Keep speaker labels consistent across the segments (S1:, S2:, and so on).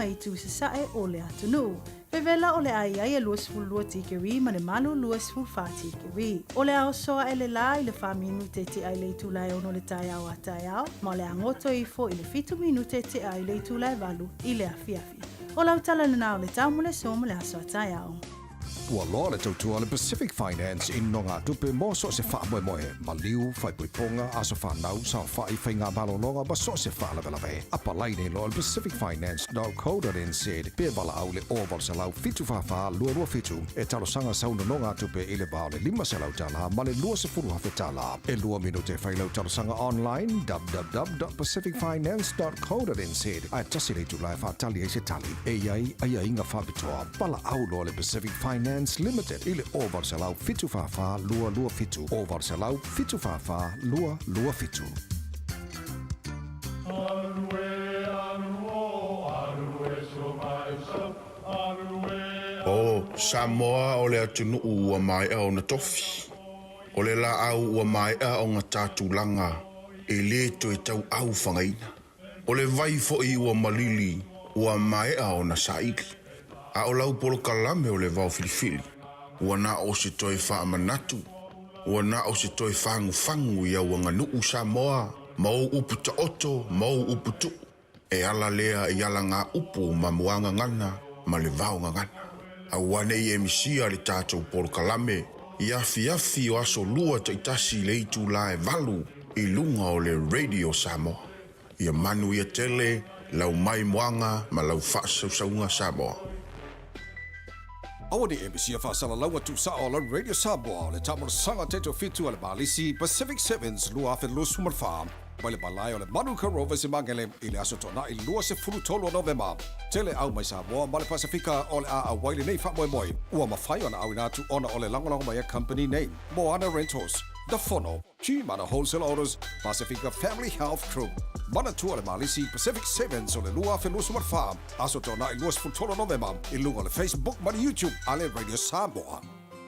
S1: ma itu sasae o le atunuu. Vevela o le a i ai e 22 tikeri ma le malu 24 tikeri. O le a oso aʻe le lā i le fa minute tea i le itula e ono le taeao a taeao, ma o le a goto ifo i le fitu minute tea i le itula e valu i le afiafi. O lau tala lena o le tau mo le aso mo le aso a taeao.
S2: Ua loa le tautua a le Pacific Finance i nogatupe mo so o se faamoemoe, maliu, faaipoipoga, aso fanau, saofai, faigamalologa ma so o se faalavelave. Apalai nei loa i le pacificfinance.co.nz pe valaau i le 0800 744 227 e talosaga sau nonogatupe i le va o le $500 ma le $20,000. E lua minute e fai lau talosaga online www.pacificfinance.co.nz ae tasi le itula e faatali ai se tali. E i ai aiaiga faapitoa. Valaau loa le Pacific Finance Limited i le 0800 744 227, 0800 744 227.
S3: O Samoa o le atunuu ua maea ona tofi. O le laau ua maea ona ta tulaga e le toe tauau fagaina. O le vai foi ua malili ua maea ona saili. A o lau polokalame o le vao filifili, ua na o se toe faamanatu, ua na o se toe fagufagu i au aganuu Samoa ma ou upu taoto ma ou upu tuu, e ala lea i alagaupu ma muagagana ma le vaogagana. Aua ne i e misia le tatou polokalame i afiafi o aso lua taitasi i le itula e valu i luga o le Radio Samoa. Ia manuia tele lau maimoaga ma lau faasausauga Samoa.
S2: Aua ne i e misia faasalalauga tuusao a lau Radio Samoa o le taamolosaga taitofitu a le Malisi Pacific Sevens 2024 mai le malae o le Manuka Rovers i Magele i le aso Toonai 23 o Novema. Tele au mai Samoa ma le Pasefika o le a auai lenei faamoemoe ua mafai ona auina atu ona o le lagolago mai a company nei, Moana Rentals, The Fono, G-Mana Wholesale Autos, Pasifika Family Health Group, Manatua le Malisi Pacific Sevens o le 2024, Aso Toonai 23 Novema i luga o le Facebook ma le YouTube a le Radio Samoa.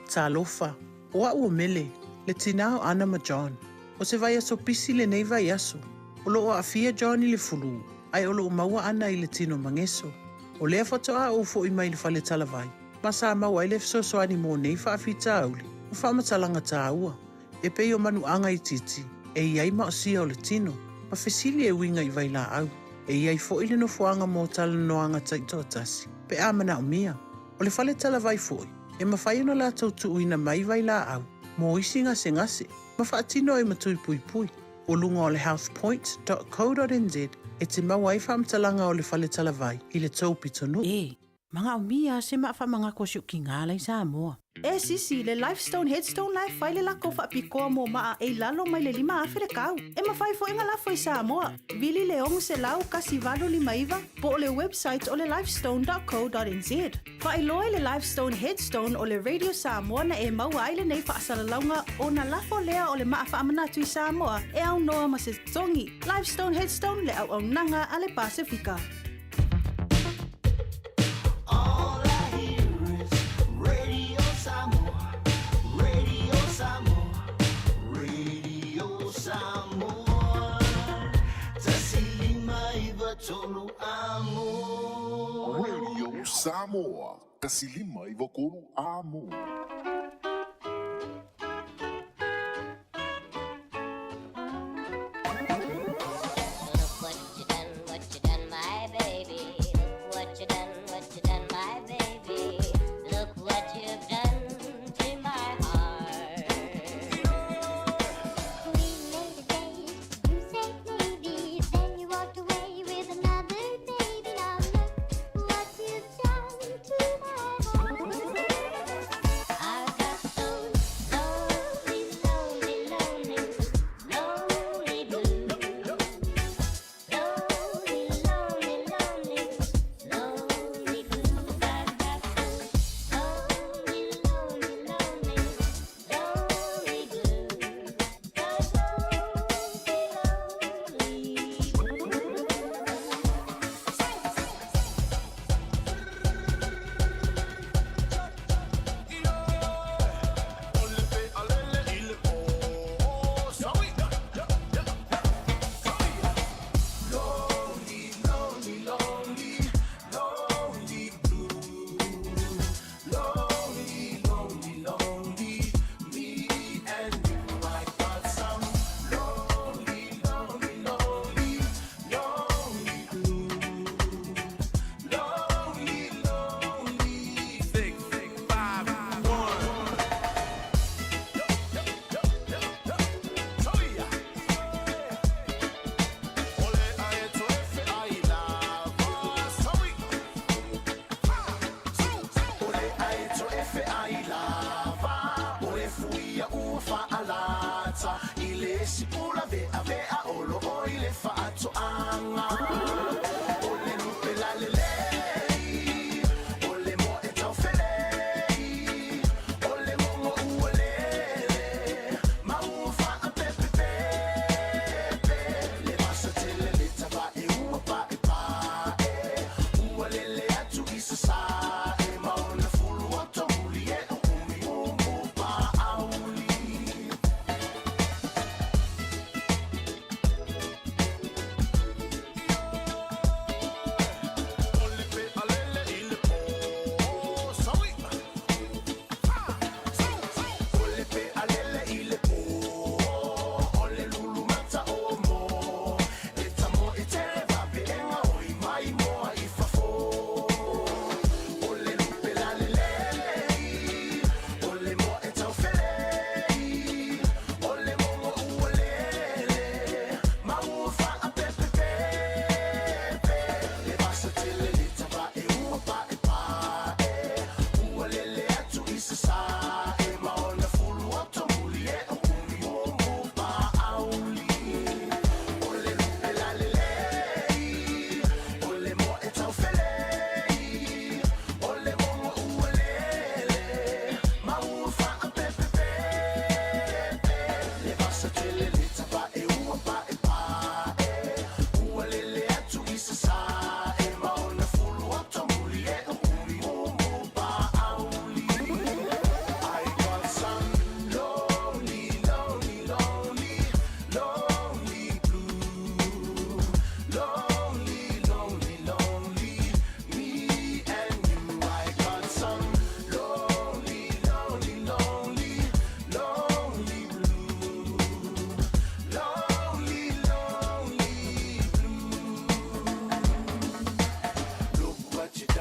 S4: Talofa, o a'u o Mele, le tinā o Ana ma John. O se vaiaso pisi lenei vaiaso. O lo'o aafia John i le fulū, ae o lo'o maua ana i le tino mageso. O lea faatoa ou fo'i mai i le fale talavai, ma sa maua ai le fesoasoani mo nei faafitauli ma faamatalaga tāua. E pei o manuaga itiiti, e i ai maosia o le tino, ma fesili e uiga i vailaau. E i ai foi le nofoaga mo talanoaga taitoatasi, pe a manaomia. O le fale talavai foi, e mafai ona latou tuuina mai vailaau mo isi gasegase, ma faatino ai ma tui puipui. O luga o le healthpoint.co.nz e te maua ai faamatalaga o le fale talavai i le tou pitonuu.
S5: E Manaomia se maa faamagako si o kiga la i Samoa.
S1: E sisi, le Lifestone Headstone la e fai le lako faapitoa mo maa e i lalo mai le 5000 le kau. E mafai foi ona lafo i Samoa. Vili le 600 1859 po o le website o le lifestone.co.nz. Faailoa i le Lifestone Headstone o le Radio Samoa na e maua ai lenei faasalalauga ona lafo lea o le maa faamanatu i Samoa e aunoa ma se totogi. Lifestone Headstone le auaunaga a le Pasefika.
S3: Radio Samoa, 159 Amo.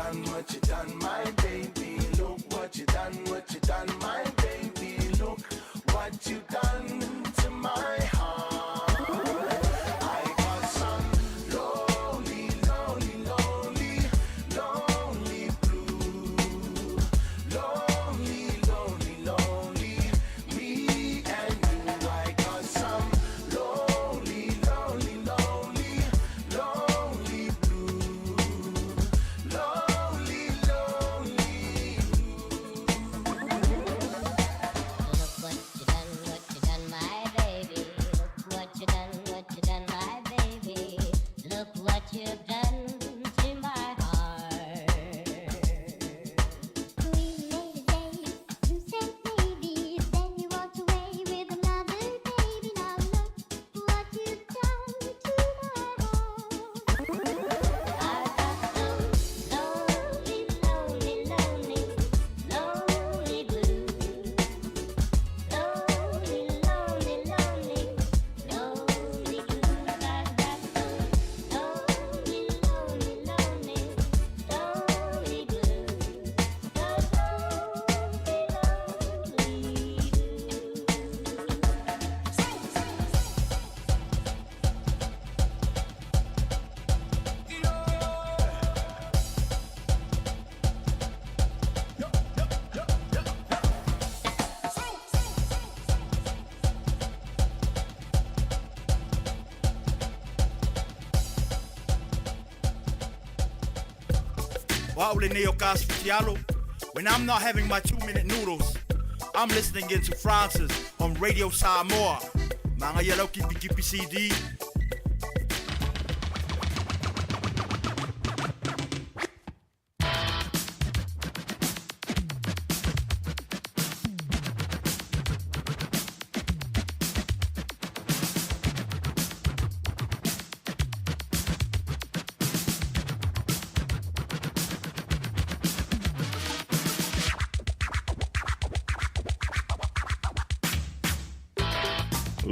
S6: done, what you done, my baby. Look what you done, what you done, my baby. Look what you done to my heart. I got some lonely, lonely, lonely, lonely blue. Lonely, lonely, lonely, me and you. I got some lonely, lonely, lonely, lonely blue. Lonely, lonely
S7: Look what you done, what you done, my baby. Look what you done, what you done, my baby. Look what you've done to my heart.
S8: We made a day, you said maybe, then you walked away with another baby. Now look what you've done to my heart.
S7: I got some lonely, lonely, lonely, lonely blues. Lonely, lonely, lonely, lonely blues. I got some lonely, lonely, lonely, lonely blues. The lonely, lonely blues.
S9: When I'm not having my 2-minute noodles, I'm listening in to Francis on Radio Samoa. Mga yellow kipi kipi CD.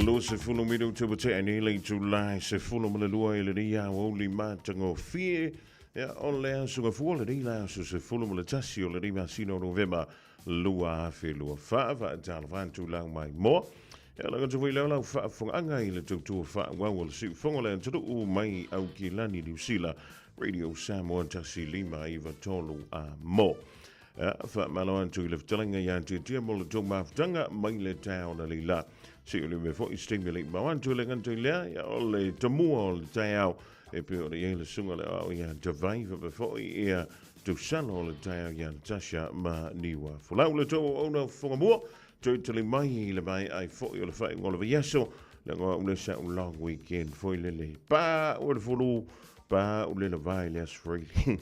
S10: Luasefulu minuta ua tea nei le itula e 12 i lenei aoauli matagofie. Ia, o le aso gafua lenei la aso 11 o lenei masina o Novema 2024. Faatalofa atu lau maimoa. Ia, laga atu foi lea o lau faafofogaaga i le tautua faaauau o le siufogo o le atunuu mai Aukilani, Niu Sila, Radio Samoa 1 5 9 3 a mo. Faamalo atu i le fetalaiga ia Tiatia mo le tou mafutaga mai le taeao na leila. Se o le mea foi se taimi e le i mau atu e le gata i lea, ia o le tamua o le taeao e pei ona i ai le susuga le aoao ia Tavai faapea foi ia Tausala o le taeao ia Natasha ma Niua Folau. Le tou auauna fofoga mua, toe tali mai i le maea ai foi o le faaiuga o le vaiaso, leaga o au lea sa ou long weekend foi lele. Pa ua le fulu, pa u le lava i le aso Friday.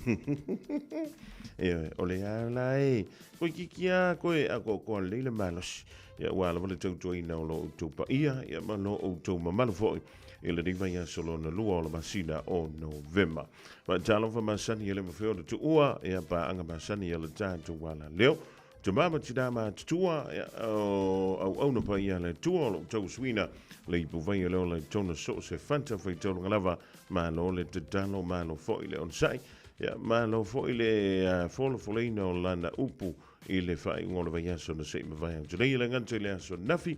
S10: Ioe, o le a la e, koe kiki a koe a koakoa lelei le malosi. Ia ua lava le tautuaina o lo outou paia, ia ma lo outou mamalu foi i lenei vaiaso lona lua o le masina o Novema. Faatalofa masani e le mafai ona tuua, ia paaga masani a le tatou alaleo. Tama ma tinā matutua, ia, o auauna paia a le Atua o lo o tausuina le ipuvai o le ola i tona so o se fata faitaulaga lava. Malo le tatalo, malo foi le onosai, ia, malo foi le folafoleina o lana upu i le faaiuga o le vaiaso na se i mavae atu nei e le gata i le aso ananafi,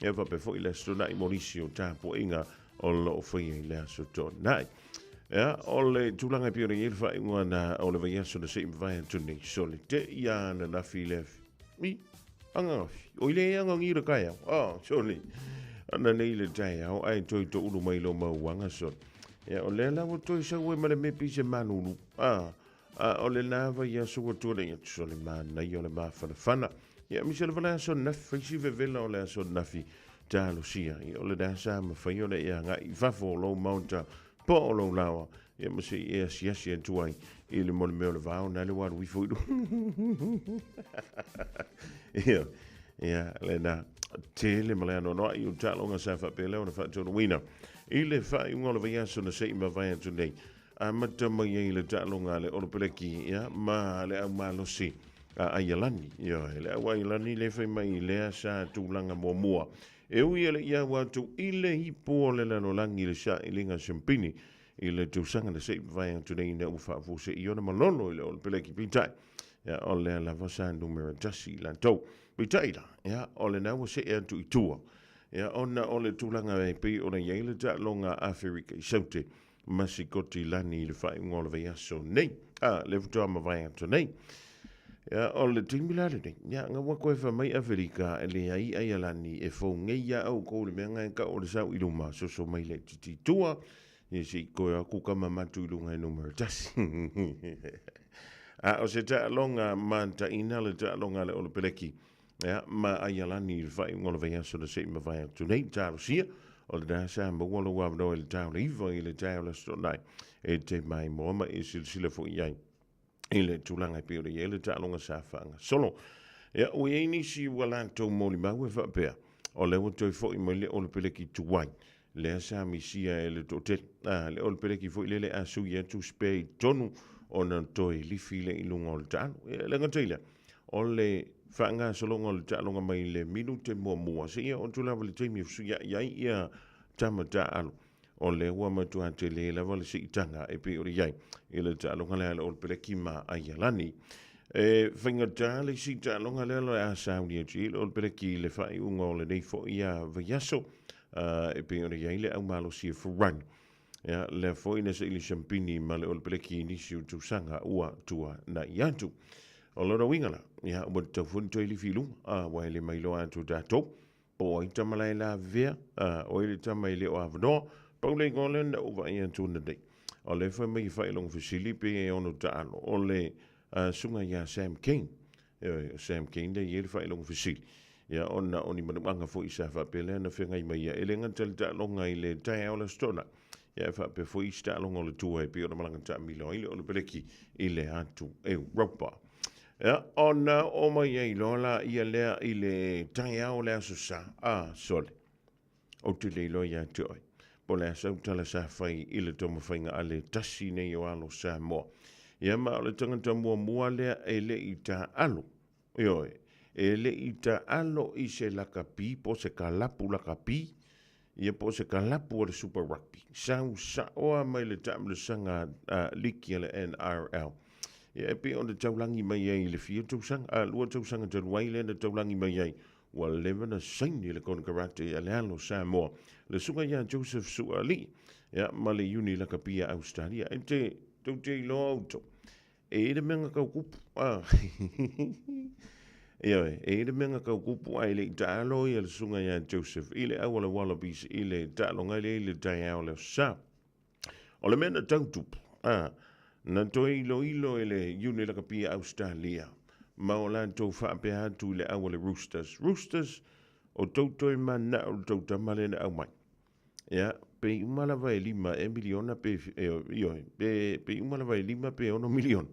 S10: ia faapea foi le aso Toonai mo nisi o tapuaiga o lo o faia i le aso Toonai. Ia, o le tulaga e pei ona i ai le faaiuga na o le vaiaso na se i mavae atu nei, sole te i a ananafi i le afi. I, ananafi. O i le angangi le taeao. Ah, sole. Ana nei le taeao, ae toe toulu mai lo mauaga, sole. Ia, o lea la ua toe sau ai ma le mepi se malulu. Ah, a o lena vaiaso ua tuanai atu, sole manaia o le mafanafana. Ia, aemaise lava le aso ananafi, fai si vevela o le aso ananafi, talosia. Ia, o lena sa mafai ona e agai i fafo o lou maota po o lou laoa, ia ma se i e asiasi atu ai i le mea o le vao na le ua alu ifo i luga. Ia, ia, lena tele ma le anoanoai o taaloga sa faapea lea ona faataunuuina i le faaiuga o le vaiaso na se i mavae atu nei. Amata mai ai le taaloga a le Olopeleki, ia, ma le au malosi a Aialani. Ioe, le au Aialani le fai mai i lea sa tulaga muamua. E ui e le i au atu i le ipu o le lalolagi i le sailiga siampini i le tausaga na se i mavae atu nei ina ua faafuasei ona malolo i le Olepeleki. Peitai, ia, o lea lava sa numera tasi i latou. Peitai la, ia, o lena ua see atu i tua, ia, ona o le tulaga e pei ona i ai le taaloga a Aferika i Saute ma Sikotilani i le faaiuga o le vaiaso nei, a, le faatoa mavae atu nei. Ia, o le taimi la lenei, ia, nga ua koe fai mai Aferika, e leai Aialani, e fou nei ia oukou le mea nga e kau o le sau i luma, soso mai le titi tua, ia se i koe aku ka mamatu i lunga e numera tasi. A o se taaloga mataina le taaloga a le Olepeleki, ia, ma Aialani i le faaiuga o le vaiaso na se i mavae atu nei, talosia, o lena sa maua lou avanoa i le taula iva i le taeao le Aso Toonai, e te maimoa ma e silasila foi i ai. i le tulaga e pei ona i ai le taaloga sa faagasolo. Ia, ua i ai nisi ua latou molimau e faapea, o lea ua toe foi mai le Olepeleki tuai, lea sa misia e le toatele. A, le Olepeleki foi lele a sui atu spare i totonu ona toe lifi lea i luga o le taalo. Ia, e le gata i lea, o le faagasologa o le taaloga mai le minute muamua seia oo atu lava i le taimi e fesuiai ai ia tama taaalo. O lea ua matua tele lava le siitaga e pei ona i ai i le taaloga lea a le Olepeleki ma Aialani. E faigata le isi taaloga lea o le a sauni atu i le Olepeleki i le faaiuga o lenei foi vaiaso e pei ona i ai le aumalosi e Ferrari. Ia, lea foi na saili siampini ma le Olepeleki i nisi o tausaga ua tuanai atu. O lona uiga la, ia, ua tatau foi ona toe lifi i luga, aua e le mailoa atu e tatou Po o ai tama la e lavea, a, o ai le tama e le o avanoa. Pau le igoa lea na ou vaai atu ananei. O lea fai mai e faailoga fesili pe e ono taalo, o le uh, susuga ia Sam King. Ioe, o Sam King lea e i ai le faailoga fesili. Ia, ona o ni manuaga foi sa faapea lea na feagai mai ia. E le gata i le taaloga i le taeao o le Aso Toonai, ia e faapea foi isi taaloga o le tua e pei ona malaga taamilo ai le Olepeleki i le atu Europa. Ia, ona oo mai ai loa la ia lea i le taeao o le Aso Sa, a, sole, ou te le iloa ia te oe, po o le a sau tala sa fai i le taumafaiga a le tasi nei o alo Samoa. Ia, ma o le tagata muamua lea e le i taaalo, ioe, e le i taaalo i se lakapi po o se kalapu lakapi, Ia po o se kalapu o le Super Rugby. Sau sao lava mai le taamilosaga a liki a le NRL. Ia e pei ona taulagi mai ai i le fia tausaga, a lua tausaga talu ai lea na taulagi mai ai, ua leva na saini le konekarate a le alo Samoa, le susuga ia Joseph Suaalii, ia ma le Iuni Lakapi a Ausetalia. E te, tou te iloa outou, E i ai le mea na tau kupu, a. Ioe, e i ai le mea na tau kupu ae le i taalo ia le susuga ia Joseph i le au a le Wallabies i le taaloga lea i le taeao o le Aso Sa. O le mea na tau tupu, a, na toe iloilo e le Iuni Lakapi a Ausetalia ma o latou faapea atu i le au a le Roosters, Roosters, o tou toe mananao i le tou tama lea na aumai. Ia, pe uma lava e lima e miliona pe, e, ioe, pe, pe uma lava e lima pe ono miliona.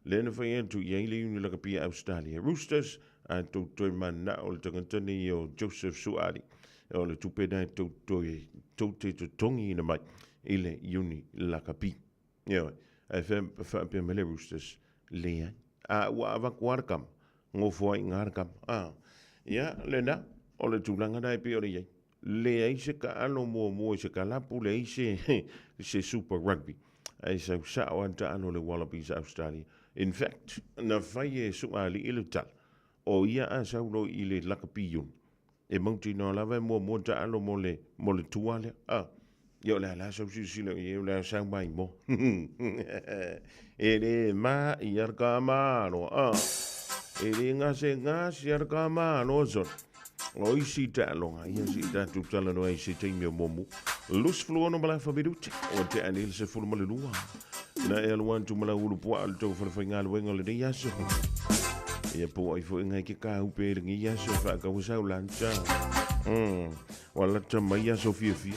S10: Lea na fai atu i ai le iuni lakapi a Australia. Roosters, a tou toe mananao le tagata nei o Joseph Suaali. O le tupe na e tou toe, tou te totogiina mai i le iuni lakapi. Ioe, ae faapea mai le Roosters, leai. A ua avatu lava le kama, nofo ai i ina le kama. A, ia, lena, o le tulaga lena e pei ona i ai. Leai se taalo muamua i se kalapu, leai se, se Super Rugby. Ae sau sao lava le taalo a le Wallabies a Australia. In fact, na fai e Suaalii le tala, o ia a sau loa i le lakapi iuni, E mautinoa lava e muamua taalo mo le, mo le tua lea. Ah, ia o le a la sau silasila i ai, o le a sau mai mo. E le ma i ar ka malo, ah. E le gase gase ar ka malo, son. O isi taaloga, ia si tatou talanoa i se taimi o muamua. Lusi fulu ono ma le afa minute, o te ane i le 12. Na e alu atu ma lau ulu puaa o le tou falefaigaluega o lenei aso. Ia po ai foi ngai ke kāupe i lenei aso e whaakaua sau lanta. Wa lata mai aso fiafia.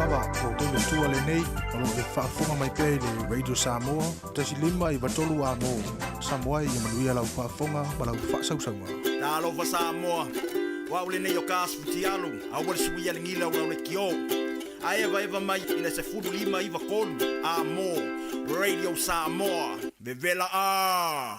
S11: lava, ua outou le Atua lenei, o lo o e faafofoga mai pea i le Radio Samoa, 1 5 93 amo. Samoa ia manuia lau faafofoga ma lau faasausauga.
S9: Talofa Samoa, o au lenei o ka asu futialu, aua le suia le gila o lau lekiō. A evaeva mai i le 15 93 amo, Radio Samoa, vevela a!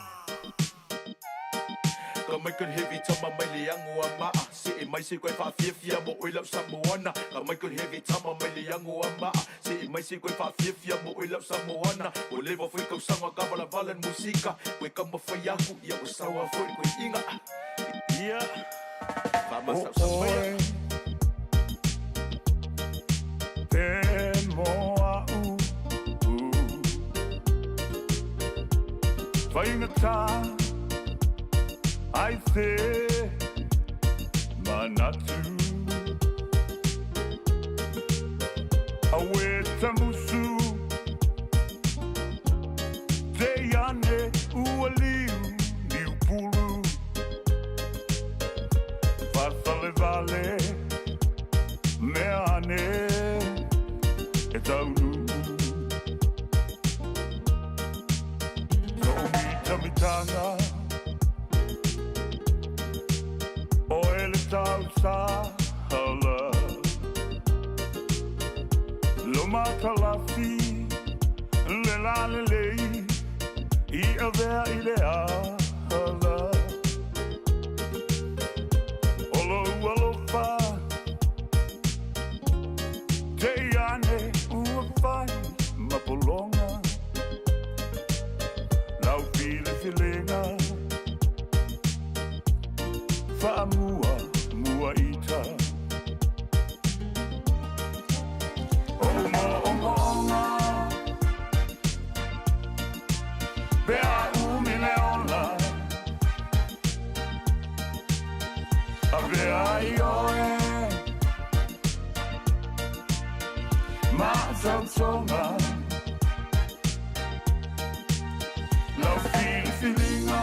S12: Ka Michael Heavy tama mai le ango a maa Se e mai se koe whaafiafia mo oi lau Samoana. Ka Michael Heavy tama mai le ango a maa Se e mai se koe whaafiafia mo oi lau Samoana. O lewa foi kausanga ka wala wala musika. Koe ka mawhai aku ia o sawa foi koe inga. Ia Whamasa
S13: O oe te moa u u Faigata ai se manatu Aue tamusu te ane ua liu niu pulu Fasale vale mea ane e taunu To'u mitamitanga o ele tau sahala Lo matalasi le la lelei i avea i le ala O lou alofa te ane ua fai ma pologa Lau filifilinga faamua mua ita O mo'omo'oga pe a umi le ola Avea ai oe ma tautoga Lau filifiliga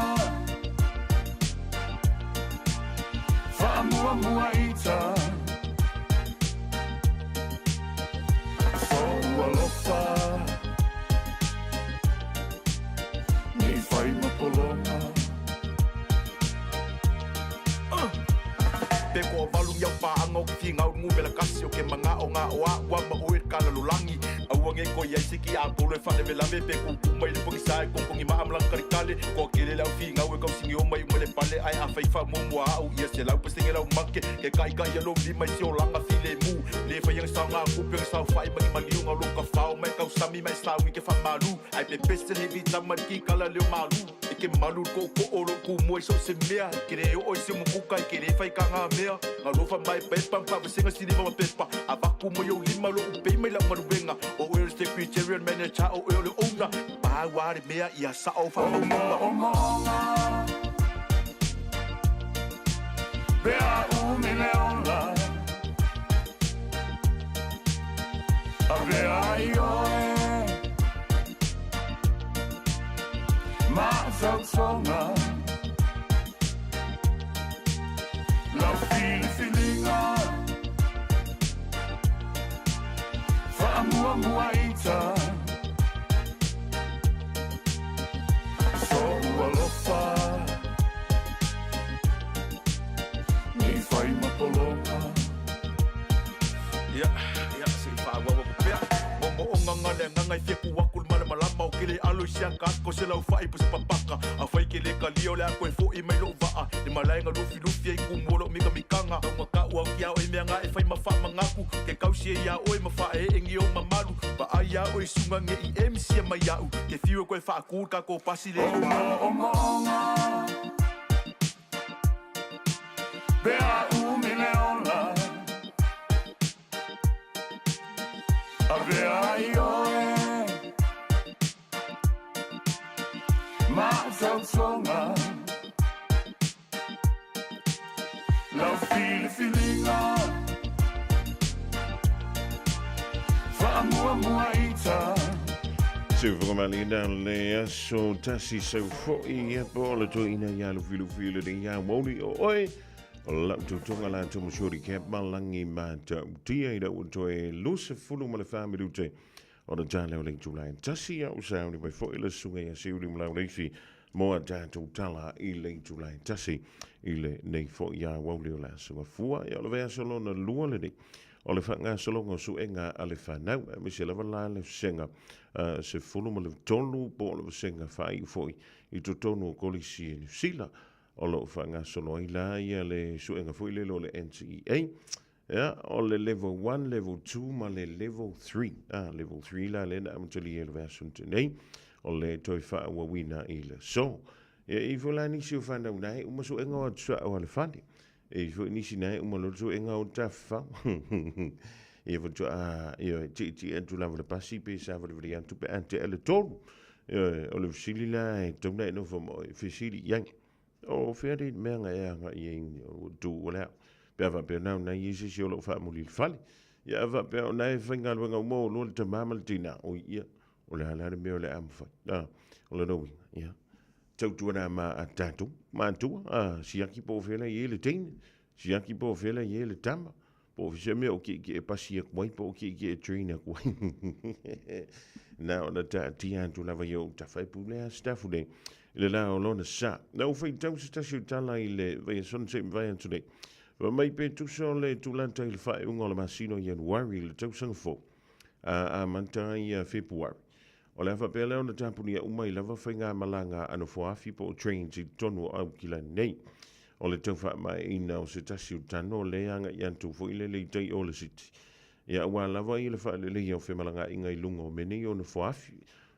S13: faamuamua ita Sou alofa nei fai ma pologa.
S12: Pe ko valu iau paanga o ke whingau ngu vela kasi o ke manga o ngā o a ua ma oe ka lalolagi. Aua nge ko iai siki a polo e whale velave pe kuku mai le pongi sae kongkongi ma amlang kare kale. Ko kele lau whingau e kausingi o mai umele pale ai a whaifa mo mua au ia se lau pasenge lau make. Ke kai kai a lo lima i se o langa file mu. Le whai ang sao ngā kupe ang sao whai mangi maliu ngā lo ka whao mai kau sami mai sao ngi ke wha malu. Ai pe pese heavy tama ki kala leo malu. E ke malu ko ko o lo ku mua i so se mea. I kere o i se mukuka i kere whai ka ngā mea. Ngā lofa mai pepa mpa vasenga sili mama pepa. A vaku mo yo lima lo upei mai lau maluenga. O oe o le secretary manager o oe o le owner. Pā wā le mea ia sa o wha
S13: Mo'omo'oga pe a umi le ola Avea ai oe ma tautoga Lau filifiliga faamuamua ita Sou alofa nei fai ma pologa.
S12: Ia, ia, se i whaawawa pea. Mo mo o nganga le nganga i whiaku aku le malamalama o kele alo i sia ka ko se lau whai po se papaka. A whai ke le ka lio le ako e fo i mai lo waa. Le malaenga lufi lufi ai kumu lo mika mikanga. Au ngaka ua ki ao e mea ngā e whai ma wha mangaku. Ke kausi e ia oe ma wha e engi o mamalu. Pa ai ia oe sunga nge i MC e mai au. Ke whiu e koe wha ka ko pasi le.
S13: Mo'omo'oga pe a umi le ola Avea ai oe ma tautoga Lau filifiliga faamuamua ita.
S10: Se whakamali le aso tasi sau fo'i ia po o le toina ia lufilufi le nei ia mauli o oe. O lau tautoga la atu Shorty Cap Malangi Matautia i lau toe 24 minute o le tala o le itula e tasi au sauni mai foi le susuga ia Siuli ma Lauleifi mo a tatou tala i le itula e tasi i lenei foi aoauli o le aso Gafua. Ia o le vaiaso lona lua lenei o le faagasologa o suega a le fanau, aemaise lava la le vasega 13 po o le vasega faaiu foi i totonu o Kolisi e Niu Sila o lo o faagasolo ai la ia le suega foi lele o le NCEA. Ia, o le level 1, level 2 ma le level 3. Ah, level 3 la lea na amatalia i le vaiaso na tea nei, o le toe faaauauina i le aso. Ia, e i ai foi la nisi o fanau na e uma suega o atu sao a le fale. E i ai foi nisi na e uma loa le suega o tafafao. Ia faatoa, ioe, tietie atu lava i le pasi pe savalivali atu pe a tea le tolu. Ioe, o le fesili la e tatau ona e nofo ma oe, fesili i ai. O fea le mea na e agai ai ua tu o le a? Pe a faapea na o na i ai se isi o lo o faamuli i le fale. Ia a faapea o na e faigaluega uma o lua le tama ma le tina, oi ia, o le a la le mea o le a mafai. A, o lona uiga, ia, tautuana ma a tatou matua, a, siaki po o fea la e i ai le teine, siaki po o fea la e i ai le tama, Po o se mea o kiekie e pasi atu ai, po o kiekie e train atu ai. Na ona taatia atu lava i ou tafa e pule a staff nei i le la o lona sa. Na ou faitau se tasi o tala i le vaiaso na se i mavae atu nei. Fai mai pe tusa o le tulata i le faaiuga o le masina o Ianuari i le tausaga fou, a amata ai ia Fepuari. O le a faapea lea ona tapunia uma ai lava faigamalaga a nofoafi po o trains i totonu o Aukilani nei. O le tau faamaeaina o se tasi o tano lea agai atu foi lele i tai o le city. Ia aua lava ia le faaleleia o femalagaaiga i luga o mea nei o nofoafi.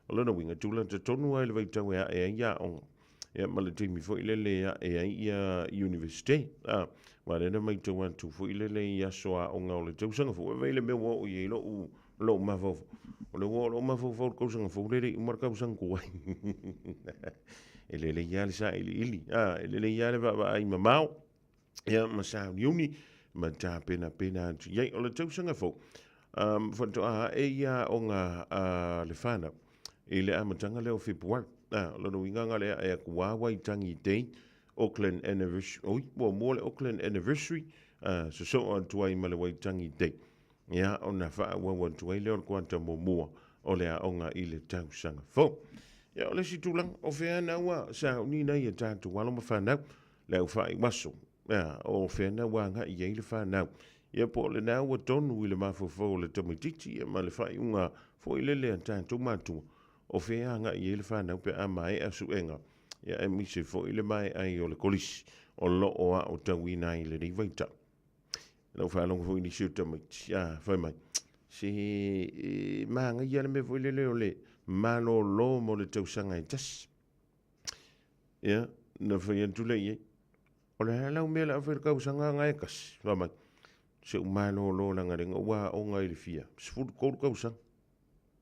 S10: O lona uiga, tulata tonu lava i le vaitau e ae ai aoga. Ia ma le taimi foi lele e ae ai ia Universite. A, aua lea na maitau atu foi lele i aso aoga o le tausaga fou. E vaai le mea ua oo i ai lou lou mafaufau. O le ua oo lou mafaufau i le tausaga fou lele i uma le tausaga tuai. E lelei lava le sailiili, a, e lelei lava le vaavaai mamao, ia ma sauniuni ma tapenapena atu i ai. O le tausaga fou, um, faatoa ae ia aoga a le fanau i le amataga lea o Fepuari. A, o lona uiga na o le ae atu lava Waitangi Day, Auckland Anniversary, oi, muamua le Auckland Anniversary, a, sosoo atu ai ma le Waitangi Day. Ia, ona faaauau atu ai lea o le kuata muamua o le aoga i le tausaga fou. Ia, o le isi tulaga, o fea na ua sauni nai a tatou alo ma fanau, le au faaiuaso, ia, o fea na ua agai i ai le fanau. Ia, po o lena ua tonu i le mafaufau o le tamaitiiti ia ma le faaiuga foi lele a tatou matua, o fea e agai i ai le fanau pe a maea suega, ia, aemaise foi le maea ai o le kolisi o lo o aotauina ai i lenei vaitau. Na ou faalogo foi i nisi o tamaiti, a, fai mai, se e manaia le mea foi lele o le malolo mo le tausaga e tasi. Ia, na fai atu lea i ai, o le a lau mea o le a fai i le tausaga lena e tasi? Fai mai, se u malolo leaga lea na ou aoga i le fia 13 tausaga.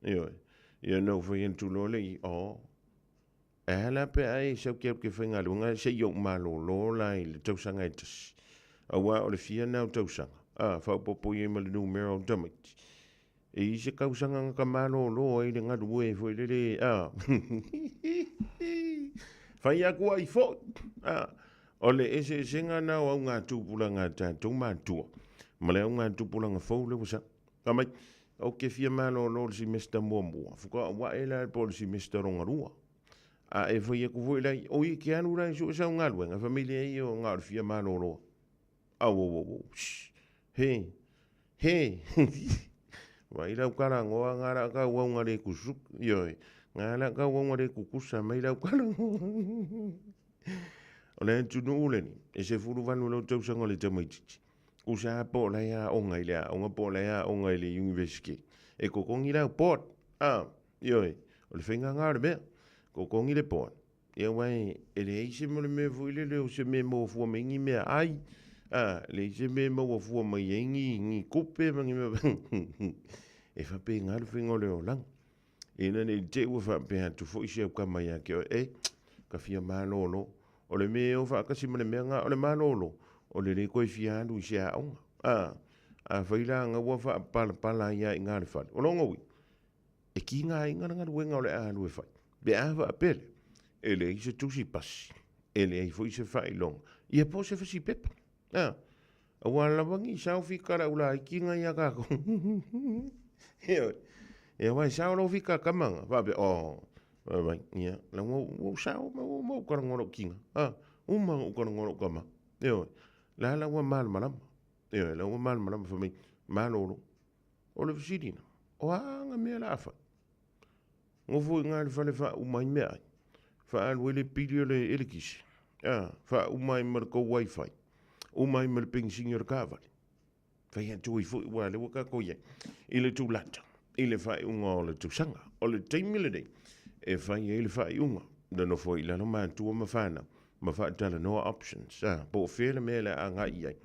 S10: Ioe. Ia na ou fai atu loa lea i ai, oh, E a la pe a e sau ke au ke faigaluega se i ou malolo la i le tausaga e tasi. Aua o le fia na o tausaga, a, faaopoopo i ai ma le numera o tamaiti. E i ai se tausaga na ka malolo ai le galue foi lele, a. Fai atu ai foi, a. O le eseesega na o augatupulaga a tatou matua ma le augatupulaga fou lea ua sau. Fai mai, Ou te fia malolo i le simesta muamua, faatoa ou ae la po o le simesta lona lua. A e fai atu foi la, oi e te alu la e sue sau galuega, fai mai leai o na o le fia malolo. Au au au au, shh, he, he, vai lau talanoa nga la kau au nga le kusuk, ioe, nga la kau au nga le kukusa mai lau talanoa. O le atunuu lenei, e 18 lau tausaga o le tamaitiiti. Kusa po o la e aoga i le aoga po o la e aoga i le university. E totogi lau board. Ah, ioe, o le faiga lena o le mea. Totogi le board. Ia aua e, e leai se mo le mea foi lele o se mea e maua fua mai ai ni meaai. Ah, e leai se mea e maua fua mai ai ni, ni tupe ma ni mea. E faapena le faiga o le olaga. Ina ne i te i ua faapea atu foi si au tama ia te oe, e, ka fia malolo. O le mea e o faatasi ma le mea lena o le malolo, o le le toe fia alu i se aoga. A, afai la na ua faapalapala ai lava i ina le fale, o lona uiga, e tigaina le galuega o le a alu e fai. Pe a faapea lea, e leai se tusi pasi, e leai foi se faailoga, ia po o se fasipepa. A, aua lava ni sao fika le aulaiti nga ia kākou. Ioe. Ia aua e sao lau fika kamaga, faapea, oh, vai, ia, la ua ua sao ma ua uma ou talanoa lou tiga. A, uma ona ou talanoa lou tama. Ioe. La la ua malamalama. Ioe, la ua malamalama fai mai, malolo. O le fesili na, o a aga mea o le a fai? Nofo i ina i le fale e faauma ai meaai, faaalu ai le pili o le elekisi, a, faauma ai ma le tou wifi, uma ai ma le penisini o le taavale. Fai atu ai foi aua o lea ua tatou i ai i le tulata i le faaiuga o le tausaga. O le taimi lenei e fai ai le faaiuga, na nofo ai i lalo matua ma fanau ma faatalanoa options, a, po o fea le mea o le a agai i ai.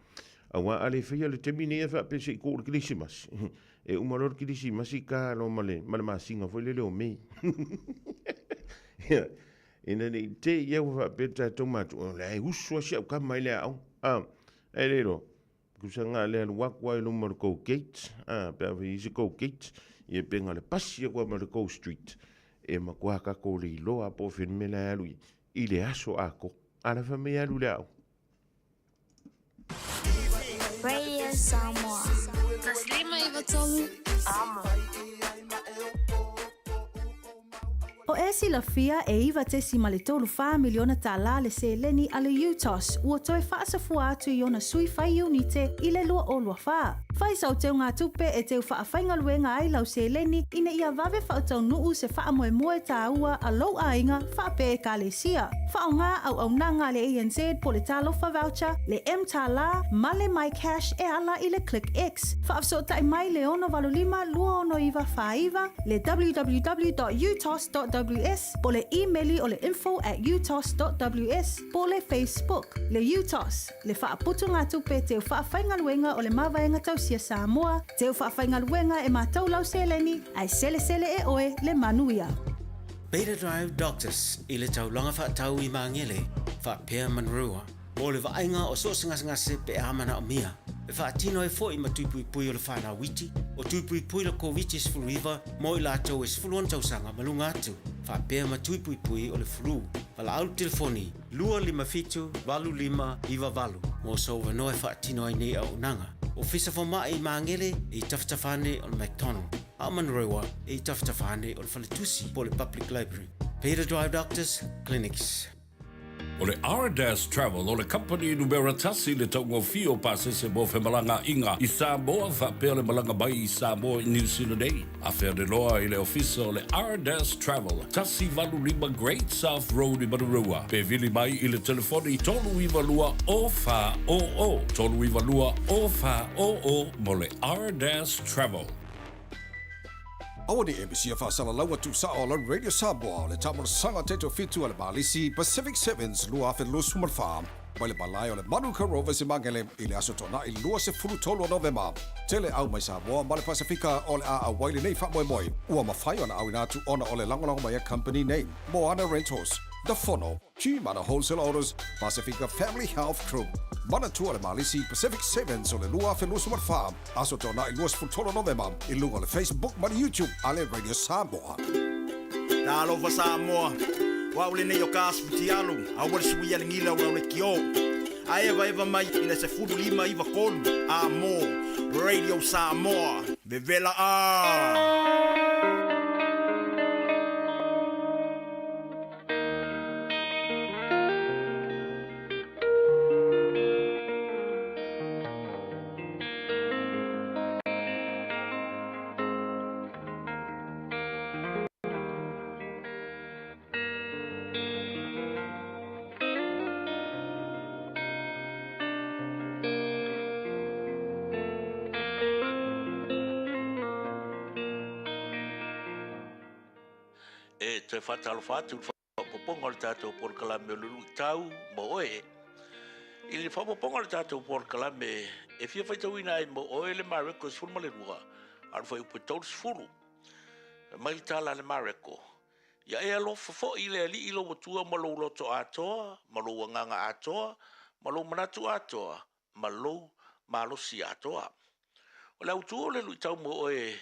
S10: Aua a le faia le taimi nei e faapea se i tuu i le Kerisimasi, e uma loa le Kerisimasi ta loa ma le, ma le masina foi lele o Mei. Ia, ina ne i te i ua faapea tatou matua, o la e usu lava si au tama i le aoga. A, ae le iloa, tusa na o le alu atu lava i luma o le tou gate, a, pe a fai i ai se tou gate, ia pe na o le pasi atu lava ma le tou street, e matua tatou le iloa lava po o fea le mea la e alu i ai, i le aso atoa. A la fai mai e alu i le aoga.
S8: Radio Samoa. 153 Amo.
S1: O e silafia e $9.34 miliona tālā le seleni a le UTOS ua toe faasafua atu i ona sui fai iunite i le 2024. Fai sau teugatupe e teu faafaigaluega ai lau seleni ina ia vave faataunuu se faamoemoe tāua a lou aiga faapea Ekalesia. Faaaoga auaunaga a le ANZ po o le Talofa Voucher, le mTālā ma le MyCash e ala i le ClickX. Faafesootai mai le 685 269 49, le www.utos.ws po o le imeli o le info at utos.ws po o le Facebook. Le UTOS, le faaputugatupe teu faafaigaluega o le Mavaega Tausia Samoa, teu faafaigaluega e matou lau seleni, ae selesele e oe le manuia.
S14: Beta Drive Doctors i le taulaga faatau i Magele, faapea Manurewa, mo le vaaiga o so o se gasegase pe a manaomia. E faatino ai foi ma tui puipui o le fanau iti, o tui puipui le Koviti-19 mo i latou e 16 tausaga ma luga atu, faapea ma tui puipui o le flu. Valaau le telefoni 257 8598 mo sou avanoa e faatino ai nei auaunaga. Ofisa Fomai i Magele e i tafatafa ane o le McDonald. A o Manurewa e i tafatafa ane o le faletusi po o le Public Library. Peter Drive Doctors Clinics.
S15: O le Ardas Travel o le kamupani numera tasi i le taugofie o pasese mo femalagaaiga i Samoa faapea le malaga mai i Samoa i New Zealand nei. Afea-le-loa i le ofisa o le Ardas Travel, 185 Great South Road i Manurewa, pe vili mai i le telefoni 392 0400, 392 0400 mo le Ardas Travel.
S2: Aua ne i e misia faasalalaua tuusao a lau Radio Samoa o le taamolosaga taitofitu a le Malisi Pacific Sevens 2024 mai le malae o le Manuka Rovers i Magele i le Aso Toonai 23 o Novema. Tele au mai Samoa ma le Pasefika o le a auai lenei faamoemoe ua mafai ona auina atu ona o le lagolago mai a company nei, Moana Rentals, The Fono, G-Mana Wholesale Autos, Pasifika Family Health Group, Manatua le Malisi Pacific Sevens o le 2024, Aso Toonai 23 Novema i luga o le Facebook ma le YouTube a le Radio Samoa.
S9: Talofa Samoa, o au lenei o ka asu futialu, aua le suia le gila o lau lekiō. A evaeva mai i le 15 9 3 a mo Radio Samoa. Vevela a!
S16: E toe faatalofa atu i le faaopoopoga o le tatou polokalame o le luitau mo oe. I le faaopoopoga o le tatou polokalame e fia faitauina ai mo oe le Mareko 12 a o le fuaiupu e 30. Fai mai le tala a le Mareko, Ia e alofa foi i le Alii lou Atua ma lou loto atoa, ma lou agaga atoa, ma lou manatu atoa, ma lou malosi atoa. O le autu o le luitau mo oe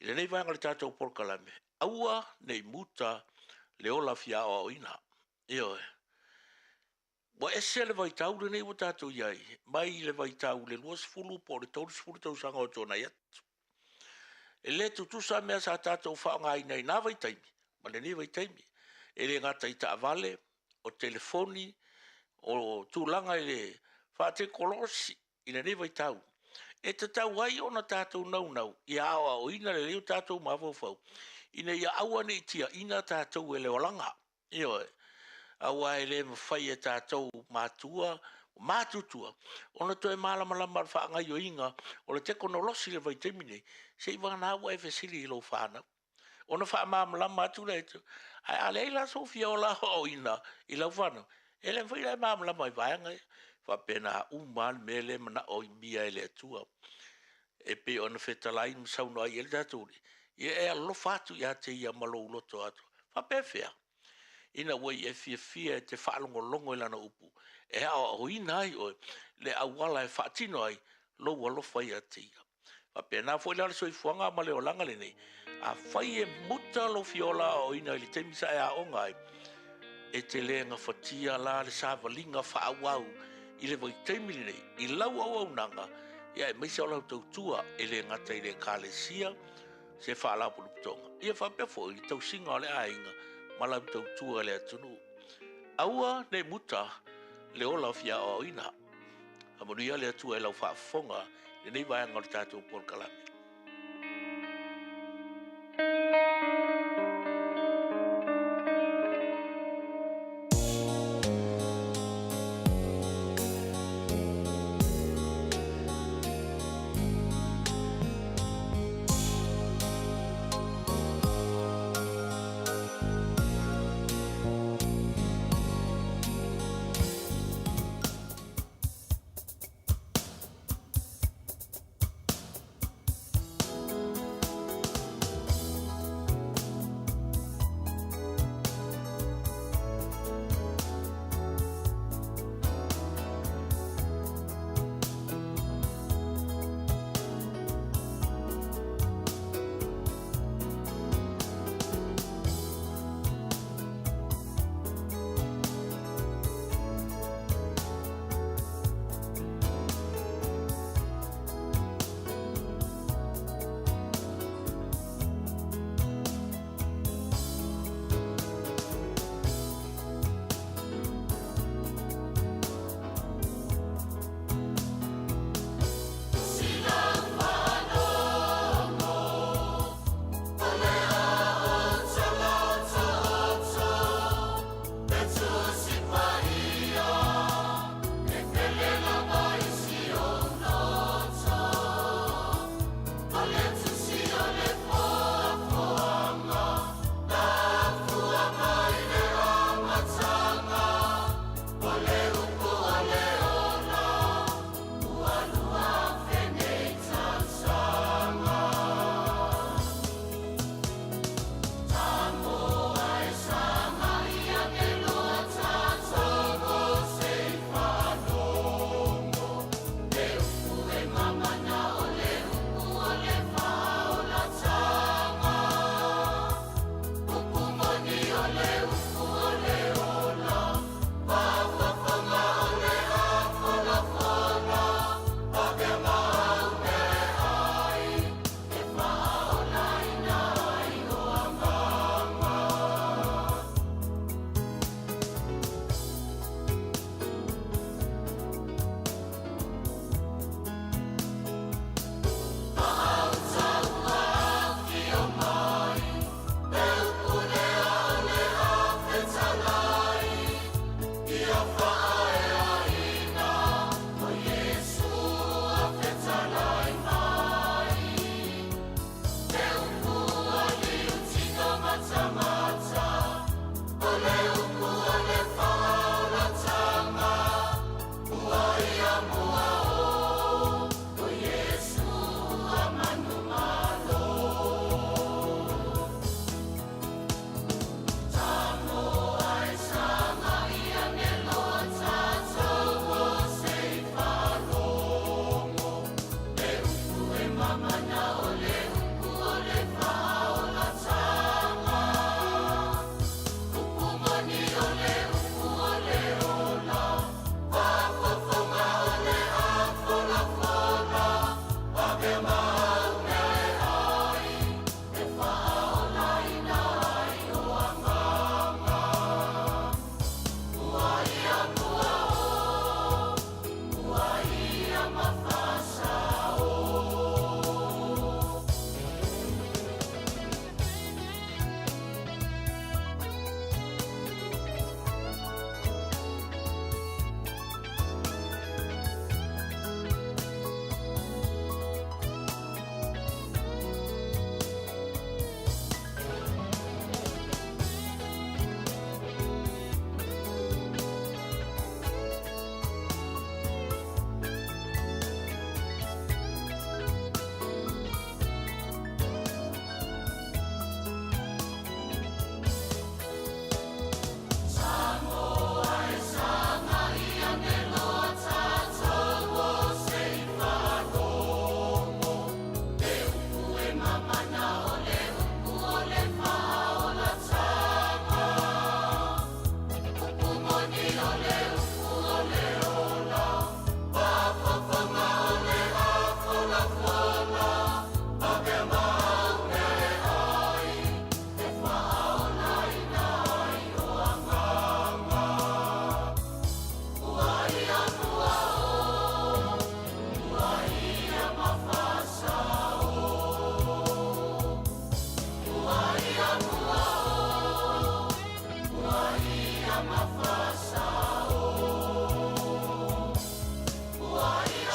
S16: i lenei vaega o le tatou polokalame, aua ne i muta le ola fia aoaoina. Ioe. Ua ese le vaitau lenei ua tatou i ai, mai le vaitau i le 20 po o le 30 tausaga o tuanai atu. E le tutusa mea sa tatou faaaogaina i na vaitaimi ma lenei vaitaimi. E le gata i taavale, o telefoni, o tulaga i le faatekonolosi i lenei vaitau, e tatau ai ona tatou naunau ia aoaoina lelei o tatou mafaufau ina ia aua ne i tiaina tatou e le olaga. Ioe. Aua e le mafai e tatou matua matutua ona toe malamalama i le faagaoioiga o le tekonolosi i le vaitaimi lenei, seiavagana ua e fesili i lou fanau ona faamalamalama atu lea. Ae a leai la sou fia ola aoaoina i lau fanau, e le mafai ona e malamalama i vaega ia. E faapena uma lava le mea lea e manaomia e le Atua. E pei ona fetalai ma saunoa ai i ai le tatou Alii, ia e alofa atu ia te Ia ma lou loto atoa. Faapefea? Ina ua e fiafia e te faalogologo i Lana upu, e aoaoina ai oe le auala e faatino ai lou alofa ia te Ia. Faapena foi la le soifuaga ma le olaga lenei, afai e muta lou fia ola aoaoina i le taimi sa e aoga ai, e te le gafatia la le savaliga faaauau i le vaitaimi lenei i lau auaunaga, ia aemaise o lau tautua e le gata i le Ekalesia, se faalapotopotoga, ia faapea foi le tausiga o le aiga ma lau tautua i le atunuu. Aua ne i muta le ola o fia aoaoina. Faamanuia le Atua i lau faafofoga i lenei vaega o le tatou polokalame.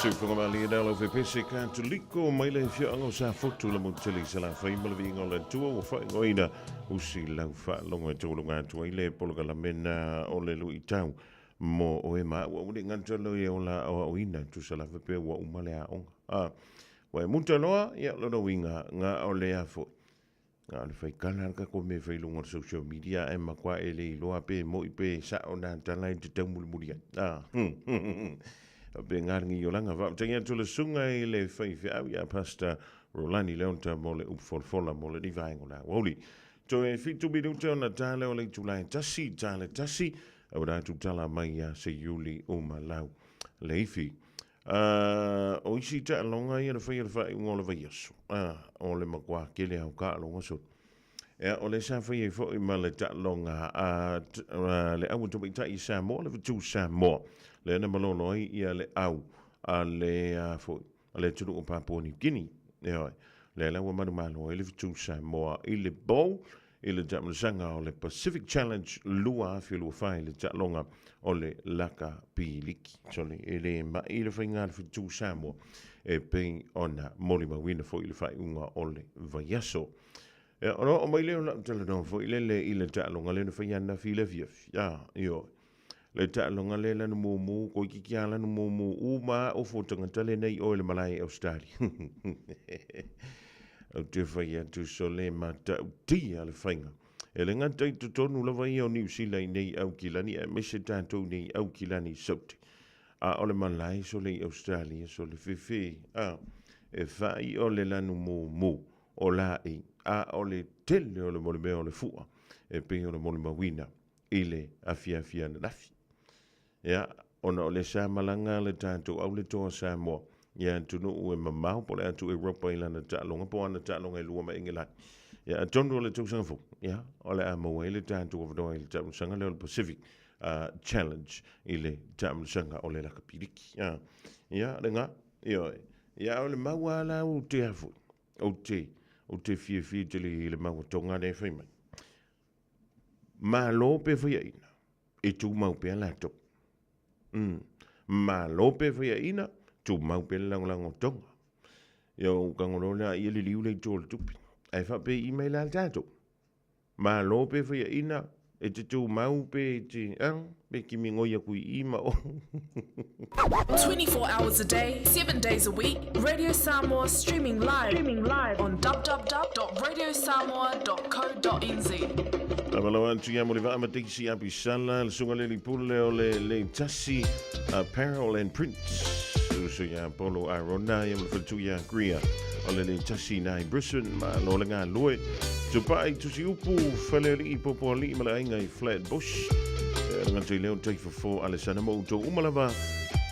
S10: Siufoga malie na lau fepese Katoliko mai le afioaga o Safotu la motu tele i Salafai ma le viiga o le Atua ua faaigoaina usi lau faalogo e tauluga atu ai le polokalame na o le luitau mo oe ma au au le gata lo e ola aoaoina tusa lava pe ua uma le aoga. A, ua e muta loa, ia lona uiga nga o le a foi. Na o le faikala le tatou mea e fai i luga o le social media ae matua e le iloa pe moi pe sao na tala e te tau mulimuli ai. Ah, pe ngā ringi i olanga. Faafetai atu le susuga i le faifeau ia Pastor Rolani Leonta mo le upu folafola mo lenei vaega o le aoauli. Toe 7 minute ona ta lea o le itula e 1, ta le 1, aua atu tala mai ia Seiuli Umalau Leifi. A, o isi taaloga ia na faia i le faaiuga o le vaiaso, a, o le makuā tele lava o taaloga solo. Ea, o lea sa fai ai foi ma le taaloga a, a le au tamaitai i Samoa, le Fetu Samoa, lea na malolo ai ia le au a le, a foi, a le atunuu o Papua New Guinea. Ioe, lea la ua manumalo ai le Fetu Samoa i le bowl i le taamilosaga o le Pacific Challenge 2024 i le taaloga o le lakapi liki. Sole, e le mai le faiga a le Fetu Samoa e pei ona molimauina foi i le faaiuga o le vaiaso. E, ona oo mai lea o lau talanoa foi lele i le taaloga lea na faia ananafi i le afiafi. Ah, ioe. Le taaloga lea lana mumu, toeitiiti lava lana mumu uma lava ofo tagata lenei oe le malae i Australia. Ou te fai atu sole matautia le faiga. E le gata i totonu lava ia o Niu Sila i nei Aukilani aemaise tatou nei Aukilani i Saute. A o le malae sole i Australia sole fefe a e fai o le lanu mumu o laʻi a o le tele o le molimea o le fua e pei o le molimauina i le afiafi ananafi. Ia, ona o le sa malaga le tatou au le toa Samoa i atunuu e mamao po o le atu Europa i lana taaloga po o ana taaloga e lua ma Engelani. Ia, atonu o le tausaga fou, ia, o le a maua ai le tatou avanoa i le taamilosaga lea o le Pacific Challenge i le taamilosaga o le lakapiliki. Ia, ia, lena, ioe. Ia, o le mau lava la ou te a foi, ou te, ou te fiafia tele i le mau a Tonga lea e fai mai. Malo pe faiaina, e tumau pea latou. Mm. Malo pe faiaina, tumau pea le lagolago o Tonga. Ia o kangolo lea ia liliu le itu o le tupe. Ae faapei mai la le tatou. Malo pe faiaina, e te tumau pe te, ah, pe kimi ngoi aku i i ma o.
S17: 24 hours a day, 7 days a week, Radio Samoa streaming live, streaming live on www.radiosamoa.co.nz.
S10: Lavalawa atu ia mo le vaa ma Daisy Apisala, le susuga le Lipule o le Leitasi Apparel and Prints. Uso ia Polo Arona ia mo le faletu ia Greer o le Leitasi nai Brisbane ma lo le ngā lue. Tupai tusi upu fale alii popo alii ma le aiga i Flatbush. E le ngata i leo tai fofo Alessandra mo outou uma lava.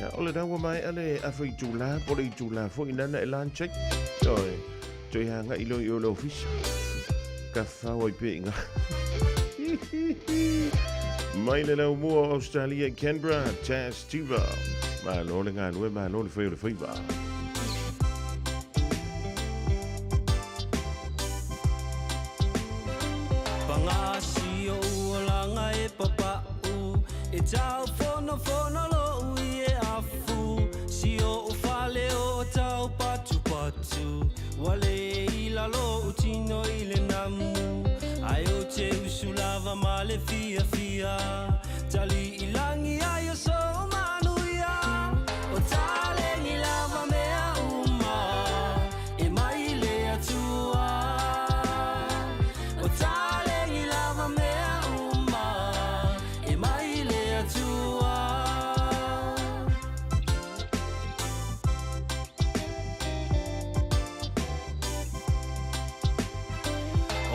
S10: Ia, o le ua maea le afa itula, po le itula foi nana e lunch ai. Ioe, toe hāngai loa i o le ofisa. Ka whao ai pe inga. Mai le lau mua o Australia i Canberra, Taz Tuva. Malo le galue, malo le whai o le whaiva.
S18: Pagasi o uolaga e papa'u E tau fonofono lo'u i e afu Si o'u fale o tau patupatu Ua le i lalo o'u tino i le namu Ae ou te usu lava ma le fiafia Tali i lagi ai o sou manuia O taleni lava mea uma E mai le Atua O taleni lava mea uma E mai le Atua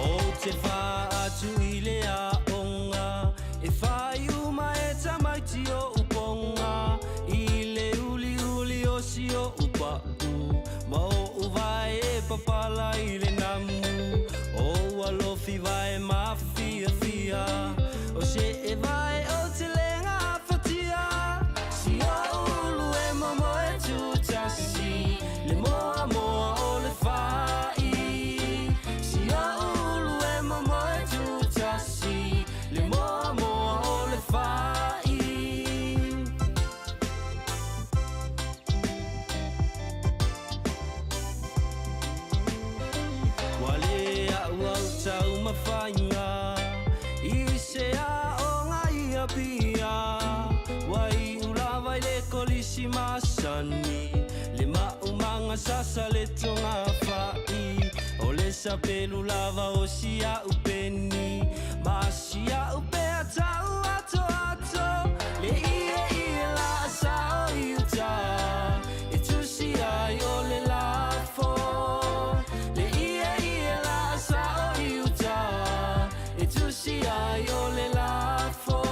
S18: Ou te fa'atu i le aoga E fai uma e tamaiti o'u poga I le uliuli o si o'u pa'u Ma o'u vae e papala i le namu O ua lofi vae mafiafia O se'e vae ou te le gafatia Si o'u ulu e momoe tutasi Le moamoa o le fa'i Si o'u ulu e momoe tutasi Le moamoa o le fa'i. taumafaiga I se aoga i Apia Ua iu lava i le kolisi masani Le maumaga sasa le togafa'i O le sapelu lava o sia'u peni Ma sia'u pea ta'u atoato Le ieie la'asao i uta E tusi ai o le lafo Le ieie la'asao i uta E tusi ai o le lafo.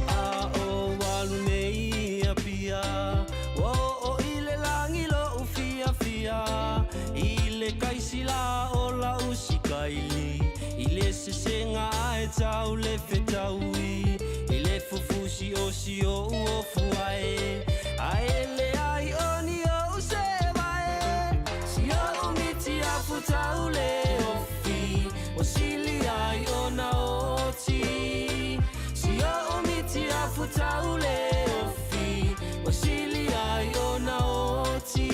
S18: A o alu nei i Apia Ua oo i le lagi lo'u fiafia I le kaisila o la'u sikaili I le sesega ae tau le fetaui I le fufusi o si o'u ofu ae Ae leai o ni o'u sevae Si o'u miti afu tau le ofi O sili ai ona oti Si o'u miti afu tau le ofi O sili ai ona oti.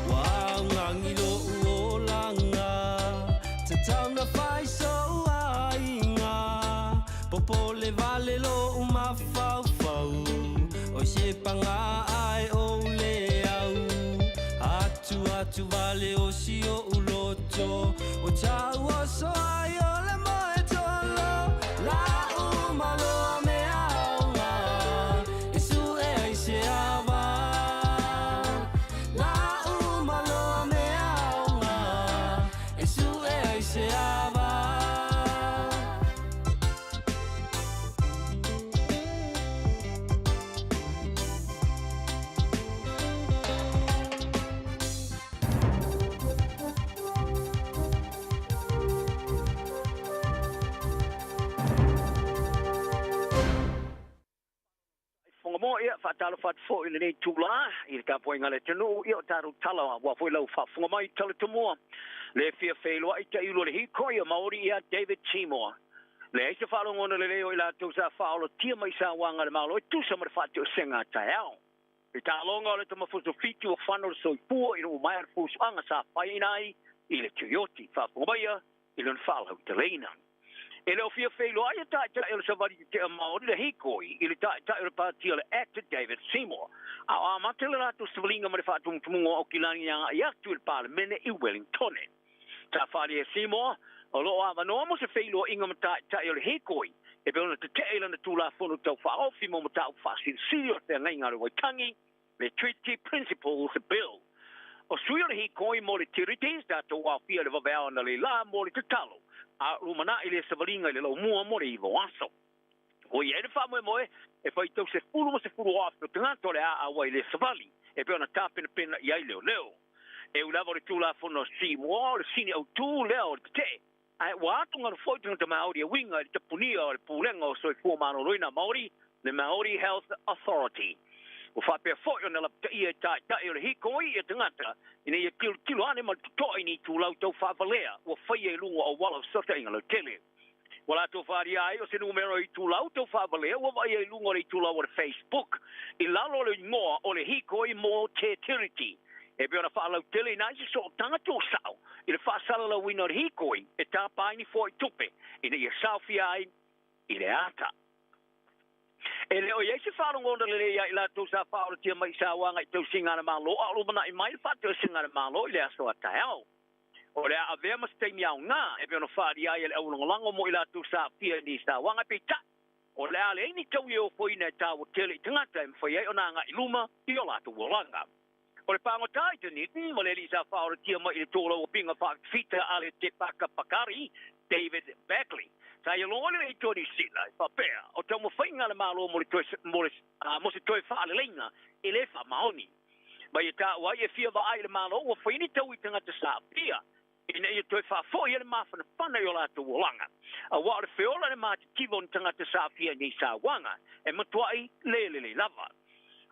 S18: Ua augagi lo'u olaga Tatau na fai so'u aiga Popole vale lo'u mafaufau Oi se pagā ae ou le au Atu atu vale o si o'u loto O ta'u oso ai o le moe tolo La'u maloa mea aoga E su'e ai se ava La'u maloa mea aoga E su'e ai se ava.
S16: Fagamoa, ia, faatalofa atu foi i lenei itulā i le tapuaiga a le atunuu, ia o tatou tala aua foi lau faafofoga mai tala tumua le fia feiloai taʻiulu o le hikoi o Maori ia David Seymour. Leai se faalogona lelei o i latou sa faaolotia mai i sauaga a le Malo e tusa ma le faateosega a taeao. I taaloga o le tamafuso fitu o fano le soifua ina ua maea le fusuaga sa faiina ai i le Tuioti. Faafofoga maia i lona faalauteleina. E le o fia feiloai e Taitai o le Savali Tetea Maori le hikoi i le Taitai o le Pāti o le Act David Seymour, a o amata le latou savaliga ma le faatumutumuga o Aukilani e agai atu i le Palemene i Wellingtone. Sa faaalia e Seymour, o lo o avanoa mo se feiloaiga ma Taitai o le hikoi e pei ona tetee i lana Tulafono Tau Faaofi mo Mataupu Faasilisili o le Feagaiga a le Waitangi, le Treaty Principles Bill. O sui o le hikoi mo le Tiriti, tatou aofia i le vaveao analeila mo le tatalo, a o lumanai le savaliga i le laumua mo le iva o aso. Ua i ai le faamoemoe e faitau 10 ma 10 o afe o tagata o le a auai i le savali e pei ona tapenapena i ai leoleo. E ui lava o le Tulafono a Seymour o le sini autū lea o le tetee, ae ua atugalu foi tagata Māori e uiga i le tapunia o le Pulega o Soifua Maloloina Māori, le Māori Health Authority. Ua faapea foi ona lapataia e taitai o le hikoi ia tagata ina ia tilotilo ane ma le totoa i ni itulau tau faavalea ua faia i luga o auala o fesootaiga lautele. Ua latou faaalia ai o se numera o itulau tau faavalea ua vaaia i luga o le itulau o le Facebook i lalo o le igoa o le Hikoi mo Te Tiriti e pei ona faalautele ina ai se sootaga tuusao i le faasalalauina o le hikoi e tapa ai ni foai tupe ina ia saofia ai i le ata. E le o i ai se faalogona lelei ia i latou sa faaolatia mai i sauaga i tausiga a le Malo a o lumanai mai le faatoesega a le Malo i le aso a taeao.
S19: O le a avea ma se taimi aogā e pei ona faaalia ai e le aulagolago mo i latou sa aafia i ni sauaga, peitai, o le a leai ni taui e ofoina e taua tele i tagata e mafai ai ona agai i luma i o latou olaga. O le pagota i Dunedin ma le alii sa faaolatia mai i le tolauapiga faafita a le Tepaka Pakari, David Bagley, sa ia loa le leitio a Niu Sila e faapea, o taumafaiga a le Malo mo le toe, mo le, mo se toe faaleleiga e le faamaoni. Ma ia taua ai e fia vaai i le Malo ua fai ni taui tagata sa aafia ina ia toe faafoi ai le mafanafana i o latou olaga. Aua o le feola i le matitiva o ni tagata sa aafia i nei sauaga e matuai le lelei lava.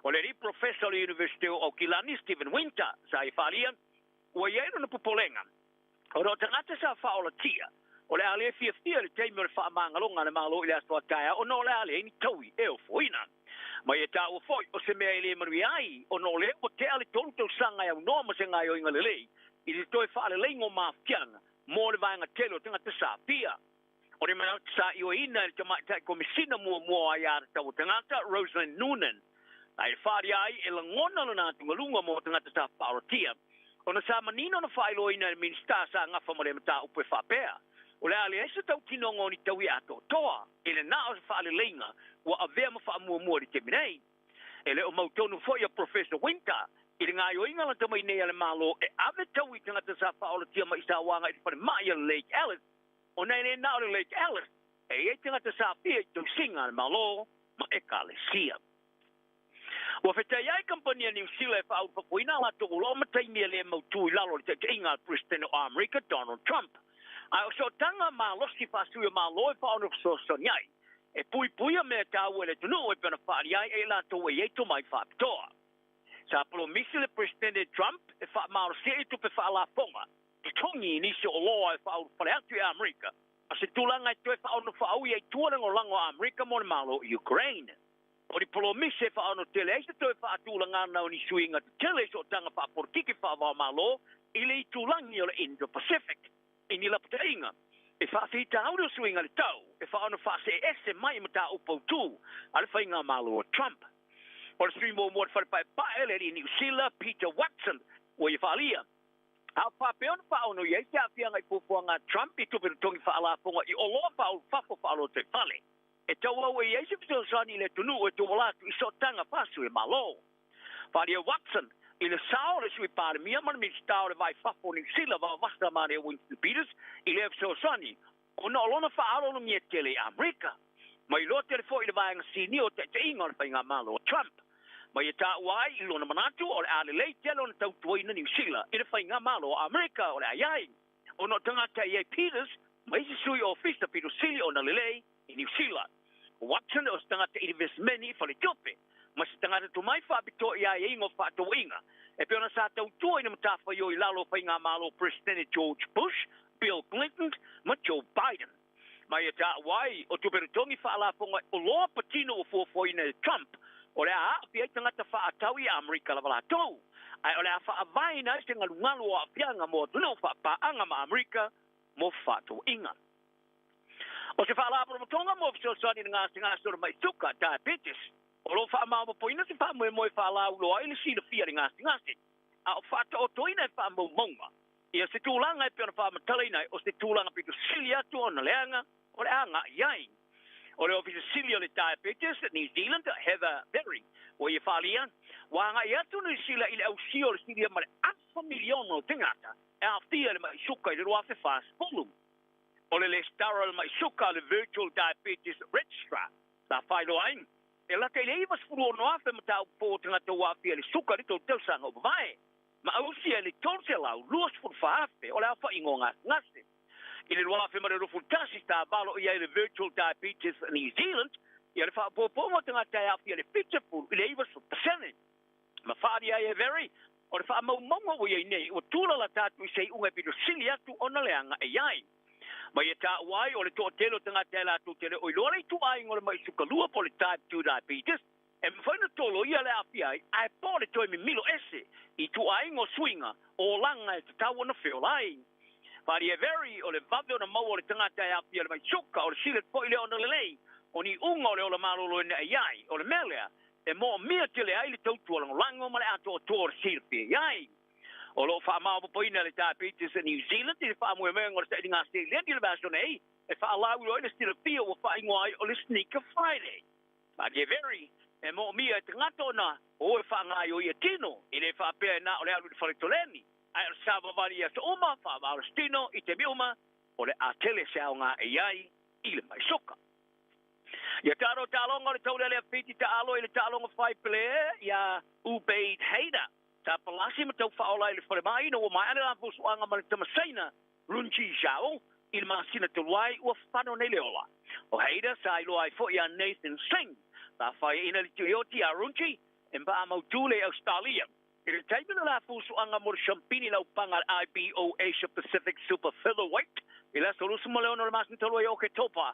S19: O le alii Profesa o le Iunivesite o Aukilani, Stephen Winter, sa ia faaalia, ua i ai lona popolega, ona o tagata sa faaolatia, o le a le fiafia i le taimi o le faamagaloga a le Malo i le aso a taeao ona o le a leai ni taui e ofoina. Ma ia taua foi, o se mea e le manuia ai, ona o lea ua tea le 3 tausaga e aunoa ma se gaoioiga lelei i le toe faaleleiga o mafiaga mo le vaega tele o tagata sa aafia. O le manatu sa ioeina e le Tamaitai Komesina muamua o Aia Tatau a Tagata, Roslyn Noonan, a e faaalia ai e lagona lona atugaluga mo tagata sa faaolatia, ona sa manino na faailoaina e le Minisita sa gafa ma lea mataupu e faapea, o le a leai se tautinoga o ni taui atoatoa i le na o se faaleleiga ua avea ma faamuamua i le taimi nei. E le o mautonu foi a Professor Winter i le gaoioiga lata mai nei a le Malo e ave taui i tagata sa faaolatia mai i sauaga i le falemai a le Lake Alice, ona e le na o le Lake Alice e i ai tagata sa aafia i tausiga a le Malo ma Ekalesia. Ua fetai ai kamupani a Niu Sila e faaulufafoina a latou oloa ma taimi e le mautū i lalo o le taitaiga a le Peresetene o Amerika, Donald Trump. Ae o sootaga malosi faasui o Malo e faaono fesoasoani ai e puipuia mea taua i le atunuu e pei ona faaalia ai e i latou e i ai tomai faapitoa. Sa polomisi le Peresetene Trump e faamalosia i tupe faalafoga totogi i nisi o oloa e faaulufale atu i Amerika ma se tulaga e toe faaono faaui ai tua le lagolago a Amerika mo le Malo i Ukraine. O ni polomisi e faaono tele ai se toe faatulagana o ni suiga tetele i sootaga faapolokiki faava-o-Malo i le itulagi o le Indo-Pacific i ni lapataiga e faafitauli o suiga i le tau e faaono faaseese mai i mataupu autū a le faigamalo a Trump. O le sui muamua o le Fale Paepae, le alii Niu Sila, Peter Watson, ua ia faaalia, A o faapea ona faaono i ai se aafiaga i fuafuaga a Trump i tupe totogi faalafoga i oloa faaulufafo faalotofale, e tauau e i ai se fesoasoani i le atunuu e tauala atu i sootaga faasui Malo. Faaalia Watson i le sao o le Sui Palemia ma le Minisita o le Va i Fafo o Niu Sila Vaovasa Maria Winston Peters i lea fesoasoani ona o lona faaaloalogia tele i Amerika. Ma iloa tele foi i le vaega sinia o taitaiga o le faigamalo a Trump. Ma ia taua ai i lona manatu o le a lelei tele ona tautuaina Niu Sila i le faigamalo a Amerika o le a i ai ona o tagata e i ai Peters ma isi sui ofisa pito sili ona lelei i Niu Sila. O Watson o se tagata inivesimeni i faletupe ma se tagata tomai faapitoa i aiaiga o faatauaiga e pei ona sa tautua i le matafaioi i lalo o faigamalo o Peresetene George Bush, Bill Clinton ma Joe Biden. Ma ia taua ai, o tupe totogi faalafoga oloa patino ua fuafuaina e Trump, o le a aafia ai tagata faatau i Amerika lava latou, ae o le a faavaeina ai se galugalu o aafiaga mo atunuu faapaaga ma Amerika mo fefaatauaiga. O se faalapotopotoga mo fesoasoani i le gasegase o le mai suka, diabetes, o lo o faamaopoopoina se faamoemoe faalauiloa ai le silafia i le gasegase, a o faataotoina e faamaumauga ia se tulaga e pei ona faamatalaina ai o se tulaga pito sili atu ona leaga o le a agai i ai. O le Ofisa Sili o le Diabetes New Zealand, Heather Berry, ua ia faaalia, ua agai atu Niu Sila i le ausia o le silia ma le afa miliona o tagata e aafia i le mai suka i le 2040. O le resitala o le mai suka a le Virtual Diabetes Registrar sa faailoa ai, e lata i le 96,000 mataupu fou o tagata ua aafia i le suka i le tou tausaga ua mavae, ma ausia i le 324,000 o le aofaiga o gasegase. I le 2021 sa valo i ai le Virtual Diabetes New Zealand ia le faaopoopoga o tagata e aafia i le 70 i le 90%. Ma faaalia ai e Very, o le faamaumauga ua i ai nei, ua tulalata atu i se iuga e pito sili atu ona leaga e i ai. Ma ia taua ai, o le toatele o tagata e latou te le o iloa le ituaiga o le mai sukalua po o le type 2 diabetes, e mafai ona toloia le aafia ai, ae po o le toe mimilo ese i ituaiga o suiga o olaga e tatau ona feola ai. Faaalia e Very, o le vave ona maua o le tagata e aafia i le mai suka, o le sili atu foi lea ona lelei o ni iuga o le ola maloloina e i ai. O le mea lea, e moomia tele ai le tautua lagolago ma le atoatoa o le silafia i ai. O loo faamaopopoina le Diabetes New Zealand i le faamoemoega o le sailiga seleni i le vaiaso nei e faalauiloa ai le silafia ua faaigoa ai o le Sneaker Friday. Malie Very, e moomia e tagata ona o e faagaioia tino, e le faapea e na o le alu i le faletoleni, ae o le savavali i aso uma, faavaolositino i taimi uma, o le a tele se aoga e i ai i le mai soka. Ia taalo taaloga o le taulealea Fiti taalo i le taaloga faipele ia Ubaid Haida sa palasi ma tau faaola i le falemai ina ua maea le la fusuaga ma le tamasaina Runji Zhao i le masina talu ai ua fano nei le ola. O Haida sa iloa ai foi ia Nathan Singh sa faiaina le tuioti ia Runji e maamautu le Australia. I le taimi o le la fusuaga mo le siampini laupaga a le IBO Asia Pacific Super Featherweight i le aso 26 o le masina talu ai o Oketopa,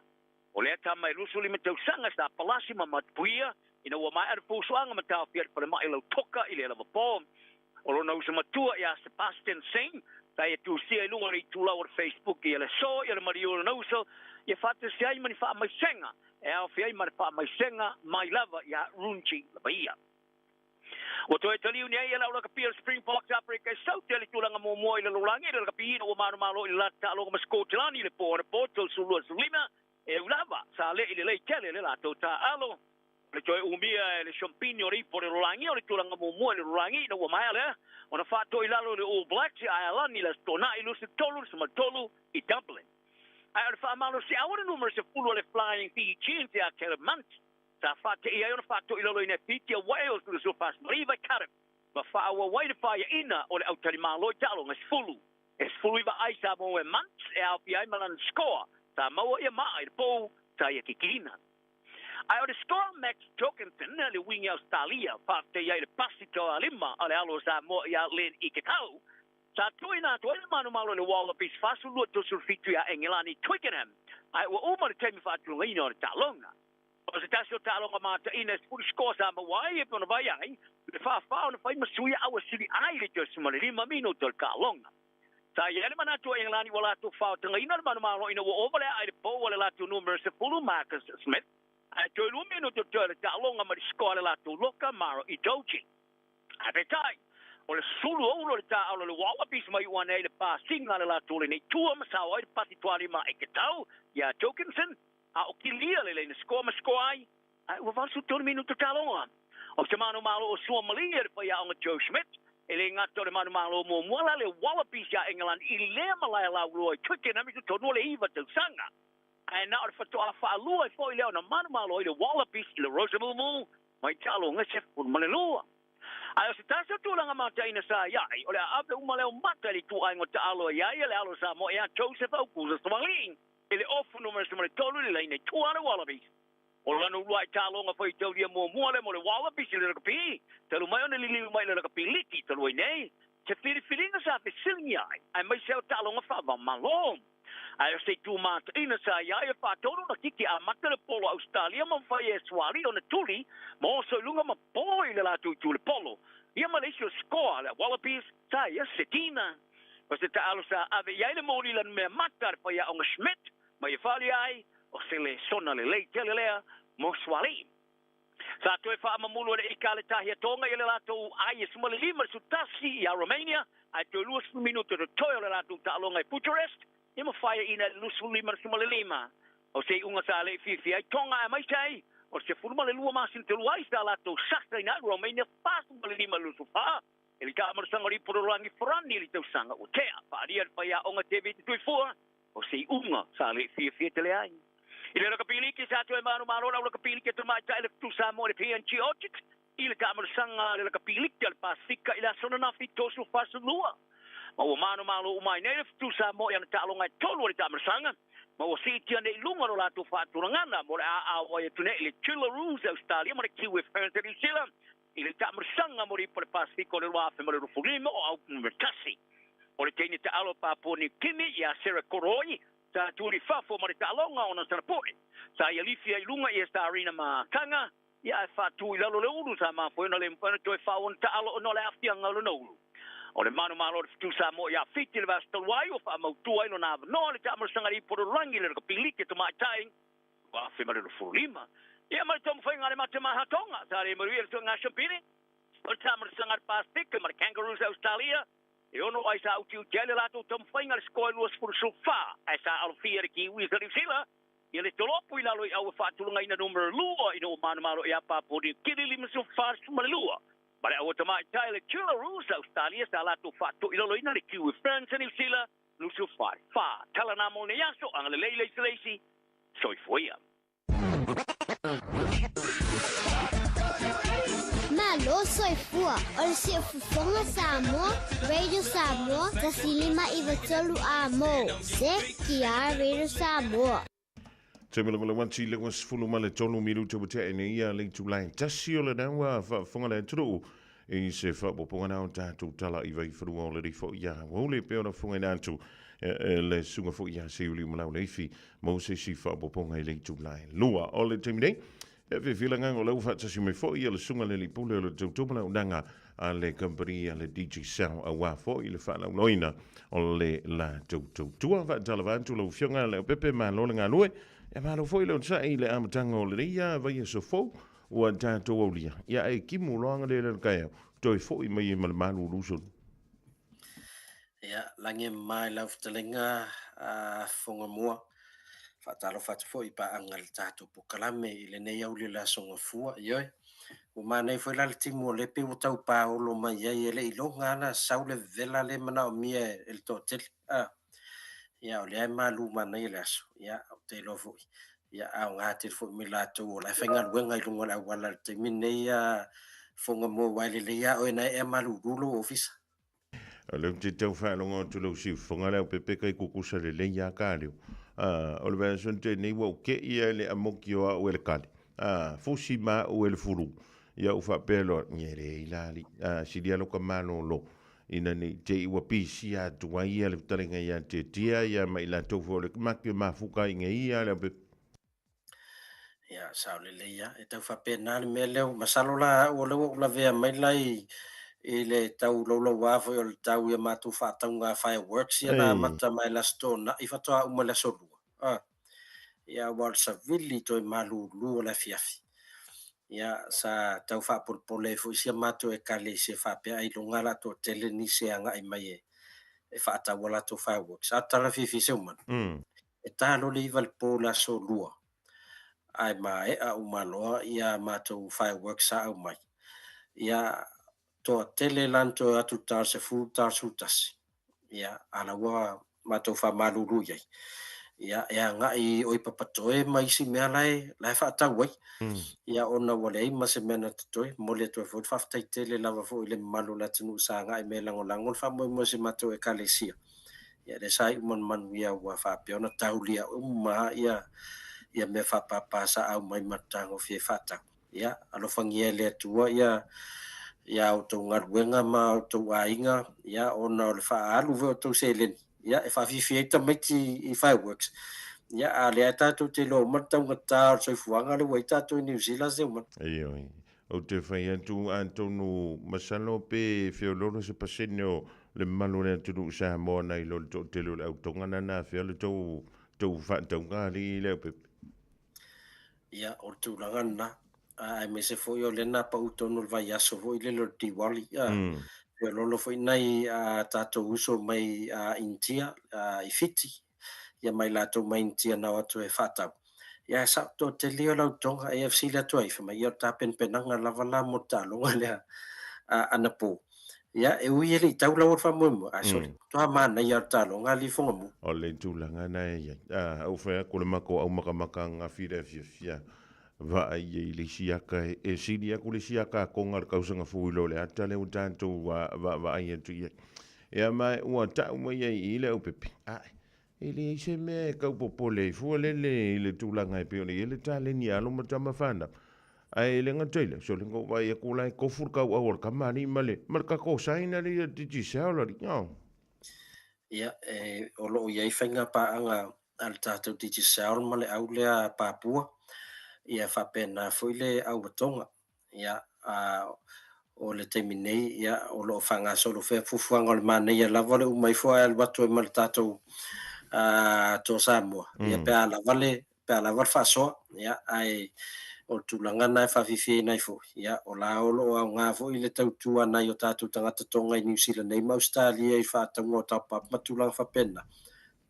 S19: o lea tama e 25 tausaga sa palasi ma matupuia ina ua maea le fusuaga ma taofia i le falemai lautoka i lea lava po. O lona uso matua ia Sebastian Singh sa ia tusia i luga o le itulau o le Facebook ia le aso ia le maliu o lona uso ia faatasi ai ma ni faamaisega e aofia ai ma le faamaisega mai lava ia Runji lava ia. Ua toe taliu nei e lau lakapi o le Springboks Afrika e sau tele tulaga muamua i le lalolagi i le lakapi ina ua manumalo i le latou taaloga ma Sikotilani i le po anapo 32 e ui lava sa le i lelei tele le latou taaalo. O le toe umia e le siampini o le ipu o le lalolagi o le tulaga muamua i le lalolagi ina ua maea lea ona faatoi lalo i le All Blacks i Aelani i le Aso Toonai 23 i Dublin. Ae o le faamalosiau o le numera 10 o le Flying Fijians ia Caleb Muntz Sa faateia ai ona faatoilaloina e Fiti Awae o le 2049 i Cardiff ma faaauau ai le faiaina o le autalimalo i taaloga e 10. E 19 ai Samoa e Muntz e aofia ai ma lana score sa maua ia maa i le pou sa ia kikiina. Ae o le score Max Jorgensen le wing Ausetalia faafetai ai le pasi toalima a le alo o Samoa ia Len Ikitau sa tuuina atu ai le manumalo i le Wallabies 42-37 ia Engelani Twickenham ae ua uma le taimi faatulagaina o le taaloga. O se tasi o taaloga mataina e 10 score sa maua ai e pei ona vaai ai le faafa ona fai ma sui auasili ai le 35 minute o le taaloga. Sa i ai le manatu o Engelani ua latou faotagaina le manumalo ina ua ova le aai i le pou a le latou numera 10 Marcus Smith ae toe 2 minute o toe o le taaloga ma le score a le latou loka Maro Itoje. Ae peitai, o le sulu oulo o le taaalo a le Wallabies mai ua ane ai le pasiga a le latou lenei tua ma sao ai le pasi tualima i Ketau ia Jorgensen A o kilia le laina score ma score ai, ae ua 83 minuta taaloga. O se manumalo o Suamalie le faiaoga Joe Schmidt, e le gata o le manumalo muamua la le Wallabies ia Engelani i lea malae lauloa i Twickenham i totonu o le 9 tausaga. Ae na o le faatoa faalua ai foi lea ona manumalo ai le Wallabies i le Rosa Mumu mai taaloga 12. Ae o se tasi o tulaga mataina sa i ai, o le a ave uma lea o mata i le ituaiga o taalo e i ai le alo Samoa ia Joseph Aukusa Sualii. I le ofu numera 13 i le laina i tua a le Wallabies. O lana uluai taaloga foi taulia muamua lea mo le Wallabies i le rakapi, talu mai ona liliu mai i le rakapi liki talu ai nei, se filifiliga sa fesiligia ai, aemaise o taaloga faava-o-Malo. Ae o se itu mataina sa i ai e faatonu ona kiki amata le polo a Ausetalia ma mafai e Sualii ona tuli ma oso i luga ma po i le latou itu i le polo. Ia ma le isi o score a le Wallabies sa ia Setina. O se taalo sa ave i ai le moli lana mea mata a le faiaoga Schmidt ma ia faalia ai, o se lesona lelei tele lea mo Sualii. Sa toe faamamulu e le ika a le tahi a Tonga i le latou ai e 15 le 11 ia Romania, ae toe 20 minute totoe o le latou taaloga i Bucharest, ia ma faiaina i le 25 le 15. O se iuga sa le i fiafia ai Tonga aemaise ai o le 12 masina talu ai sa latou sasa ina ai Romania 45 le 24. E le taamalosaga o le ipu lalolagi farani i le tausaga ua tea, faaalia le faiaoga David Tuifua, o se iuga sa le fiafia tele ai. I le lakapiliki sa toe manumalo lau lakapiliki a tamaitai le Fetu Samoa i le PNG Orchids i le taamalosaga a le lakapiliki a le Pasefika i le aso ananafi 32. Ma ua manumalo uma ai nei le Fetu Samoa i ana taaloga e tolu o le taamalosaga ma ua siitia nei i luga lo latou faatulagana mo le aao ai atu nei i le Jillaroos Australia ma le Kiwi Ferns a New Zealand i le taamalosaga mo le ipu o le Pasefika o le 2025 o Aupu numera 1. O le teine taalo Papua Niu Kini ia Sarah Koroi sa tuli fafo ma le taaloga ona salapoe. Sa ia lifi ai i luga ia Starina Makanga ia ae faatu i lalo le ulu sa mafua ai ona le mafai ona toe fao ona taalo ona o le aafiaga o lona ulu. O le manumalo o le Fetu Samoa ia Fiti le vaiaso talu ai ua faamautu ai lona avanoa i le taamalosaga i le ipu o le lalolagi i le rakapiliki a tamaitai 2025. Ia ma le taumafaiga a le Matemaha Tonga, sa le manuia le suega Siampini o le taamalosaga a le Pasefika ma le Kangaroos a Ausetalia. E ono ai sa utiuti ai le latou taumafaiga le score e 20 14, ae sa alofia e le Kiwis a Niu Sila ia le tolopo i lalo i au e faatulagaina numera lua ina ua manumalo ia Papua Niu Kini 54 12. Ma le aua tamaitai le Jillaroos a Ausetalia sa latou faatoilaloina le Kiwi Ferns a Niu Sila 24 4. Tala na mo lenei aso, agalelei le isi le isi, soifua ia.
S8: Malo soifua, o le Siufofoga Samoa, Radio Samoa, 1593 A mo, CKR Radio Samoa.
S10: Te mala wanti le was fulu ma le tolu milu te wate ene ia le itulai tasi o le naua faafofoga le atunuu i se faaopoopoga na o tatou tala i Vaifanua o le rifo ia Waule pe ona fofoga ina atu le suga foi ia Seiuli ma Lauleifi mo se isi faaopoopoga i le itulai lua o le taimi nei. E fiafia le agaga o lea ua faatasi mai foi le susuga i le alii pule o le tautua ma le auaunaga a le kamupani a le Digicel aua foi le faalauiloaina o le latou tautua. Faatalofa atu lau Afioga Leaupepe, malo le galue. Ia malo foi le onosai i le amataga o lenei vaiaso fou ua tatou aulia. Ia ae timu loa le le taeao, toe foi mai ai ma le malulu sulu.
S20: Ia, lagi e mama i lau fetalaiga a Fogamua. Faatalofa atu foi i paaga i le tatou polokalame i lenei auli o le Aso Gafua. Ioe, ua manaia foi la le timu o lea pei ua tau paolo mai ai, e le i iloga lava ona sau le vevela lea e manaomia e le toatele. A, ia, o lea e malu manaia le aso, ia, ou te iloa foi, ia, aoga tele foi mo i latou o la e faigaluega i luga o le auala i le taimi lenei a Fogamua, aua e lelei lava oe na ee malulu lou ofisa.
S10: O lea ou te tau faalogo atu i lou siufofoga le aupepe kai kukusa lelei lava ka leo. O le vaiaso na tea nei ua ou te'i lava i le amoki o au e le kale. Fusi ma au e le fulu. Ia ou faapea loa, e leai la alii, sili lava lou ka malolo ina ne i te i ua pisia atu ai ia le fetalaiga ia Tietia ia ma i latou foi o le maki o mafuka ai nei ia le aupepe.
S20: Ia, sao lelei lava. E tau faapena le mea lea. Masalo la au o lea ua ou lavea mai la i le tau loulou foi o le tau i a matou faatauga fireworks ia na amata mai le Aso Toonai faatoa uma i le Aso Lua. Ah. Ia, aua o le savili toe malulu o le afiafi. Ia, sa tau faapolopole ai foi si a matou ekalesia faapea ailoga o le a toatele nisi e agai mai e faatau a latou fireworks. A o le tala fiafia Seumanu. E ta loa le 9 i le po i le aso Lua, ae maea uma loa ia matou fireworks sa aumai. Ia, toatele la na toe o atu i le ta o le 10, ta o le 11. Ia, a la ua matou faamalulu i ai. Ia, e agai i oi papatoe ma isi mea la e, la e faatau ai. Ia, ona ua leai ma se mea na totoe. Momoli atu ai foi le faafetai tele lava foi i le mamalu o le atunuu sa agai mai e lagolago le faamoemoe o si matou Ekalesia. Ia lea sa iu manumanuia ua faapea ona taulia uma ia ia mea faapapa sa aumai ma le tagofia e faatau. Ia alofagia e le Atua ia ia a outou galuega ma a outou aiga, ia ona o le faaalu foi o outou seleni, ia e faafiafia ai tamaiti i fireworks. Ia a lea tatou te iloa uma le taugata o le soifuaga lea ua i ai tatou i Niu Sila Seumanu.
S10: Ioe. Ou te fai atu, atonu masalo pe feoloolo se pasene o le mamalu o le atunuu Samoa nai lo le toatele o le au Tonga na afea le tou tou faatauga alii le aupepe.
S20: Ia, o le tulaga lena, aemaise foi o lea na pau tonu i le vaiaso foi lele o le Diwali, feoloolo foi nai a tatou uso mai Initia i Fiti, ia ma i latou mai Initia na o atu e faatau. Ia ae sao toatele ia o le au Tonga, e fesili atu ai, fai mai, ia o le tapenapenaga lava la mo le taaloga lea anapo. Ia, e ui e le i tau laua le faamoemoe, ae sole, matua manaia lava le taaloga alii Fogamua.
S10: O le tulaga na e i ai. A, ou fai atu le matou aumakamaka ananafi i le afiafi a vaai ai i le isi aka e sili atu le isi aka a Tonga i le tausaga fou i lo le ata lea ua tatou vaavaai atu i ai. Ia ma ua tau mai ai i i le aupepe, ae E leai se mea e tau popole ai fua lele i le tulaga e pei ona i ai le taleni a alo ma tama fanau. Ae e le gata i lea, sole na ou vaai atu la e tofu le tauau a le tama alii ma le, ma le tatou sign alii a le Digicel alii. Oh.
S20: Ia, e, o lo o i ai faiga paaga a le tatou Digicel ma le au lea Papua, ia faapena foi le au a Tonga. Ia, a o le taimi nei, ia, o lo o faagasolo fea fuafuaga o le manaia lava o le uma ifo ae alu atu ai ma le tatou Toa Samoa, ia, pe a lava le, pe a lava le faasoa, ia, ae O le tulaga lena e faafiafiaina ai foi, ia, o la o lo o aoga foi le tautua a nai o tatou tagata Tonga i Niu Sila nei ma Ausetalia i faatauga o top-up ma tulaga faapena,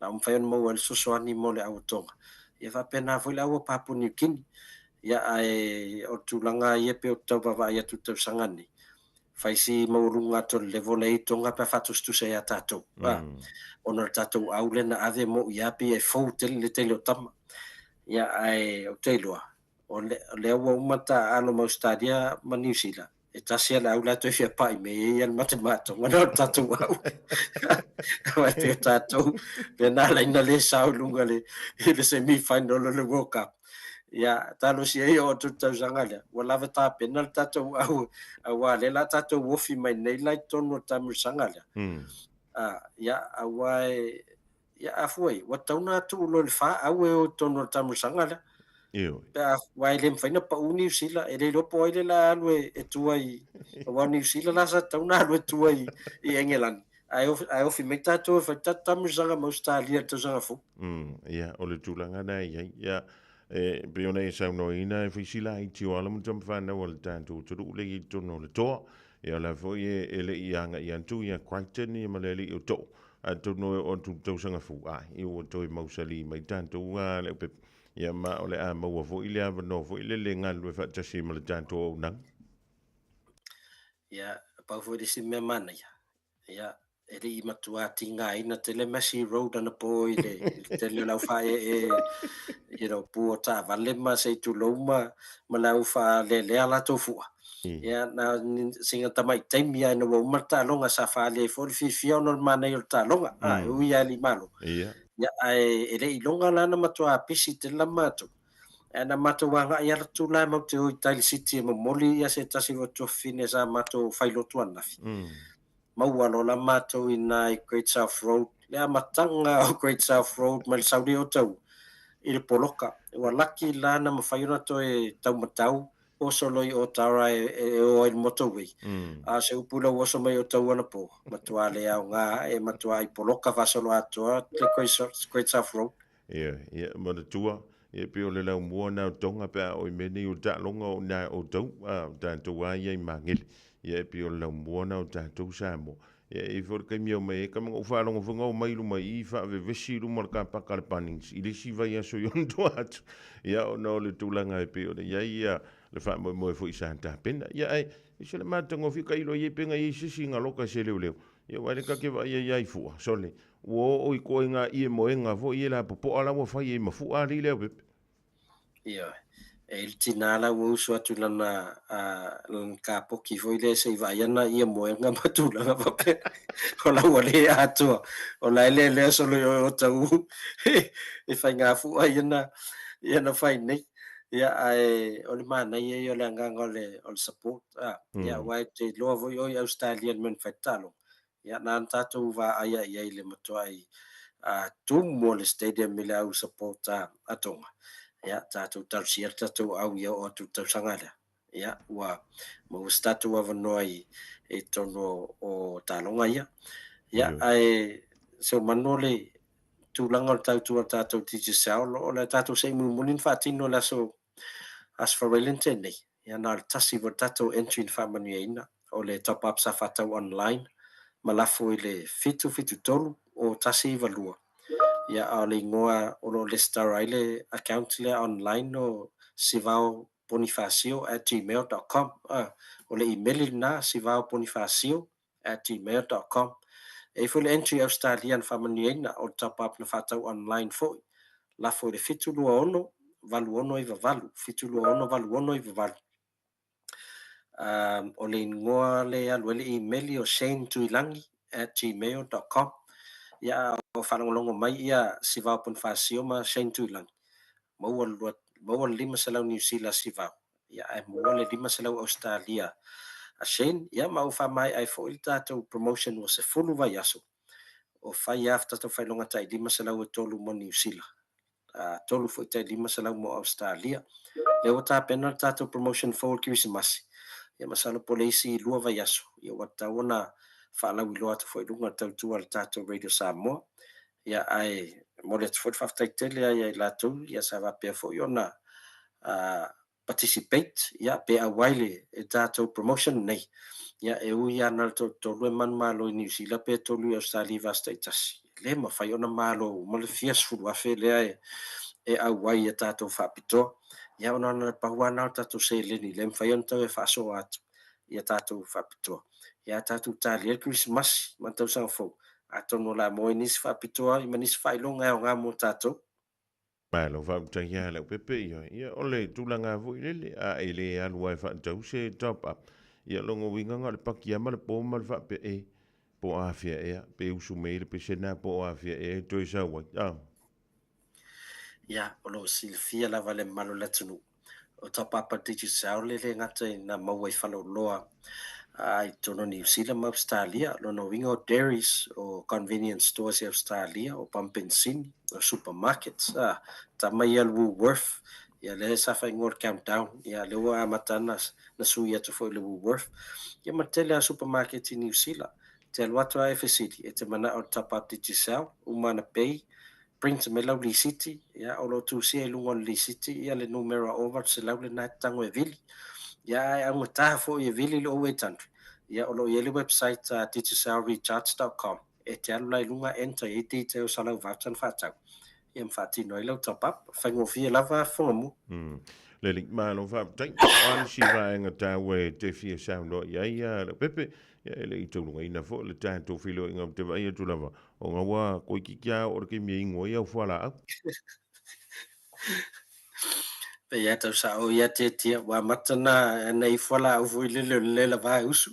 S20: la ua mafai ona maua ai le fesoasoani mo le au a Tonga. Ia faapena foi le au a Papua Niu Kini. Ia, ae o le tulaga lava ia pei ou te tau vaavaai atu i le tausaga lenei, fai si maualuga atu o le level lea i Tonga pe a faatusatusa ia tatou, ona o le tatou au lea na ave mo'i lava pei e fou tele le tele o tama. Ia, ae ou te iloa, o lea ua uma ona taaalo ma Ausetalia ma Niu Sila, e tasi lava le au la e toe fia pai mai ai ia le matematoga na o le tatou au. Aua e pei o tatou lea na ala ai ona le sao i luga i le semi final o le World Cup. Ia, talosia ia oo atu i le tausaga lea, ua lava tapena le tatou au, aua o lea o le a tatou ofi mai nei la i totonu o le taamilosaga lea. Ia, aua e, Ia, a fua i, ua tatau ona tuu loa i le fa au e o i totonu o le taamilosaga lea.
S10: Ioe.
S20: Pe a, aua e le mafai ona pau Niu Sila, e le iloa po o ai lea o le a alu e tua i, aua o Niu Sila la sa tatau ona alu e tua i, i Engelani, ae ofi, ae ofi mai tatou e fai le tatou taamilosaga ma Ausetalia i le tausaga fou.
S10: Ia, o le tulaga lena e i ai. Ia, e pei ona e saunoaina, e fai sila iti o alo ma tamafanau a le tatou atunuu lea e i ai i totonu o le toa. Ia, o la foi e le i agai atu ia Crichton ia ma le alii o Too, Atonu e oo atu i le tausaga fou, ai, ua toe mausali mai tatou a le aupepa. Ia, ma o le a maua foi le avanoa foi lele e galulue faatasi ai ma le tatou auaunaga.
S20: Ia, pau foi le isi mea manaia, ia, e le i matua tigaina tele Massey Road anapo i le, i le tele o le au faaeaea, you know, pu o taavale ma se i tulou ma, ma le au faalelea latou fua. Ia, na o sina tamai taimi lava ina ua uma le taaloga sa faaali ai foi le fiafia ona o le manaia o le taaloga, a, e ui lava i le malo. Ia, ae e le i iloga la ona matua pisi tele la matou. Ae na matou agai atu la matou te o i tai i le city e momoli ia se tasi o tuafafine sa matou failotu ananafi. Maua loa la matou i ina i Great South Road, le amataga o Great South Road mai le Saudi o Otahuhu i le poloka. Ua laki la na mafai ona toe taumatau oso loa i Otara e o ai i le motorway. A o se upu i lou oso mai Otahuhu anapo, matua le aoga e matua ai poloka faasoloatoa le Great South Road.
S10: Ia, ia, manatua, ia pei o le laumua na o Tonga pe a oo i mea nei o taaloga o na o outou, a o tatou lava ia i Magele. Ia e pei o le laumua na o tatou Samoa. Ia e i ai foi le taimi e omai ai ka ma ou faalogo foi na omai i luma i i faavevesi i luma o le kapaka a le Bunnings i le isi vaiaso i ona tua atu. Ia ona o le tulaga e pei ona i ai ia le faamoemoe foi sa tapena. Ia ae ese le matagofie tailo i ai pe na i ai se isi galoka se leoleo. Ia aua le ta te vaai ai i fua, sole, ua oo i koe nga ie moega foi ia la popoa la ua fai ai ma fua alii lea o Pepe.
S20: Ioe. E i le tinā la ua usu atu i lana, lana kapoki foi lea se i vaai ana ia moega ma tulaga faapea. O la ua le atoa. O la e lelea solo i oe o tau e faigafua ia na, ia na fai nei. Ia, ae o le manaia ia o le agaga o le, o le support. A, ia, aua e te iloa foi oe i Ausetalia i le mea na fai taaloga. Ia, na ona tatou vaai lava i ai i le matuai tumu o le stadium i le au support a Tonga. Ia, tatou talosia le tatou au ia oo atu i le tausaga lea. Ia, ua maua se tatou avanoa i totonu o taaloga ia. Ia, ae seumanu o le tulaga o le tautua a le tatou Digicel, o le tatou se i mulimuli na faatino i le aso Aso Faraile na tea nei. Ia na o le tasi foi le tatou entry na faamanuiaina, o le top up sa faatau online ma lafo i le 773 o 192. Ia a o le igoa o lo o lesitara ai le account lea online o sivaobonifacio@gmail dot com. O le imeli lena sivaobonifacio @gmail dot com. E i ai foi le entry Ausetalia na faamanuiaina, o le top up na faatau online foi, lafo i le 726 8698, 726 8698. O le igoa le alu ai le imeli o shanetuilagi @gmail dot com. Ia a o faalogologo mai ia Sivao Ponifasio ma Shane Tuilagi, maua le lua, maua le 500 Niu Sila Sivao, ia ae maua le 500 Ausetalia a Shane, ia ma ua faamaea ai foi le tatou promotion ua 10 vaiaso o fai lava tatou faailoga tai 503 mo Niu Sila, 3 foi tai 500 mo Ausetalia. Lea ua tapena le tatou promotion fou o le Kerisimasi, ia masalo po o le isi 2 vaiaso, ia ua tatau ona faalauiloa atu foi i luga o le tautua a le tatou Radio Samoa. Ia ae momoli atu foi le faafetai tele ia i latou ia sa faapea foi ona participate ia pe auai le tatou promotion lenei. Ia e ui lava na o le toatolu e manumalo i Niu Sila pe tolu i Ausetalia i vaaso taitasi, e le mafai ona malo uma le fia sefulu afe lea e auai i a tatou faapitoa. Ia ona na o le pau lava lena o le tatou seleni lea e mafai ona tau e faasoa atu i a tatou faapitoa. Ia tatou talia le Kerisimasi ma le tausaga fou, atonu o le a maua ai nisi faapitoa ma nisi faailoga e aoga mo tatou.
S10: Malo faafetai ia Leaupepe ia ia o le tulaga foi lele a e le alu a e faatau se top up ia lona uiga na o le paki a ma le po ma le faapea e po o afea ea pe usu mai ai le pesena po o afea ea e toe sau ai a.
S20: Ia o lo o silafia lava le mamalu o le atunuu O top up a Digicel e le gata ina maua i faleoloa i totonu o Niu Sila ma Ausetalia. Lona uiga o dairies, o convenience stores i Ausetalia, o pamu penisini, o supermarkets, a tama ia le Woolworth, ia lea sa faaigoa o le Countdown, ia lea ua amata na sui atu foi i le Woolworth. Ia ma le tele lava o supermarkets i Niu Sila. E te alu atu lava e fesili, e te manao i le top up Digicel, uma ana pay, print mai lau lisiti, ia, o lo o tusia i luga o le lisiti ia le numera 800 lena e te tago e vili. Ia, ae augata foi e vili le 0800. Ia, o lo o i ai le website a digicelrecharge.com e te alu la i luga enter i ai details a lau voucher na faatau, ia ma faatino ai lau top up. Faigofie lava Fogamua.
S10: Lelei, malo faafetai. O a nisi vaega taua e te fia saunoa i ai, Leaupepe? Ia, e le i taulugaina foi le tatou feiloaiga ou te vaai atu lava, ona ua toeitiiti lava oo le taimi e inu ai au fualaau.
S20: Pei lava tau sao ia Tietia, ua amata na ana i fualaau foi lele o le lela vae usu.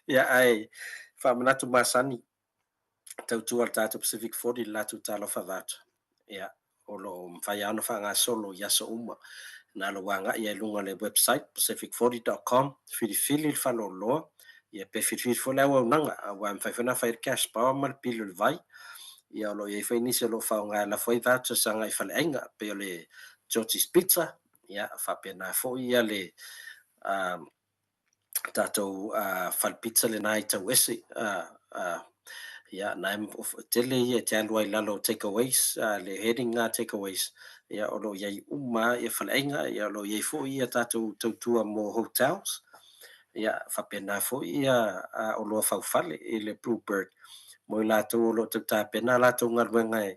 S20: Ia, ae faamanatu masani, tautua le tatou Pacific 40 i le latou talofa voucher. Ia, o lo o mafai lava ona faagasolo i aso uma. Na o lou agai lava i luga o le website pacific40.com, filifili le faleoloa, ia pe filifili foi le auaunaga, aua e mafai foi ona fai le cash power ma le pili o le vai. Ia o lo o i ai foi nisi o lo o faaaoga e lafo ai vouchers agai i faleaiga, pei o le Georgie's Pizza, ia faapena foi ia le tatou fale pizza lena i Tauese, ia na e tele ia e te alu ai i lalo o takeaways, le heading lena takeaways, ia o lo o i ai uma lava ia faleaiga, ia o lo o i ai foi ia tatou tautua mo hotels, ia faapena foi ia oloa faufale i le Blue Bird mo i latou o lo o tau tapena a latou galuega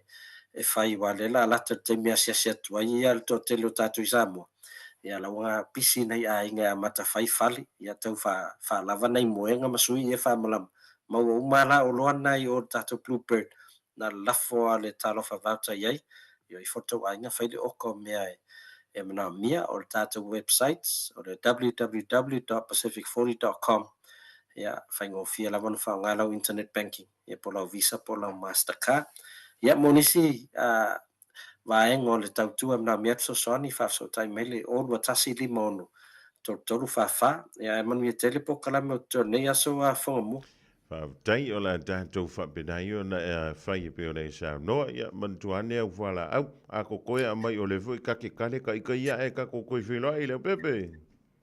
S20: e fai aua o lea o le a lata i le taimi e asiasi atu ai ia le toatele o tatou i Samoa. Ia la ua pisi nai aiga e amata fai fale, ia tau faalava nai moega ma sui ia faamalama. Maua uma la oloa na i o le tatou Blue Bird, na lafo a le talofa voucher i ai, ia ifo le tou aiga fai le oka o mea e manaomia. O le tatou website o le www.pacific40.com, ia faigofie lava ona faaaoga lau internet banking, ia po o lau Visa po o lau Mastercard. Ia mo nisi vaega o le tautua e manaomia fesoasoani, faafesootai mai le 02156 3344. Ia ae manuia tele polokalame o totoe o lenei aso a Fogamua.
S10: Faafetai, o le a tatou faapena ia ona e fai e pei ona e saunoa. Ia, manatua ane au fualaau, a kokoe aumai o lea foi ta te kale ta ita ia ae tatou toe feiloai, Leaupepe.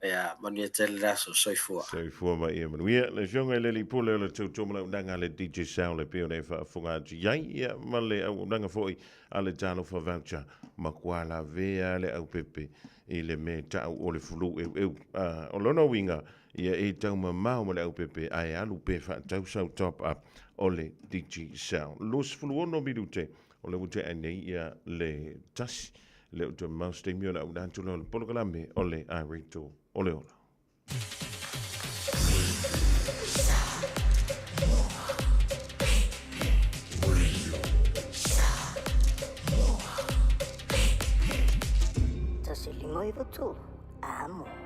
S20: Ia, manuia tele le aso. Soifua.
S10: Soifua ma ia manuia. Le Afioga i le Alii Pule o le Tautua-ma-Launaga a le Digicel e pei ona e faafofoga atu i ai, ia, ma le auaunaga foi a le Talofa Voucher, matua lavea le aupepe i le mea tau o le fulu eueu. A, o lona uiga, ia e taumamao ma le aupepe ae alu pe faatau sau top up o le Digicel. 26 minute o le ua tea nei ia le tasi. Le o toe mamao se taimi ona auina atu lea o le polokalame o le iRadio o le Ola.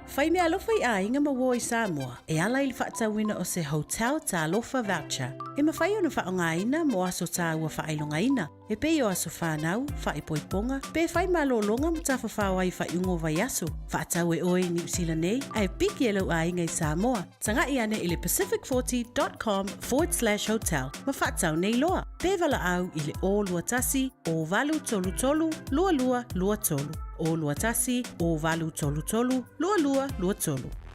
S5: Fai meaalofa i aiga ma uo i Samoa e ala i le faatauina o se Hotel Talofa Voucher e mafai ona faaaogaina mo aso tāua faailogaina E pei o aso whānau, whaepoiponga, pe whai malōlōga ma tafafao ai whaiuga o vaiaso, whaatau e oe i Niu Sila nei, ae piki e lou aiga i Samoa. Taga'i ane i le pacific40.com forward slash hotel ma whaatau nei loa. Pe valaau i le 021 0833 2223. 021 0833 2223.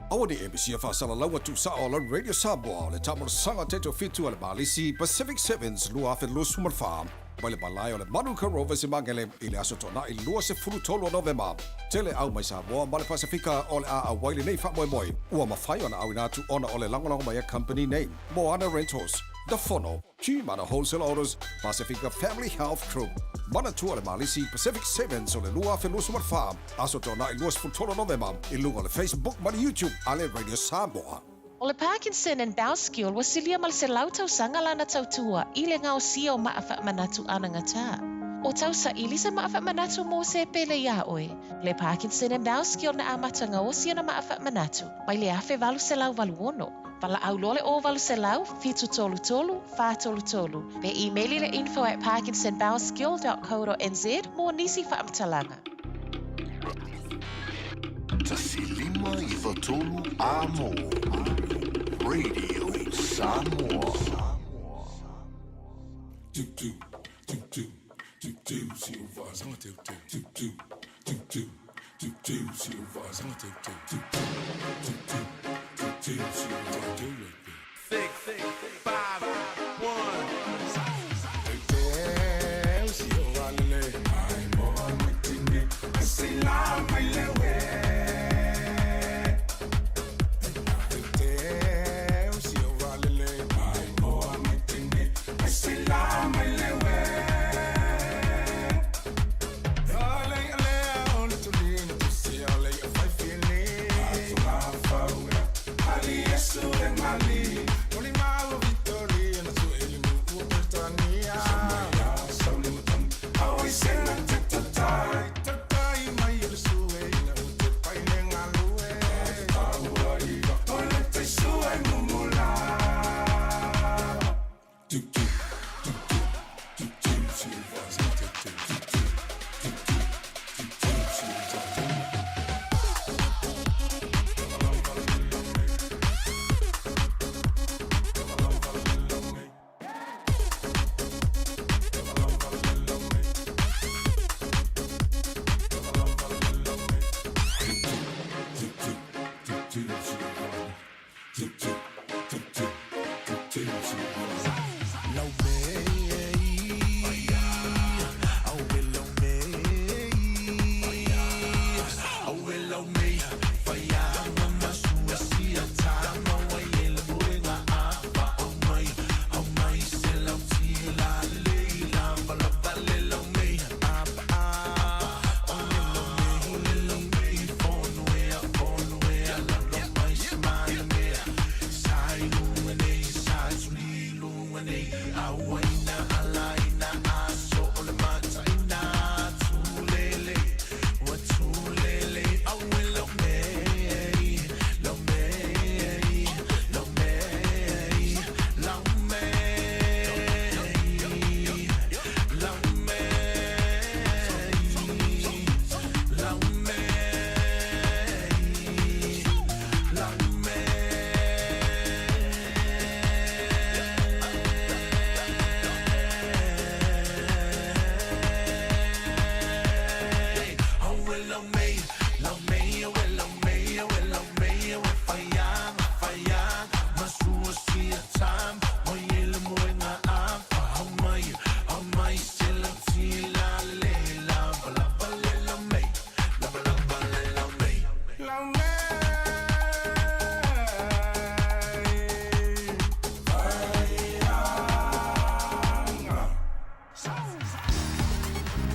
S2: Aua ne i e misia faasalalaua tuusao a lau Radio Samoa o le taamolosaga taitofitu a le Malisi Pacific Sevens 2024. mai le malae o le Manuka Rovers i Magele i le Aso Toonai 23 o Novema. Tele au mai Samoa ma le Pasefika o le a auai i lenei faamoemoe ua mafai ona auina atu ona o le lagolago mai a company nei, Moana Rentals, The Fono, G-Mana Wholesale Autos, Pasifika Family Health Group. Manatua le Malisi Pacific Sevens o le 2024, Aso Toonai 23 o Novema i luga o le Facebook ma le YouTube a le Radio Samoa.
S21: O le Parkinson and Bowskill ua silia ma le 100 tausaga lana tautua i le gaosia o maa faamanatu anagatā. O tausaili sa maa faamanatu mo se pele iā oe. Le Parkinson and Bowskill na amata gaosi ana maa faamanatu mai le 1886. Valaau loa le 0800 733 433 pe imeli le info at parkinsonbowelskill.co.nz mo nisi faamatalaga.
S3: 1593 A mo Radio Samoa.
S6: Six, five, one.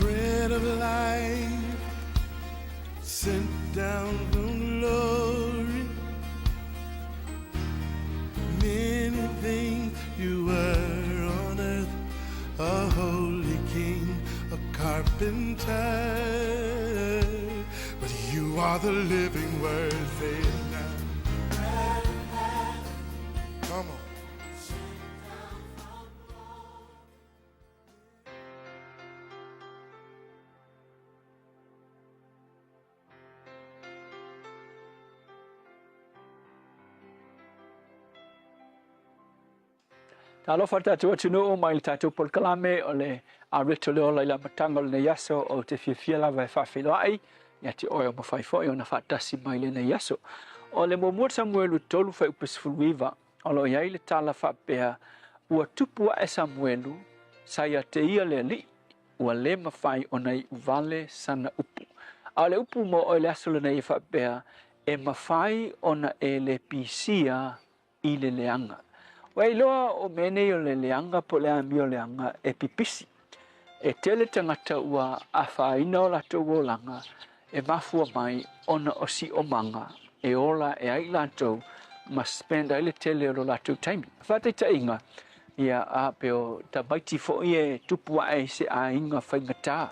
S13: Bread of life sent down from glory. Many things you were on earth, a holy king, a carpenter. But you are the living word, say it now. Come on.
S22: Talofa le tatou atunuu mai le tatou polokalame o le Areto le Ola i le amataga o lenei aso. Ou te fiafia lava e faafeiloai ia te oe o mafai foi ona faatasi mai lenei aso. O le muamua Samuelu 3 fuaiupu 19 o lo o i ai le tala faapea, Ua tupu ae Samuelu Sa ia te ia le Alii, ua lē mafai ona iu vale sana upu. A o le upu mo oe i le aso lenei e faapea, E mafai ona e le pisia i le leaga. Ua e iloa o mea nei o le leaga po o le amio leaga e pipisi. E tele tagata ua afaina o latou olaga e mafua mai ona o siomaga e ola ae ai i latou ma spend ai le tele o lo latou taimi. Faataitaiga, ia, a pe o tamaiti foi e tupu ae i se aiga faigata,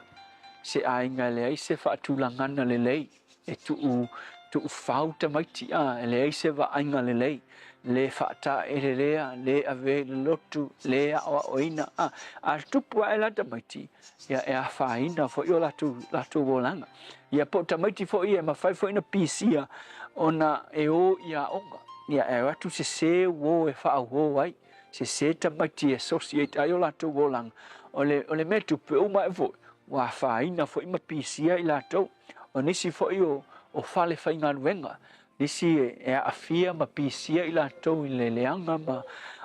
S22: se aiga e leai se faatulagana lelei, e tuu tuufau tamaiti, a, e leai se vaaiga lelei, le faataelelea, le avea i le lotu, le aoaoina, a, a tupu ae la tamaiti, ia e afaina foi o latou, latou olaga. Ia po o tamaiti foi e mafai foi ona pisia ona e o i aoga. Ia e o atu sese uo e faauo ai, sese tamaiti e associate ai o latou olaga. O le, o le mea tupu e uma ae foi, ua afaina foi ma pisia i latou. O nisi foi o, o fale faigaluega, nisi e aafia ma pisia i latou i le leaga ma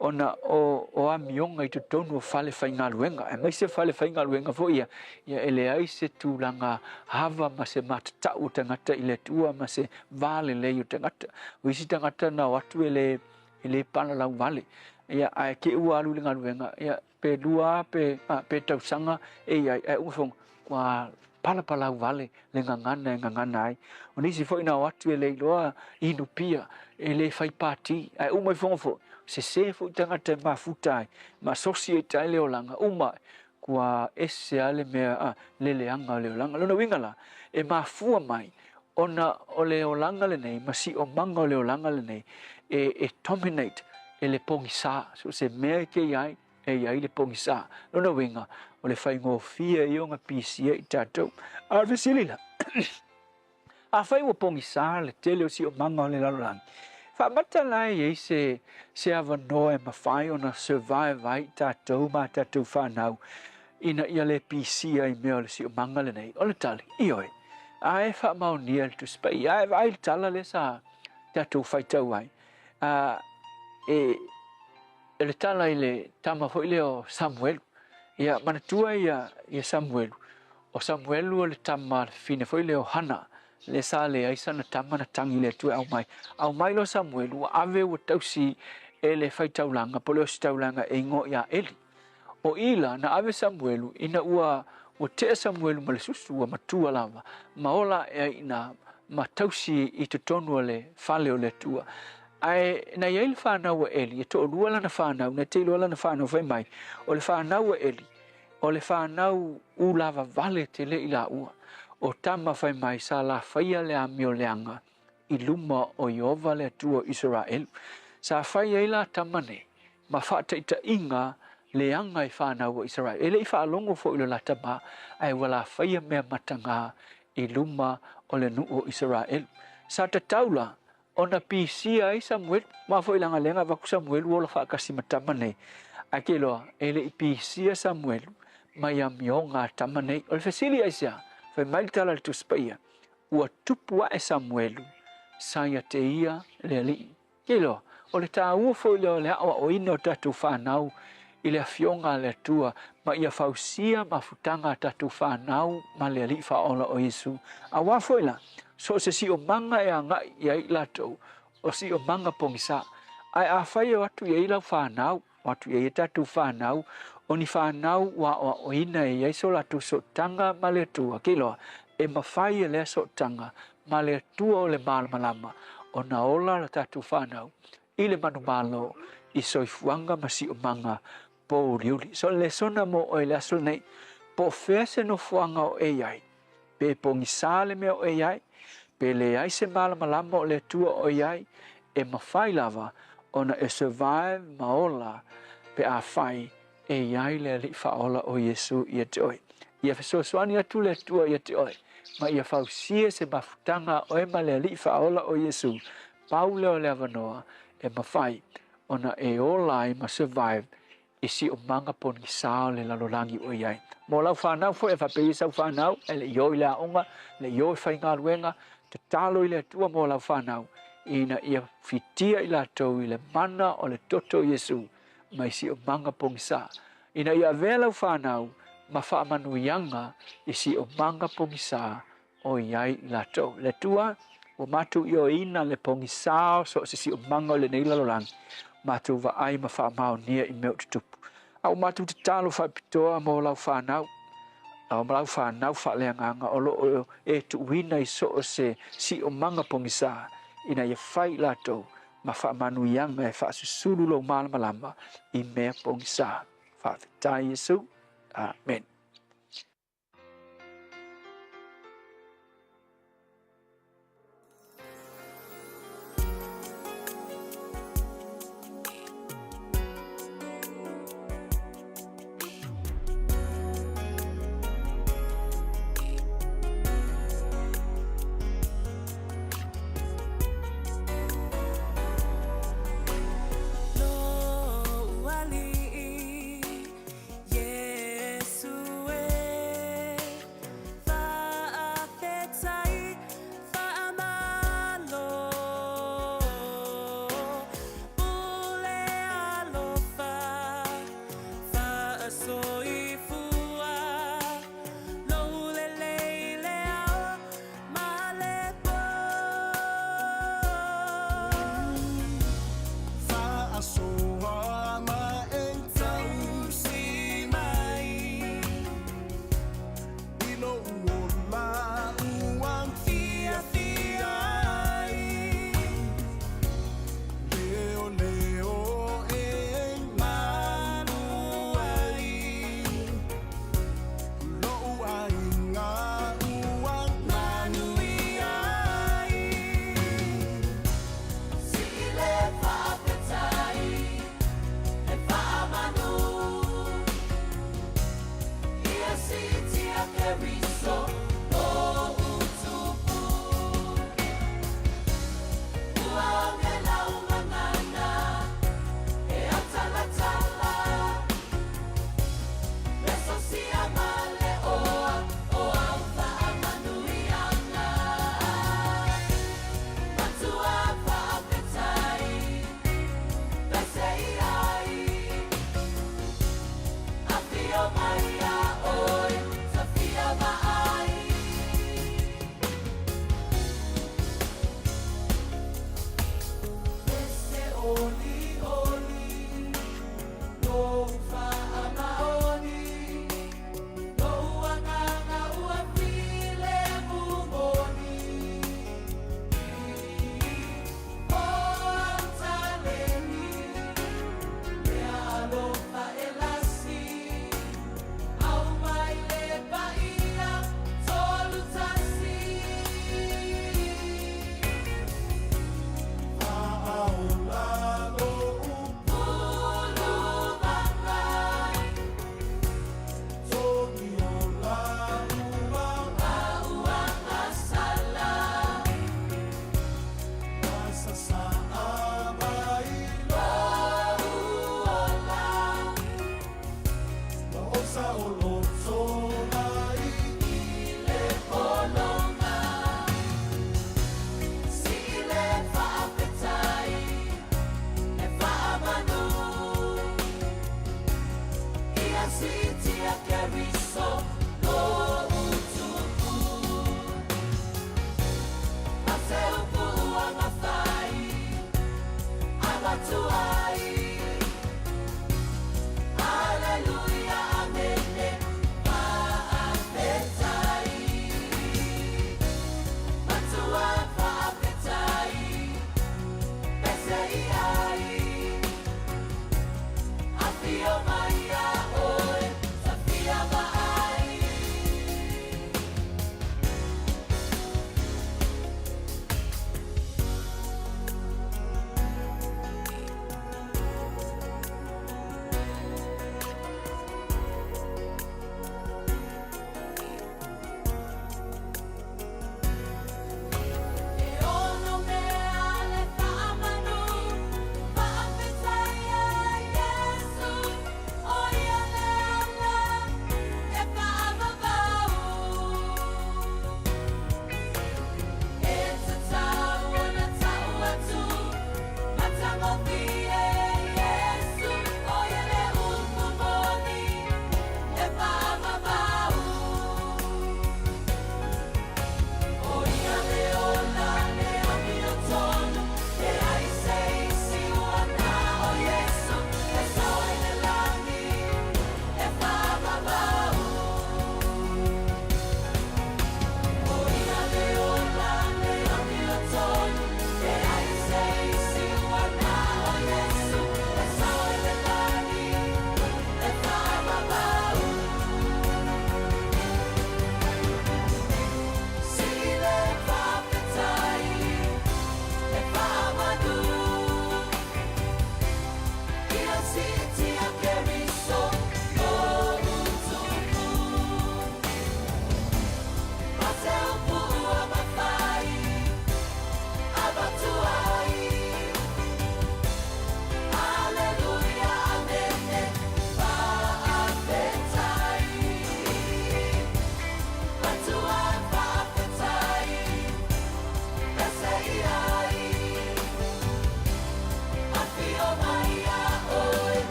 S22: ona o, o amioga i totonu o fale faigaluega, aemaise fale faigaluega foi ia, ia e leai se tulaga ava ma se matatau o tagata i le Atua ma se va lelei o tagata. O isi tagata na o atu e le, e le palalau vale, ia, ae te ua alu i le galuega, ia, pe lua pe, a, pe tausaga e i ai, ae uma ifoga, ua palapalau vale le gagana e gagana ai. O nisi foi na o atu e le iloa inu pia, e le fai pati, ae uma ifoga foi, sese foi tagata e mafuta ai, ma associate ai le olaga, uma ae, kua ese lava le mea, a, le leaga o le olaga. Lona uiga la, e mafua mai ona o le olaga lenei ma siomaga o le olaga lenei e, e dominate e le pogisa. So se mea e te i ai, e i ai le pogisa. Lona uiga, o le faigofie ia ona pisia i tatou. A o le fesili la, afai ua pogisa le tele o siomaga o le lalolagi, faamata la e i ai se, se avanoa e mafai ona survive ai i tatou ma a tatou fanau ina ia le pisia i mea o le siomaga lenei? O le tali, ioe. A e faamaonia e le Tusi Paia, a e vaai i le tala lea sa tatou faitau ai, a, e, e le tala i le tama foi lea o Samuelu. Ia, manatua ia, ia Samuelu, o Samuelu o le tama a le fafine foi lea o Hana, lea sa leai sana tama na tagi i le Atua e aumai. Aumai loa Samuelu, ua ave ua tausi e le faitaulaga po o le ositaulaga e igoa ia Eli. O i la, na ave Samuelu, ina ua, ua tea Samuelu ma le susu, ua matua lava, ma ola ae ai ina, ma tausi i totonu o le fale o le Atua. Ae na i ai le fanau a Eli, e toalua lana fanau, na te iloa lana fanau fai mai, o le fanau a Eli, o le fanau ulava vale tele i laua. O tama fai mai sa lafaia le amio leaga i luma o Ieova le Atua o Isaraelu. Sa fai ai la tama nei ma faataitaiga leaga i fanau a Isaraelu. E le i faalogo foi i lo la tama, ae ua lafaia mea mataga i luma o le nuu o Isaraelu. Sa tatau la ona pisia ai Samuelu. Aua foi leaga lea na avatu Samuelu ola faatasi ma tama nei. Ae te iloa, e le i pisia Samuelu mai amioga a tama nei. O le fesili aisea? Fai mai le tala a le Tusi Paia, ua tupu ae Samuelu, sa ia te ia le Alii. Te iloa, o le taua foi lea o le aoaoina o tatou fanau i le Afioga a le Atua ma ia fausia mafutaga a tatou fanau ma le Alii Faaola o Iesu. Aua foi la, so o se siomaga e agai i ai i latou, o siomaga pogisa. Ae afai e o atu i ai lau fanau, o atu i ai a tatou fanau, o ni fanau ua aoaoina e i ai so latou sootaga ma le Atua, ke iloa, e mafai e lea sootaga ma le Atua o le malamalama ona ola la tatou fanau i le manumalo i soifuaga ma siomaga pouliuli. So le lesona mo oe i le aso lenei, po o fea se nofoaga o e i ai, pe pogisa le mea o e i ai, pe leai se malamalama o le Atua o i ai, e mafai lava ona e survive ma ola pe afai e i ai le Alii Faaola o Iesu ia te oe. Ia fesoasoani atu le Atua ia te oe, ma ia fausia se mafutaga a oe ma le Alii Faaola o Iesu, pau lea o le avanoa e mafai ona e ola ai ma survive i siomaga pogisa o le lalolagi ua i ai. Mo lau fanau foi, e faapea ia sau fanau, e le i o i le aoga, le i o i faigaluega, tatalo i le Atua mo lau fanau, ina ia fitia i latou i le mana o le toto o Iesu mai siomaga pogisa. ina ia avea lau fanau ma faamanuiaga i siomaga pogisā o i ai i latou. Le Atua, ua matou ioeina le pogisā o so o se siomaga o lenei lalolagi, matou vaai ma faamaonia i mea o tutupu. A ua matou tatalo faapitoa mo lau fanau, o lau fanau faaleagaga o lo o e tuuina i so o se siomaga pogisā, ina ia fai i latou ma faamanuiaga e faasusulu lou malamalama i mea pogisā. Faafetai Iesu. Amen.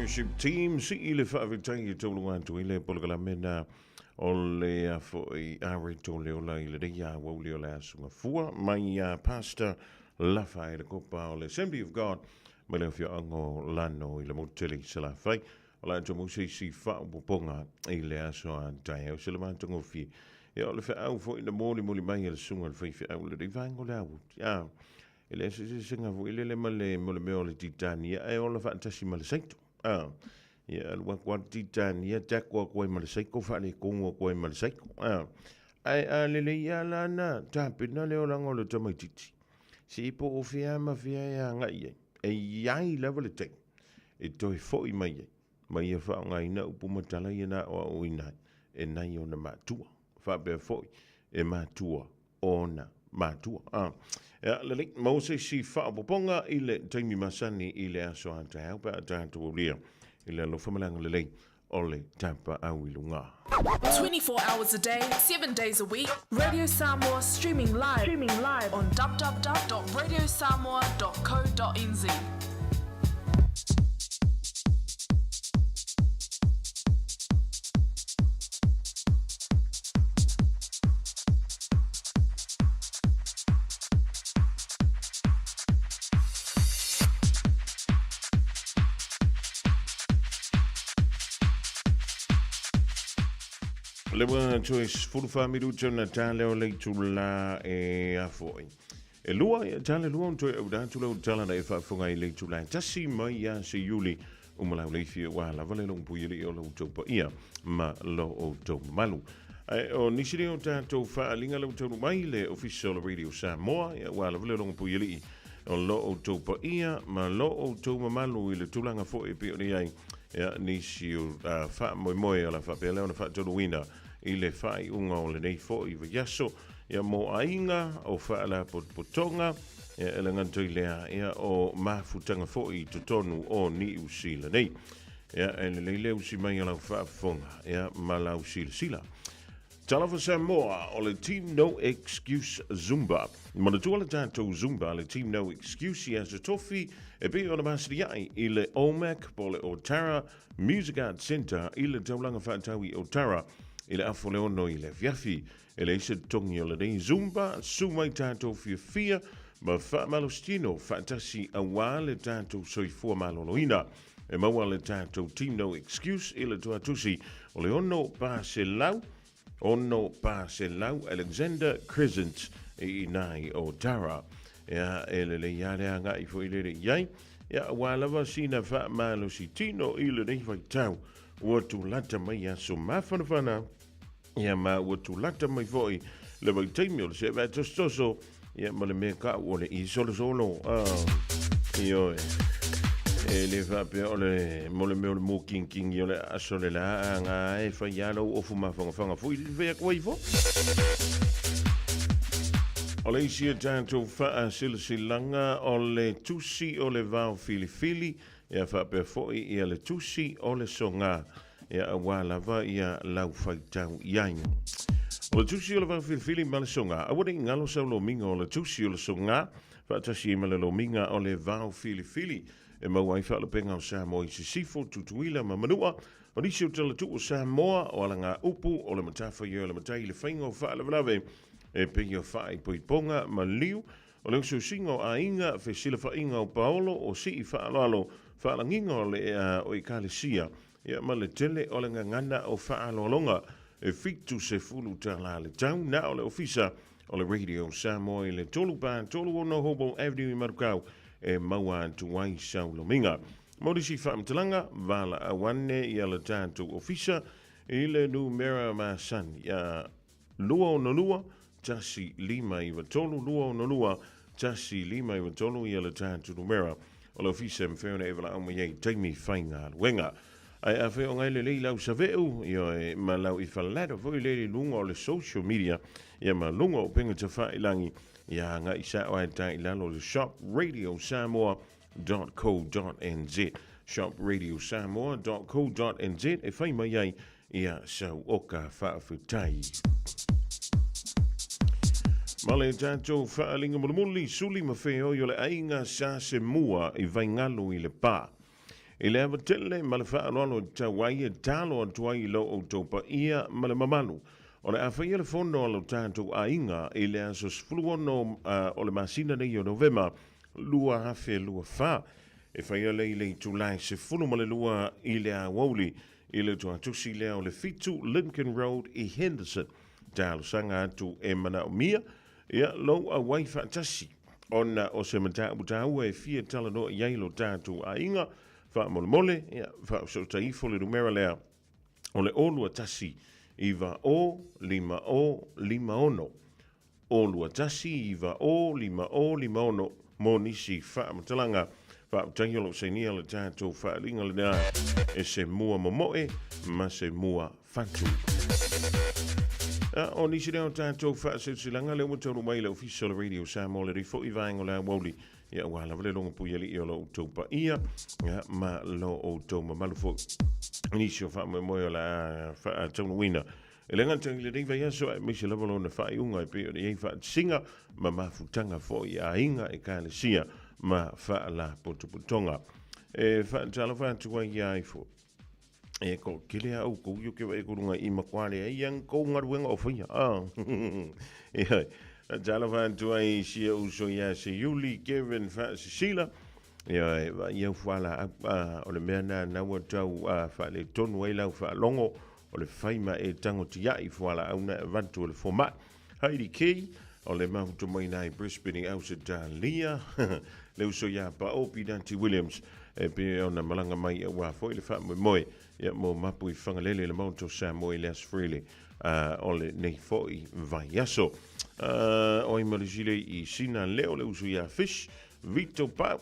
S10: Worship Team, sii le faafetai e tauluga atu ai le polokalame na o le foi areto le ola i lenei aoauli o le Aso Gafua mai ia Pastor Lafa e le kopa o le Assembly of God mai le afioaga o Lano i le motu tele i Salafai. O le a tou se isi faaopoopoga i le aso a taeao se le matagofie. Ia o le feau foi na molimoli mai e le susuga i le faifeau i lenei vaega o le aoauli. A, e leai se eseesega foi lele ma le, ma le mea o le Titania e ola faatasi ma le Saito. A, ia alu atu lava le Titania, taco atu ai ma le Saito, faaletonu atu ai ma le Saito. A, ae a lelei lava la na tapena le olaga o le tamaitiiti, se po o fea ma fea e agai ai, e i ai lava le taimi e toe foi mai ai, ma ia faaaogaina upu ma tala ia na aoaoina ai e nai ona matua, faapea foi e matua ona matua. A, ea, lelei, maua se isi faaopoopoga i le taimi masani i le aso a taeao pe a tatou aulia i le alofa ma le agalelei o le tapaau i luga.
S17: 24 hours a day, 7 days a week, Radio Samoa streaming live, streaming live on www.radiosamoa.co.nz.
S10: Le ua toe 14 minuta na tale o le itula e afoi. E lua, e tale lua on toe au atu lau tala na e faafofoga i le itula e tasi mai ia se Iuli uma lau leifi ua lava le long pui li o lau tau paia ma lo o tau mamalu. Ae o nisi nei o tatou faaaliga lau taunu mai le Ofisa o le Radio Samoa, ia ua lava le long pui li o lo outou paia ma lo outou mamalu i le tulaga foi e pei ona i ai ia, nisi o faamoemoe o le a faapea lea ona faataunuuina i le faaiuga o lenei foi vaiaso ia, mo aiga o faalapotopotoga ia, e le gata i lea ia, o mafutaga foi i totonu o Niu Sila nei. Ia, e lelei le usi mai o lau faafofoga ia, ma lau silasila. Talofa Samoa, o le Team No Excuse Zumba. Manatua le tatou Zumba, le Team No Excuse i Aso Tofi, e pei ona masiliai i le OMAC po o le Otara Music Arts Centre i le taulaga faatau i Otara i le afu o le ono i le afiafi. E leai se totogi o lenei Zumba, su mai tatou fiafia ma faamalositino faatasi aua le tatou soifua maloloina. E maua le tatou Team No Excuse i le tuatusi o le 6 600 Alexander Crescent i inā i Otara. Ia, e lelei lava le agai foi lele i ai. Ia, aua lava sina faamalosi tino i lenei vaitau ua tulata mai aso mafanafana. Ia, ma ua tulata mai foi le vaitaimi o le se'e tosotoso, ia, ma le mea ka'u o le isolosolo. Ah, ioe. E le faapea o le mo le mea o le mūkingingi o le aso le la a ngā e whai a lau ofu mawhangafaga foi le whea koe ifo. O le isi e tātou whaasilasilaga o le tusi o le vao filifili, ia faapea foi ia le tusi o le sogā. Ia aua lava ia lau faitau i ai. O le tusi o le vaofilifili ma le soga. Aua ne i galo sau lomiga o le tusi o le soga, faatasi ai ma le lomiga o le vaofilifili e maua ai faalupega o Samoa i Sisifo, Tutuila ma Manua. O nisi o talatuu o Samoa, o alagaupu, o le matafaioi o le matai i le faiga o faalavelave e pei o faaipoipoga ma liu, O le usiusiga o aiga, fesilafaiga o paolo, o sii faaaloalo, faalagiga o le ea o Ekalesia, ia ma le tele o le gagana o faaaloaloga. E $70 le tau na o le ofisa o le Radio Samoa i le 3 4 36 Hobble Avenue i Marukau e maua atu ai sau lomiga. Mo nisi faamatalaga, valaau ane ia le tatou ofisa i le numera masani ia 262 1593 262 1593 ia le tatou numera o le ofisa e mafai ona e valaau mai ai i taimi faigaluega. Ae afai o ngai lelei lau save'u, ioe, ma lau ifalada foi lele i luga o le social media, ia ma luga o upega tafailangi, ia agai sa'o ae ta i lalo o le shop radio samoa .co.nz shopradiosamoa.co.nz e fai mai ai ia sau oka faafetai. Ma le tatou faaaliga mulimuli, suli ma feoi o le aiga sa se mua i Vaingalu i Lepa. I le ava tele ma le faaaloalo e tatau ai e talo atu ai i lo outou paia ma le mamalu, o le a faia le fono a lo tatou aiga i le aso 16 o le masina nei o Novema 2024. E faia lea i le itula e 12 i le aoauli i le tuatusi lea o le 7 Lincoln Road i Henderson. Talosaga atu e manaomia ia lou auai faatasi ona o se mataupu taua e fia talanoa i ai lo tatou aiga. Faamolemole, ia, faaosootai ifo le numera lea o le 021 9 0 5 0 5 6. 021 9 0 5 0 5 6 mo nisi faamatalaga. Faafetai o lo o sainia le tatou faaaliga lena e se mua momoe ma se mua fatu. A o nisi lea o tatou faasilasilaga lea ua taunuu mai i le Ofisa o le Radio Samoa le Rifo i vaega o le aoauli ia aua lava le logo puialii o lo outou paia ia, ma lo outou mamalu foi. Nisi o faamoemoe o le a faataunuuina e le gata i lenei vaiaso aemaise lava lona faaiuga e pei ona i ai faatasiga ma mafutaga foi a aiga, ekalesia ma faalapotopotoga. E faatalofa atu ai ia ifo. E ko kele a oukou i o ke wa e kurunga i makuale ai ang kou galuega o faia. Ah. E hai. Talofa atu ai sia uso ia se Yuli Kevin Faasisila. Ia e va ia fuala a o le mea na na ua tau a whaale tonu ai lau whaalongo o le whaima e tango tiai fuala au na avatu o le fomai. Heidi Key, o le mahuta mai nei Brisbane i Ausetalia, le uso iā Pa'o Pinati Williams, e pei ona malaga mai auā foi le faamoemoe ia mo Mapu i Fagalele le Maota o Samoa i le Aso Faraile o lenei foi vaiaso. O ai ma le sile i Sina Leo le uso iā Fish, Vito Pau,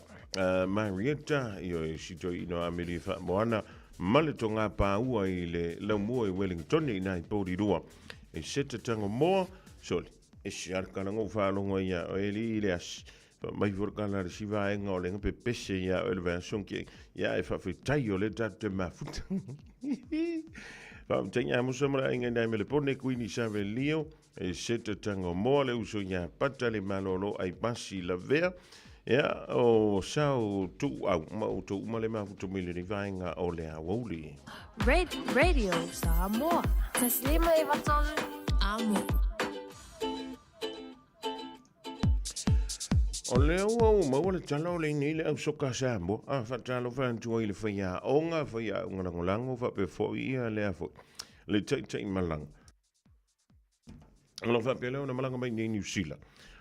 S10: Marietta, ioe si toeaina o Amelia Faamoana, ma le togā pāua i le laumua i Wellington i nā i Porirua. E seta tango moa, soli, e si ara kala ngou whaalongo ia o eli i le asi. Fa mai fo kala le si vaenga o le ngape pese ia o le vaeason ki ia e whawhitai o le tatu te mafuta. Wha te ia musa mara inga nai mele pone kuini save lio, e seta tango moa le uso ia pata le malolo ai basi la vea. Ia o sao tu au ma o tu uma le mafuta mele ni vaenga o le awauli.
S4: Radio Samoa. Taslima e vatolu amo.
S10: O lea ua ou maua le tala o le nei le au soka Samoa, a faatalofa atu ai i le faiaoga, faiaoga lagolago, faapea foi ia lea foi le taitai malaga. O lo o faapea lea ona malaga mai nei Niu Sila.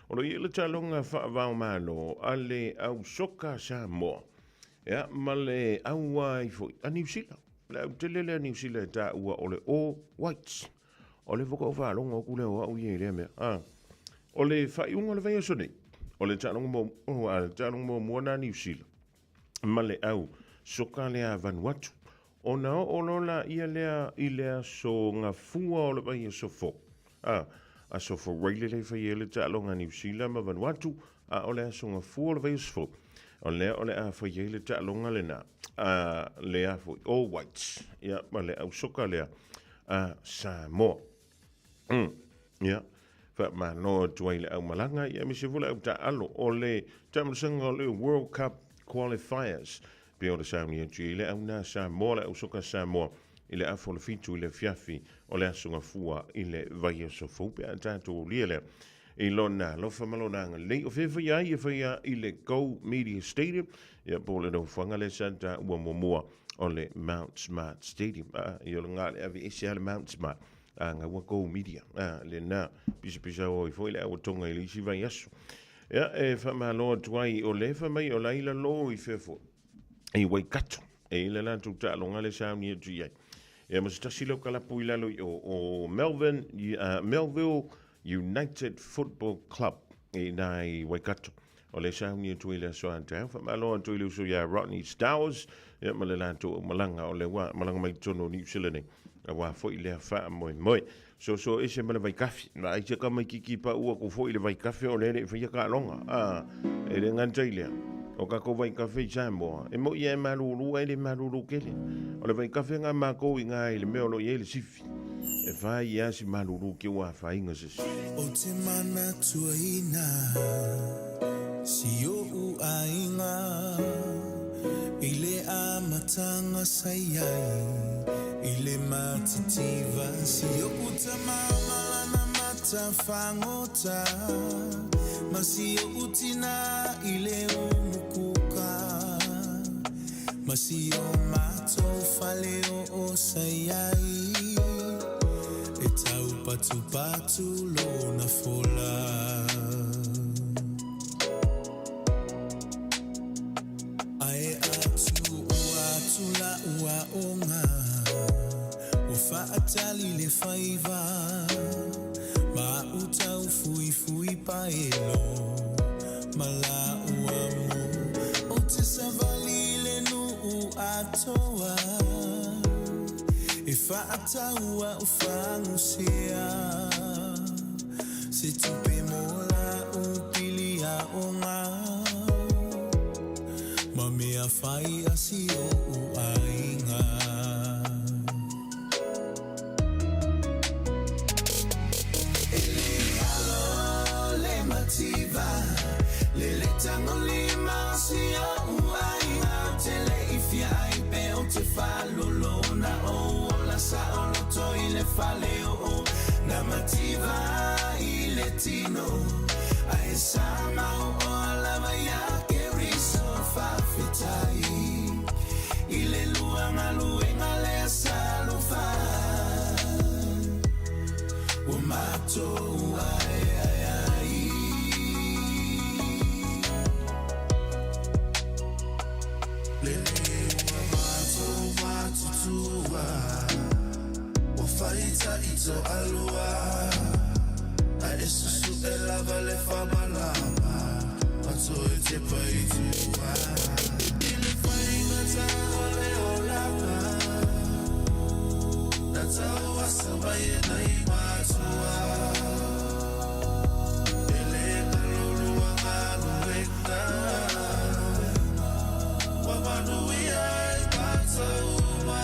S10: O lo o i ai le taloga faavaomalo a le au soka Samoa, ia, ma le au ai foi a Niu Sila. Le au tele lea a Niu Sila e taua o le All Whites. O le foka o faalogo aku lea o au ia i lea mea. A, o le faaiuga o le vaiaso nei, o le taaloga mo, oh, a, le taaloga muamua na Niu Sila ma le au soka lea a Vanuatu. Ona oo loa laia lea i le aso gafua o le vaiaso fou. A, aso Faraile lea i fai ai le taaloga a Niu Sila ma Vanuatu, a o le aso gafua o le vaiaso fou, o lea o le a fai ai le taaloga lena a lea foi All Whites, ia, ma le au soka lea a Samoa. Ia, faamalo atu ai le aumalaga, ia aemaise foi le au taaalo o le taamilosaga o le World Cup Qualifiers. Pei ona sauni atu i le au na Samoa, le au soka Samoa, i le afa o le 7 i le afiafi o le Aso Gafua i le vaiaso fou pe a tatou aulia lea i lona alofa ma lona agalelei. O fea e faia ai? E faia i le Go Media Stadium, ia po o le nofoaga lea sa taua muamua o le Mount Smart Stadium. A, ia o le ga le ave ese lava le Mount Smart, a gaua Go Media. A, lena, pisapisa o ai foi le auatonga i le isi vaiaso. Ia, e faamalo atu ai, o lea fai mai o la i lalo i fea foi, i Waikato, e i le latou taaloga lea sauni atu i ai. Ia, ma se tasi leo kalapu i lalo i o, o Melvin, Melville United Football Club i nā i Waikato. O lea sauni atu ai le aso a taeao. Faamalo atu i le uso iā Rodney Stowers, ia ma le latou aumalaga o lea ua malaga mai i totonu o Niu Sila nei, auā foi lea faamoemoe. Soso ese ma le vaikafe. Vaai se tamaititi pau atu foi i le vaikafe o lea e le i faia taaloga. A, e le gata i lea, o tatou vaikafe i Samoa, e moi lava e malulu ae le malulu tele. O le vaikafe na a matou i ina i le mea o lo o i ai le sifi, e fai lava si malulu ke ua afaina se isi.
S6: Ou te manatuaina si o'u aiga i le amataga.
S7: amataga sa iai i le matitiva si oʻu tamā ma lana matafagota ma si oʻu tinā i le umukuka ma si o matou fale oo sa iai e taupatupatu lona fola. Ae atu ua atu la'u aoga ua fa'atali le faiva ma a'u taufuifui paelo ma la'u amu ou te savali i le nu'u atoa e fa'atau a'u fagusea se tupe mo la'u pili aoga ma mea fai a si o'u aiga. E le alo le mativa le le tagolima o si o'u aiga ou te le i fia ai pe ou te faalolona ou ola saoloto i le fale oo na mativa i le tino ae sa mau oa lava iā Keriso faafetai i le lua galuega lea sa alofa ua matou aeae ai.
S6: Le ua matou matutua ua faitaʻi toalua Ae susuʻe lava le faamalama ma toe tepa i tua I le faigata o le olaga Na tauasa mai e nai matua E le galo lua galuega Ua manuia ai matou uma.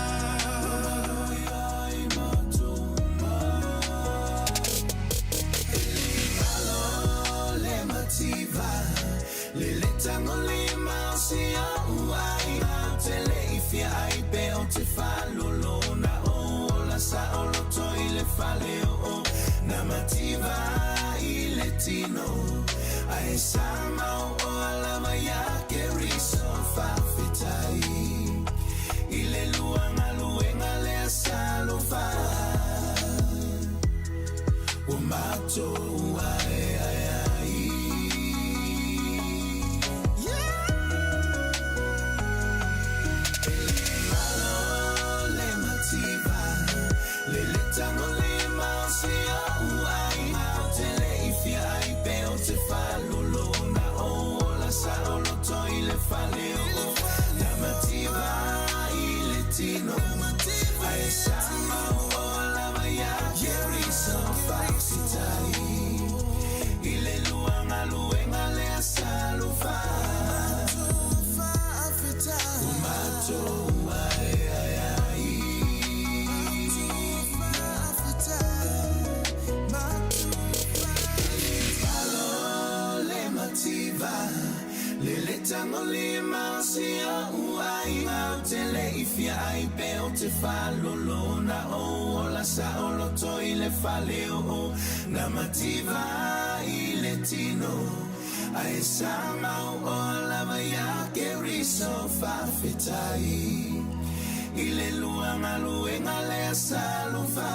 S7: I le lua galuega lea sa alofa ua matou aeae ai. E le galo le mativa le le tagolima o si o'u aiga ou te le i fia ai pe ou te faalolona ou ola saoloto i le fale oo na mativa i le tino ae sa mau oa lava iā Keriso faafetai i le lua galuega lea sa alofa ua matou aeae ai. Alo le mativa le le tagolima o si o'u aiga ou te le i fia ai pe ou te faalolona ou ola saoloto i le fale oo na mativa i le tino ae sa mau oa lava iā Keriso faafetai i le lua galuega lea sa alofa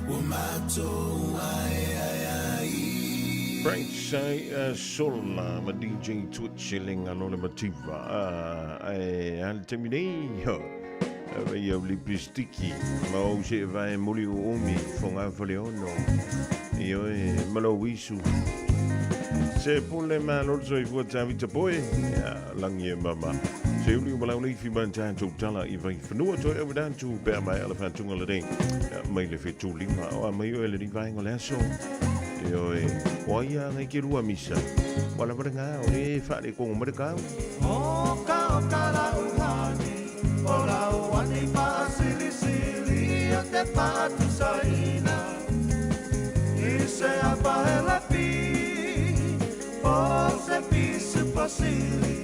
S7: ua matou aeae ai.
S10: Frank Sai Sola ma DJ Twitch e le galo le mativa ae a le taimi nei ho e au lipistiki ma ou se vae muli o umi fonga fale ono i oe ma lou isu se pule ma lolo soifua Tavita Boy ia langi e mama se uli o malau nei fi man tātou tala i vai whanua toi au dātu pea mai ala whātunga le nei mai le whetū lima o a mai oe le ni vaenga o le aso e oe o ai a ngai ke rua misa wala wala ngā o le whaare kongo marakau.
S11: O ka o ka la uhane o la o ani paasilisili o te paatusaina i se apaelapi o se pisu pasili.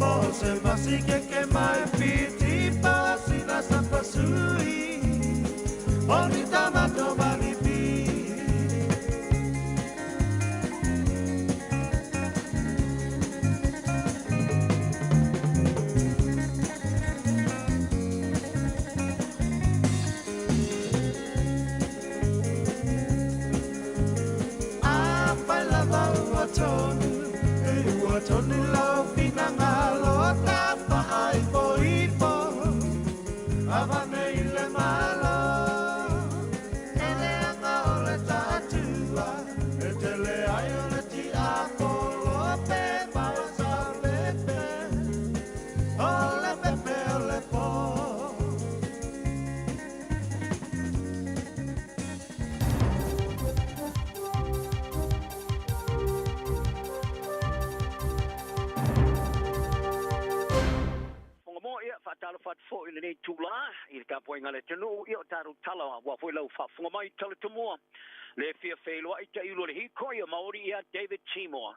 S11: Po se masi ke ke mai piti pa sina sa pasui Oni tamato malipi. Afai lava ua tonu, e ua tonu lau finagalo tafaaipoipo, avane i le Malo. E leaga o le taatua, e tele ai o le tiapolo pe mausalepe, o le pepe o le po.
S19: Fogamoa, ia, faatalofa atu foi i lenei itulā i le tapuaiga a le atunuu, ia o tatou tala aua foi lau faafofoga mai tala tumua le fia feiloai ta'iulu o le hikoi o Maori ia David Seymour.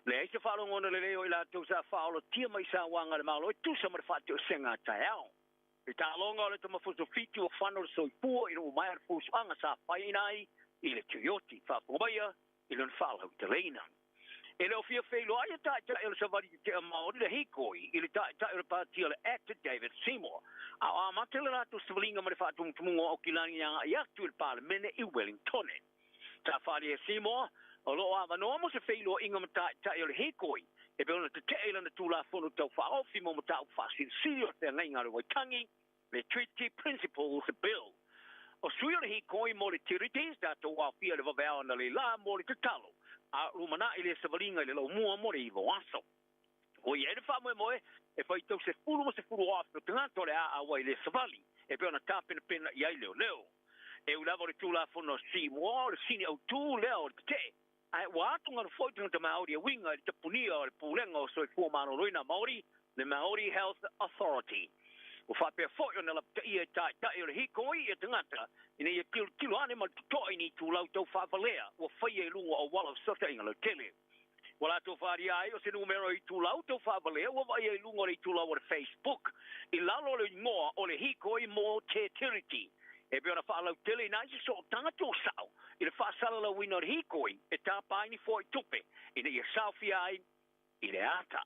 S19: Leai se faalogona lelei o i latou sa faaolotia mai sauaga a le Malo e tusa ma le faateosega a taeao. I taaloga o le tamafuso fitu o fano le soifua ina ua maea le fusuaga sa faiina ai i le Tuioti. Faafofoga maia i lona faalauteleina. E le o fia feiloai e ta'ita'i o le savali tete'a Maori le hikoi i le ta'ita'i o le pāti o le ACT David Seymour, a o amata le latou savaliga ma le faatumutumuga o Aukilani e aga'i atu i le Palemene i Wellingtone. Sa faaalia e Seymour, o lo o avanoa mo se feiloaiga ma ta'ita'i o le hikoi e pei ona tete'e i lana Tulafono Tau Faaofi mo Mataupu Faasilisili o le Feagaiga a le Waitangi, le Treaty Principles Bill. O sui o le hikoi mo le Tiriti, tatou aofia i le vaveao analeila mo le tatalo, a o lumana'i le savaliga i le laumua mo le 9 o aso. Ua i ai le faamoemoe e faitau 10 ma 10 o afe o tagata o le a auai i le savali e pei ona tapenapena i ai leoleo. E ui lava o le Tulafono a Seymour o le sini autū lea o le tete'e, ae ua atugalu foi tagata Māori e uiga i le tapunia o le Pulega o Soifua Maloloina Māori, le Māori Health Authority. Ua faapea foi ona lapataia e ta'ita'i o le hikoi ia tagata ina ia tilotilo ane ma le toto'a i ni itulau tau faavalea ua faia i luga o auala o fesootaiga lautele. Ua latou faaalia ai o se numera o itulau tau faavalea ua vaaia i luga o le itulau o le Facebook i lalo o le igoa o le Hikoi mo Te Tiriti e pei ona faalauteleina ai se sootaga tuusa'o i le faasalalauina o le hikoi e tapā ai ni foaitupe ina ia saofia ai i le ata.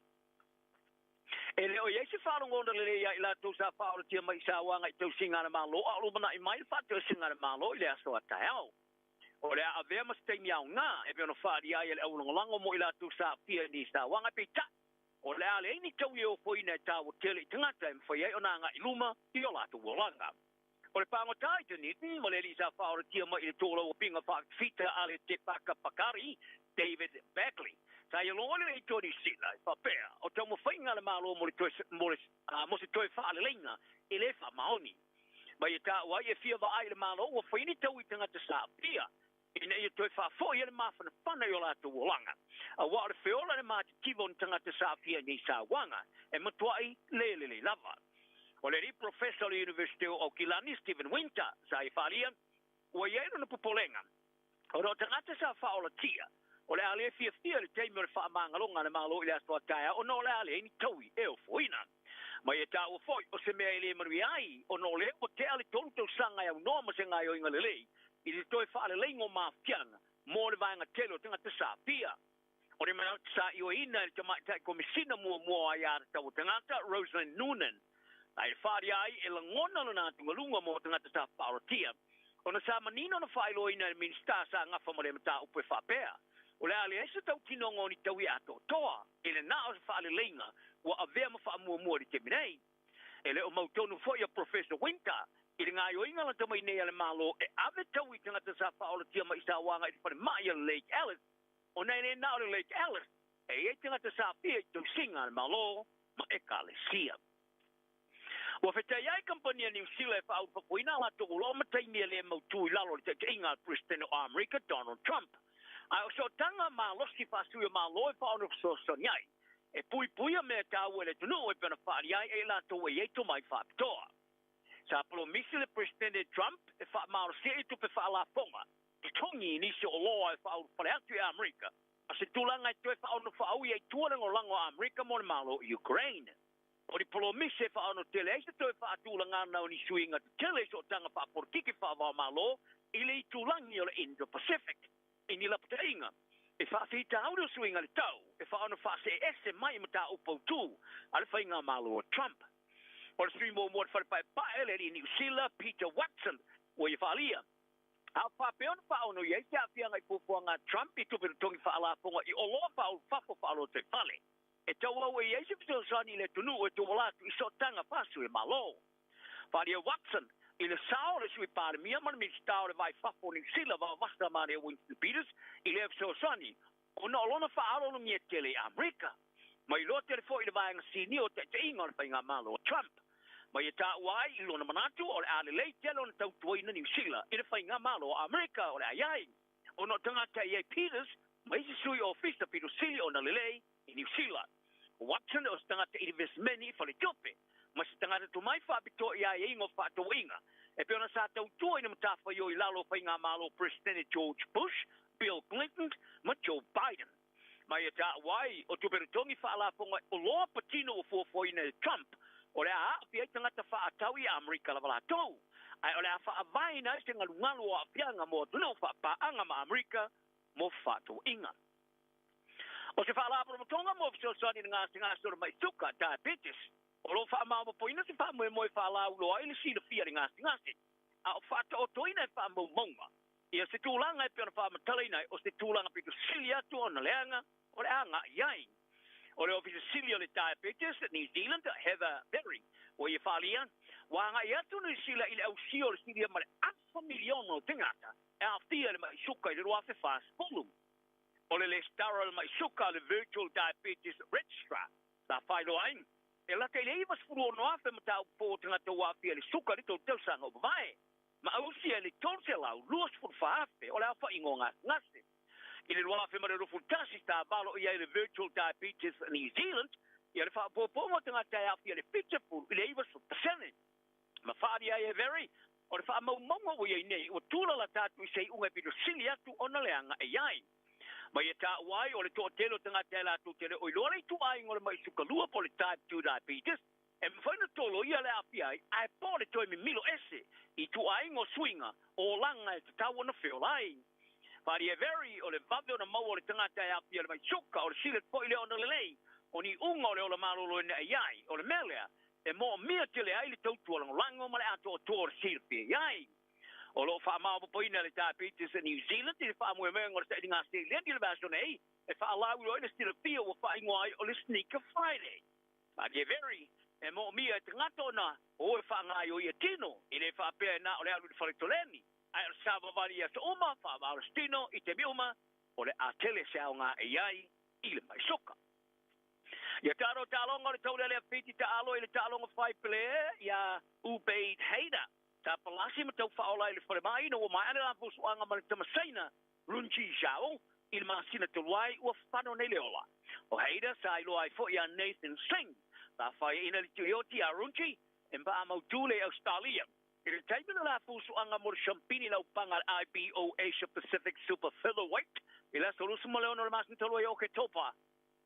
S19: E le o i ai se faalogona lelei ia i latou sa faaolatia mai i sauaga i tausiga a le Malo a o lumana'i mai le faatoesega a le Malo i le aso a taeao. O le a avea ma se taimi aogā e pei ona faaalia ai e le aulagolago mo i latou sa aafia i ni sauaga, peitai, o le a leai ni taui e ofoina e taua tele i tagata e mafai ai ona aga'i i luma i o latou olaga. O le pagota i Dunedin ma le alii sa faaolatia mai i le tolauapiga faafita a le Te Paka Pakari, David Bagley, sa ia loa le leitioa Niu Sila e faapea o taumafaiga a le Malo mo le toe mo le mo se toe faaleleiga e lē faamaoni. Ma ia taua ai e fia vaai i le Malo ua fai ni taui tagata sa aafia ina ia toe faafo'i ai le mafanafana i o latou olaga, auā o le feola i le matitiva o ni tagata sa aafia i nei sauaga e matua'i lē lelei lava. O le alii Profesa o le Iunivesite o Aukilani, Stephen Winter, sa ia faaalia, ua i ai lona popolega ona o tagata sa faaolatia o le a lē fiafia i le taimi o le faamagaloga a le Malo i le aso a taeao ona o le a leai ni taui e ofoina. Ma ia taua foi o se mea e lē manuia ai ona o lea ua tea le 3 tausaga e aunoa ma se gaoioiga lelei i le toe faaleleiga o mafukiaga mo le vaega tele o tagata sa aafia. O le manatu sa ioeina e le Tamaitai Komesina muamua o Aia Tatau a Tagata, Roslyn Noonan, a e faaalia ai e lagona lona atugaluga mo tagata sa faaolatia ona sa manino na faailoaina e le Minisita sa gafa ma lea mataupu e faapea, o le a leai se tautinoga o ni taui atoatoa i le na o se faaleleiga ua avea ma faamuamua i le taimi nei. E le o mautonu foi a Professor Winter i le gaoioiga lata mai nei a le Malo e ave taui i tagata sa faaolatia mai sauaga i le falemai a le Lake Alice, ona e le na o le Lake Alice e i ai tagata sa aafia i tausiga a le Malo ma Ekalesia. Ua fetai ai kamupani a Niu Sila e faaulufafoina a latou oloa ma taimi e lē mautū i lalo o le taitaiga a le Peresetene o Amerika, Donald Trump. Ae o sootaga malosi faasui o Malo e faaono fesoasoani ai e puipuia mea taua i le atunuu e pei ona faaalia ai e i latou e i ai tomai faapitoa. Sa polomisi le Peresetene Trump e faamalosia i tupe faalafoga totogi i nisi o oloa e faaulufale atu i Amerika A se tulaga e toe faaono faaui ai tua le lagolago a Amerika mo le Malo i Ukraine. O ni polomisi e faaono tele ai se toe faatulagaga o ni suiga tetele i sootaga faapolokiki faava-o-Malo i le itulagi o le Indo-Pacific. I ni lapataiga, e faafitauli o suiga le tau e faaono faaseese mai i mataupu autū a le faigamalo a Trump. O le sui muamua o le Fale Paepae le alii Niu Sila, Peter Watson, ua ia faaalia, a o faapea ona faaono i ai se aafiaga i fuafuaga a Trump i tupe totogi faalafoga i oloa faaulufafo faalotoifale e tauau ai i ai se fesoasoani i le atunuu e tauala atu i sootaga faasui Malo. Faaalia e Watson i le sao o le Sui Palemia ma le Minisita o le Va i Fafo o Niu Sila Vaovasa Maria Winston Peters i lea fesoasoani ona o lona faaaloalogia tele i Amerika. Ma iloa tele foi i le vaega sinia o taitaiga o le faigamalo a Trump. Ma ia taua ai i lona manatu o le a lelei tele ona tautuaina Niu Sila i le faigamalo a Amerika o le a i ai ona o tagata e i ai Peters ma isi sui ofisa pito sili ona lelei i Niu Sila. O Watson o se tagata inivesimeni i faletupe, ma se tagata tomai faapitoa i aiaiga o faatauaiga, e pei ona sa tautua i le matafaioi i lalo o faigamalo o Peresetene George Bush, Bill Clinton ma Joe Biden. Ma ia taua ai, o tupe totogi faalafoga oloa patino ua fuafuaina e Trump, o le a aafia ai tagata faatau i Amerika lava latou, ae o le a faavaeina ai se galugalu o aafiaga mo atunuu faapaaga ma Amerika mo fefaatauaiga. O se faalapotopotoga mo fesoasoani i le gasegase o le mai suka, diabetes, o lo o faamaopoopoina se faamoemoe faalauiloa ai le silafia i le gasegase, a o faataotoina e faamaumauga ia se tulaga e pei ona faamatalaina ai, o se tulaga pito sili atu ona leaga o le a agai i ai. O le Ofisa Sili o le Diabetes New Zealand, Heather Berry, ua ia faaalia, ua agai atu Niu Sila i le ausia o le silia ma le afa miliona o tagata e aafia i le mai suka i le 2040. O le Lesitara o le mai suka a le Virtual Diabetes Registrar sa faailoa ai, e lata i le 96,000 mataupu fou o tagata ua aafia i le suka i le tou tausaga ua mavae, ma ausia i le 324,000 o le aofaiga o gasegase. I le 2021 sa valo i ai le Virtual Diabetes New Zealand ia le faaopoopoga o tagata e aafia i le 70 i le 90 pasene. Ma faaalia ai e Very, o le faamaumauga ua i ai nei, ua tulalata atu i se iuga e pito sili atu ona leaga e i ai. Ma ia taua ai, o le toatele o tagata e latou te le o iloa le ituaiga o le mai sukalua po o le type 2 diabetes, e mafai ona toloia le aafia ai, ae po o le toe mimilo ese i ituaiga o suiga o olaga e tatau ona feola ai. Faaalia e Very, o le vave ona maua o le tagata e aafia i le mai suka, o le sili atu foi lea ona lelei o ni iuga o le ola malolo e neʻe i ai. O le mea lea, e moomia tele ai le tautua lagolago ma le atoatoa o le silafia i ai. O lo o faamaopoopoina le Diabetes New Zealand i le faamoemoega o le sailiga seleni o le vaiaso nei e faalauiloa ai le silafia ua faaigoa ai o le Sneaker Friday. Malie Very, e moomia e tagata ona o e faagaoioi e tino, e le faapea e na o le alu i le fale toleni, ae o le savavali i aso uma, faamalosi tino i taimi uma, o le a tele se aoga e i ai i le mai soka. Ia taalo taaloga o le taulealea Fiti taalo i le taaloga faipele ia Ubaid Haider sa palasi ma tau faaola i le falemai ina ua maea le lafusuaga ma le tama Saina Runji Zhao i le masina talu ai ua fano nei le ola. O Haider sa iloa ai foi ia Nathan Singh sa faiaina le tuioti ia Runji e maamautu le Australia i le taimi o le lafusuaga mo le siampini laupaga a le IBO Asia Pacific Super Featherweight i le aso 26 o le masina talu ai o Oketopa.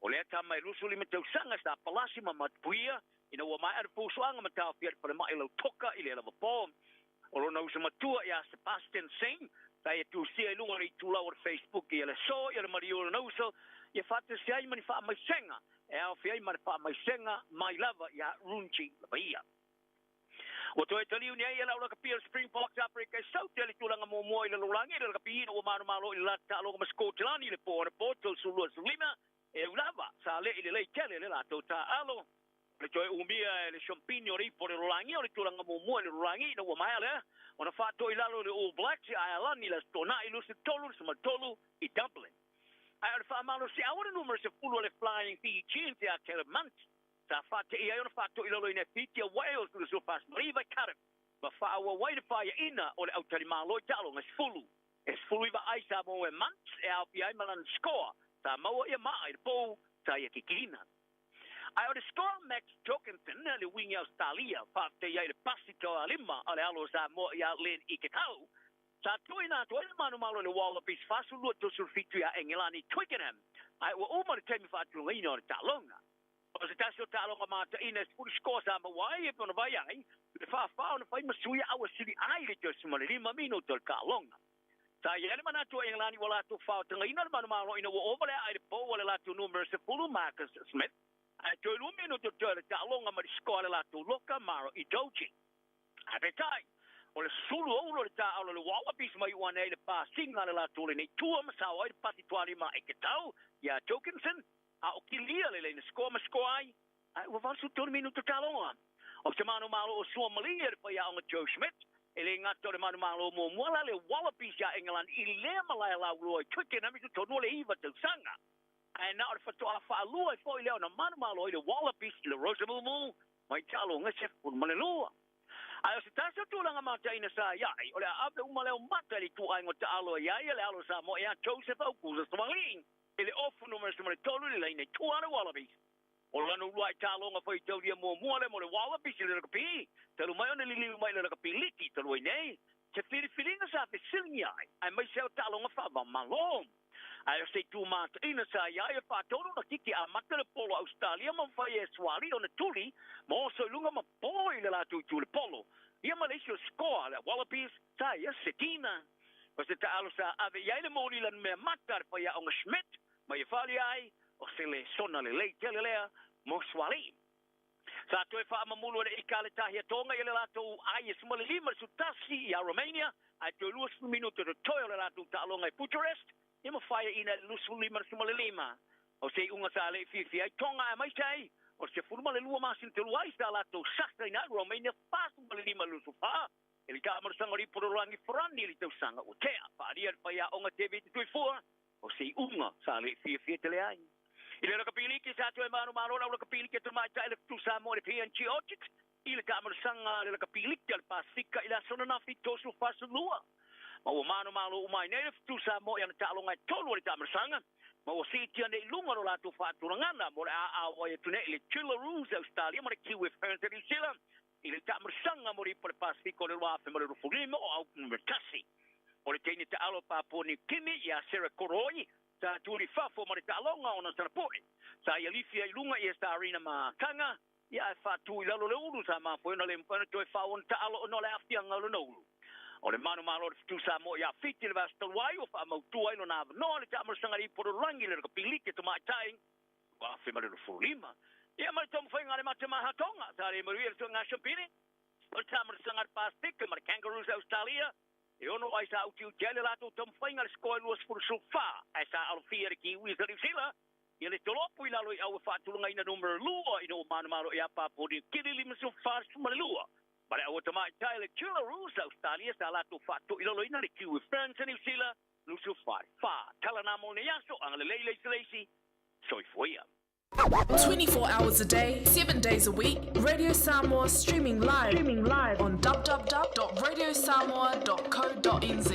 S19: O lea tama e 25 tausaga sa palasi ma matupuia ina ua maea le fusuaga ma taofia i le falemai Lautoka i lea lava po. O lona uso matua ia Sebastian Singh sa ia tusia i luga o le itulau o le Facebook ia le aso ia le maliu o lona uso ia faatasi ai ma ni faamaisega e aofia ai ma le faamaisega mai lava ia Runji lava ia. Ua toe taliu nei e lau lakapi o le Springboks Afrika e sau tele tulaga muamua i le lalolagi i le lakapi ina ua manumalo i le latou taaloga ma Sikotilani i le po anapo 32 e ui lava sa le i lelei tele le latou taaalo. O le toe umia e le Champini o le ipu o le lalolagi o le tulaga muamua i le lalolagi ina ua maea lea ona faatoi i lalo e le All Blacks i Aealani i le Aso Toonai 23 i Dublin. Ae o le faamalosiau o le numera 10 o le Flying Fijians ia Caleb Muntz Sa faateia ai ona faatoilaloina e Fiti a Wales i le 49 i Cardiff ma faaauau ai le faiaina o le autalimalo i taaloga e 10. E 19 ai sa maua e Muntz e aofia ai ma lana score sa maua ia maa i le pou sa ia kikiina. Ae o le score a Max Jorgensen le wing Ausetalia faafetai ai le pasi toalima a le alo o Samoa ia Len Ikitau sa tuuina atu ai le manumalo i le Wallabies 42-37 ia Engelani Twickenham. Ae ua uma le taimi faatulagaina o le taaloga. O se tasi o taaloga mataina e 10 sikoa sa maua ai e pei ona vaai ai le fāfā ona fai ma sui aua sili ai le 15 minuta o le taaloga. Sa i ai le manatu o Engelani ua latou faotagaina le manumalo ina ua ova le aa i le pou a le latou numera 10 Marcus Smith, ae toe 2 minuta o totoe o le taaloga ma le sikoa a le latou loka Maro Itoje. Ae peitai, o le sulu oulo o le taaalo a le Wallabies mai ua ane ai le pasiga a le latou lenei tua ma sao ai le pasi tualima e ketau iā Jorgensen, a o kilia le laina sikoa ma sikoa ai, ae ua 83 minuta taaloga. O se manumalo o sua malie le faiaoga Joe Schmidt, e le gata o le manumalo muamua la le Wallabies iā Engelani i lea malae lauloa i Twickenham i totonu o le 9 tausaga. Ae na o le faatoa faalua ai foi lea ona manumalo ai le Wallabies i le Rosa Mumu mai taaloga 12. Ae o se tasi o tulaga mataina sa i ai, o le aave uma lea o mata i le ituaiga o taalo e i ai le alo Samoa ia Joseph Aukusa Suaalii i le ofu numera 13 i le laina i tua a le Wallabies. O lana uluai taaloga foi taulia muamua lea mo le Wallabies i le rakapi, talu mai ona liliu mai i le rakapi liki talu ai nei, se filifiliga sa fesiligia ai, aemaise o taaloga faava-o-Malo. Ae o se itu mataina sa i ai e faatonu ona kiki amata le polo Ausetalia ma mafai e Suaalii ona tuli ma oso i luga ma po i le latou itu i le polo. Ia ma le isi o sikoa a le Wallabies sa ia Sekina. O se taalo sa ave i ai le moli lanumea mata a le faiaoga Schmidt ma ia faaalia ai o se lesona lelei tele lea mo Suaalii. Sa toe faamamulu e le ika a le tahi a Tonga i le latou ai e 15 i le 11 ia Romania, ae toe 20 minuta totoe o le latou taaloga i Bucharest, ia ma faeaina i le 25 i le 15. O se iuga sa le i fiafia ai Tonga aemaise ai o le 12 masina talu ai sa latou sasaina ai Romania 45 i le 24 i le taamalosaga o le Ipu o le Lalolagi Farani i le tausaga ua tea. Faaalia e le faiaoga David Tuifua o se iuga sa le i fiafia tele ai. I le rakapi liki sa toe manumalo le au rakapi liki a tamaitai le Fetu Samoa i le PNG Orchids i le taamalosaga a le rakapi liki a le Pasefika i le aso ananafi 32. Ma ua manumalo uma ai nei le Fetu Samoa i ana taaloga e tolu o le taamalosaga ma ua siitia nei i luga lo latou faatulagana mo le aao ai atu nei i le Jillaroos a Ausetalia ma le Kiwi Ferns a Niu Sila i le taamalosaga mo le Ipu o le Pasefika o le 2025 o Aupu Numera 1. O le teine taalo a Papua Niu Kini ia Sarah Koroi sa tuli fafo ma le taaloga ona sana po'e. Sa ia lifi ai i luga ia Starina Makanga, ia ae faatu i lalo le ulu sa mafua ai ona le mafai ona toe fao ona taalo ona o le aafiaga o lona ulu. O le manumalo o le Fetu Samoa ia Fiti le vaiaso talu ai ua faamautu ai lona avanoa i le taamalosaga a le Ipu o le Lalolagi i le Rakapi Liki a Tamaitai 2025. Ia ma le taumafaiga a le Matemaha Tonga sa le manuia le suega Siampili o le taamalosaga a le Pasefika ma le Kangaroos a Ausetalia e ono ai sa utiuti ai le latou taumafaiga i le sikoa e 24 ae sa alofia e le Kiwis a Niu Sila ia le tolopu i lalo i au e faatulagaina numera 2 ina ua manumalo ia Papua Niu Kini 54 12. Ma le aua tamaitai le Jillaroos a Ausetalia sa latou faatoilaloina le Kiwi Ferns a Niu Sila 24 4. Tala na mo lenei aso, agalelei le isi le isi, soifua ia.
S17: 24 hours a day, 7 days a week, Radio Samoa streaming live, streaming live on www.radiosamoa.co.nz.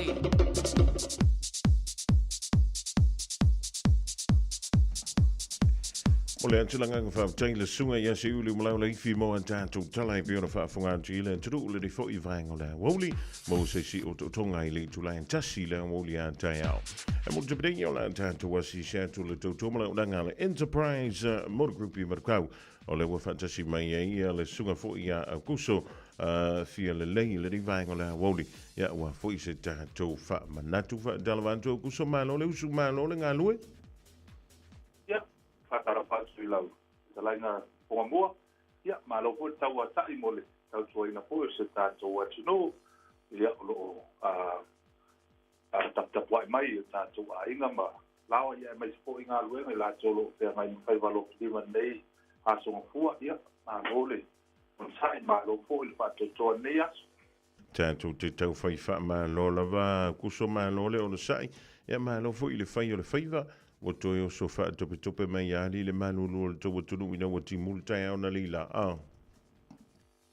S10: O le atu le agaga faafetai i le susuga ia Seiuli Malaulaifi mo a tatou tala e pei ona faafofoga atu i le atunuu le nei foi vaega o le aoauli mo se isi otootoga i le itula e tasi i le aoauli a taeao. E mo te pei o le a tatou asiasi atu le tautua ma le auaunaga a le Enterprise Motor Group i Manukau o lea ua faatasi mai ai ia le susuga foi ia Aukuso fia lelei i lenei vaega o le aoauli ia aua foi se tatou faamanatu faatalofa atu Aukuso malo le usu malo le galue.
S1: Ia, faatalofa atu i lau fetalaiga Fogamua. Ia, malo foi le tauata'i mo le tautuaina foi o si o tatou atunuu, ia, o lo o taputapua'i mai i o tatou aiga ma laoa, ia, aemaise foi galuega i latou o lo o feagai ma faiva alofilima i lenei aso gafua. Ia, malo le onosai, malo foi le faatoatoa i lenei aso.
S10: Tatou te tau fai faamalo lava, kuso malo le onosai, ia malo foi i le fai o le faiva, ua toe oso faatopetope mai ia alii le malulu o le tou atunuu ina ua timu le taeao na lei la a.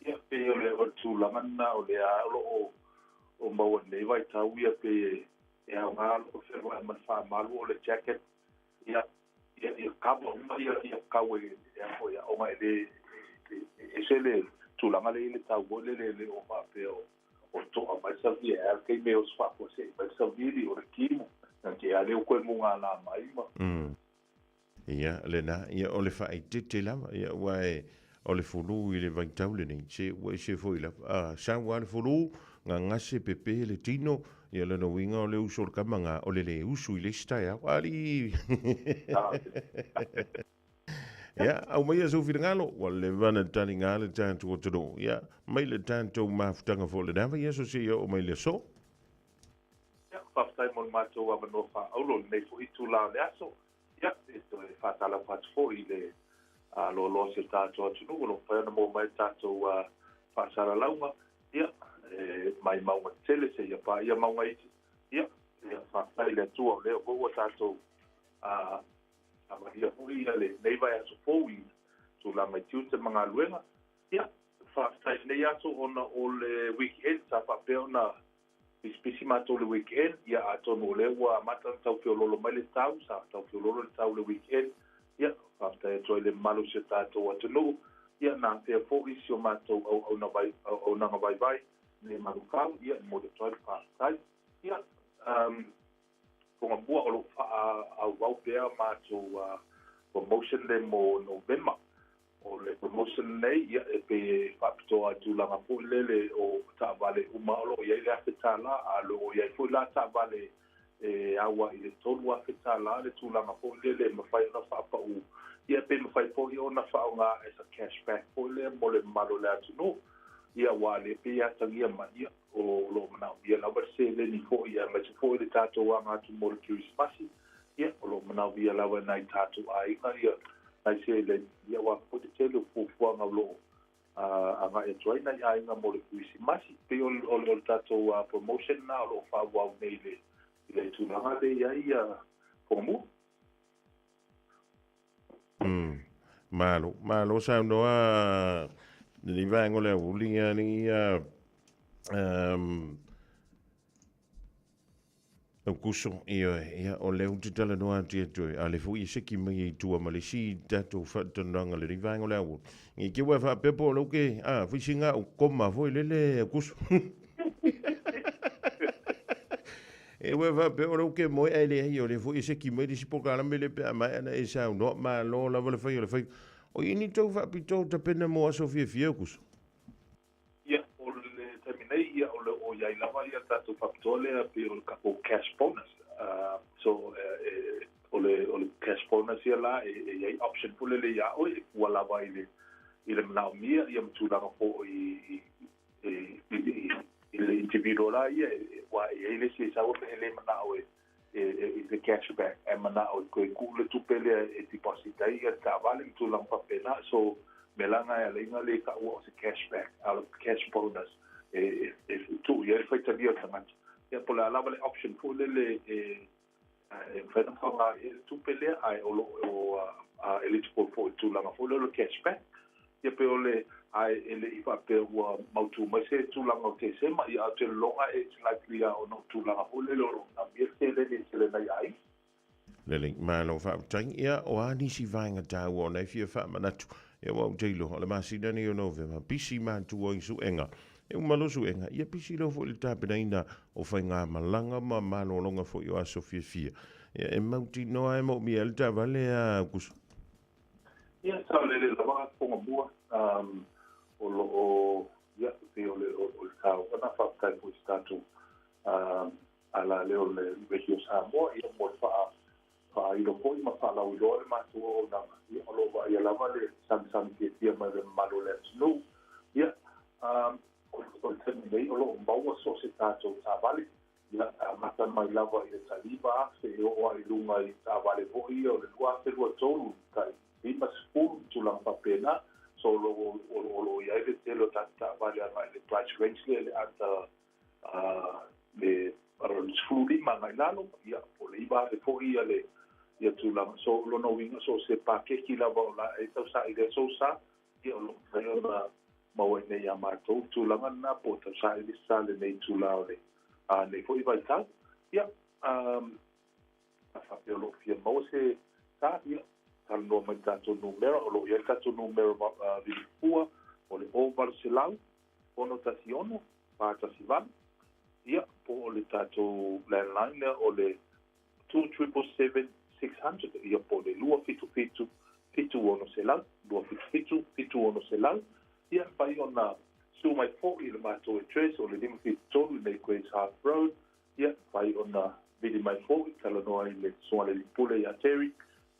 S1: Ia, pei o le tulaga lena o lea o lo o maua i lenei vaitau, ia, pei e aoga lou fealuai ma le faamalu o le jacket, ia, ia cover uma ia kau e aoga e le ese le tulaga lea i le tau foi lele e le o faapea o to'a mai le savili e a le taimi e oso faafuasei mai le savili o le timu na te a lea ua toe mugala mai ma.
S10: Ia, lena, ia, o le faaeteete lava, ia, aua e, o le fulu i le vaitau lenei, se ua ese foi lava. A sau lava le fulu, gagase pepe le tino, ia lona uiga o le uso o le tama na, o le le usu i le isi taeao. Alii! Ia, aumaia sou finagalo, ua leva ona taliga le tatou atunuu. Ia, mai le tatou mafutaga foi i lena vaiaso seia oo mai le aso.
S1: Ia, faafetai mo le matou avanoa faaauro i lenei foi itula o le aso. Ia, e toe faatalofa atu foi i le loaloa o si o tatou atunuu o lo o mafai ona maua mai le tatou faasalalauga, ia, e mai mauga tetele seia paia mauga iti. Ia, ia, faafetai i le Atua o lea foi ua tatou savalia foi lenei vaiaso fou i tulaga i tiute ma galuega. Ia, faafetai i lenei aso ona o le weekend sa faapea ona Pisipisi matou i le weekend, ia atonu o lea ua amata ona tau feololo mai le tau, sa tau feololo le tau i le weekend, ia faafetai atu ai i le mamalu o si o tatou atunuu, ia na afea foi si o matou auauna vai, auaunaga vaivai nei Manukau, ia e momoli atu ai le faafetai. Ia, um, Tonga-mua o lo o faaauau pea matou promotion lea mo Novema. O le promotion lenei, ia, e pei e faapitoa i tulaga foi lele o taavale uma o lo o i ai le $1,000, a o lo o i ai foi la taavale e au i le $3,000 le tulaga foi lele e mafai ona faapau, ia pe mafai foi ona faaaoga as a cash back foi lea mo le mamalu o le atunuu. Ia, aua o lea e pei e atagia mai, ia, o lo o manaomia lava le seleni foi aemaise foi le tatou aga atu mo le Kerisimasi, ia, o lo o manaomia lava e nai tatou aiga ia nai seleni, ia aua foi le tele o fuafuaga o lo o agai atu ai nai aiga mo le Kerisimasi. E pei o le tatou promotion lena o lo o faaauau nei i le tulaga lea i ai Fogamua.
S10: Malo, malo saunoa lenei vaega o le aoauli ia alii ia Aukuso, ioe, ia o lea ou te talanoa atu ia te oe, a o lea foi e seki mai ai i tua ma le isi tatou faatalanoaga i lenei vaega o le aoauli. I te ua faapea po o lou ke, a, fai sina au koma foi lele Aukuso. E ua faapea o lou ke moe ae leai, o lea foi e seki mai le isi polokalame lea pe a maea ona e saunoa, malo lava le fai o le faiva. O i ni tou faapitoa o tapena mo aso fiafia Aukuso?
S1: Ia, o le taimi nei, ia, o lo o i ai lava ia le tatou faapitoa lea pei o le tatou cash bonus. So, o le, o le cash bonus ia la, e i ai option foi lele iā oe, e fua lava i le, i le manaomia, ia ma tulaga foi i, i le individual la ia, aua e i ai le isi e sau e le manao e i le cash back, ae manao e toe tuu le tupe lea e deposit ai ia le taavale ma tulaga faapena. So, mea la na e ala ai ona le taua o se cash back, a o le cash bonus e tuu i ai le faitalia o le tagata. Ia po o le a lava le option foi lele e mafai ona faaaoga i ai le tupe lea, ae o lo o eligible foi i le tulaga foi lea o le cash back. Ia pei o le, ae e le i faapea ua mautu mai se tulaga o Tesema, ia ae ou te lagona it's likely lava ona o tulaga foi lele o lo o manaomia le seleni e tele nai aiga.
S10: Lelei, malo faafetai. Ia, o a nisi vaega taua ona e fia faamanatu? Ia, aua ou te iloa, o le masina lenei o Novema, pisi matua i suega. E uma loa suega, ia pisi loa foi i le tapenaina o faigamalaga ma malologa foi o aso fiafia. Ia, e mautinoa lava e moomia ai le taavale a Aukuso.
S1: Ia, saolele lava Fogamua, o lo o, ia, pei o le, o le taua na faafetai foi i se tatou ala lea o le Radio Samoa, ia, mo le faa, faailo foi ma faalauiloa le matou auaunaga, ia, o lo o vaaia lava le sagisagi fiafia mai o le mamalu o le atunuu. Ia, o le taimi nei, o lo o maua so o se tatou taavale, Ia, e amata mai lava i le tai 9,000 e oo ai i luga i taavale foi ia o le 2023, tai 50 ma tulaga faapena. So, o lo o, o lo o i ai le tele o tatou taavale agai i le price range lea i le ata le 15 agai i lalo, ia, po o le 9,000 foi ia le ia tulaga. So, o lona uiga, so o se pakeki lava o la e tausaili ai sou sa, Ia, o lo o mafai ona maua i nei iā matou le tulaga lena, po o tausaili se sa lenei itula o le nei foi vaitau. Ia, a faapea o lo o fia maua se sa, ia, talanoa mai i le tatou numera, o lo o i ai le tatou numera vilifua, o le 0800 616 418, ia, po o le tatou landline lea o le 2777 600, ia po o le 277 7600, 277 7600. Ia, e mafai ona susu mai foi i le matou address o le 573 i nei Grays Half Road. Ia, e mafai ona vili mai foi, talanoa i le Susuga i le Alii Pule ia Terry,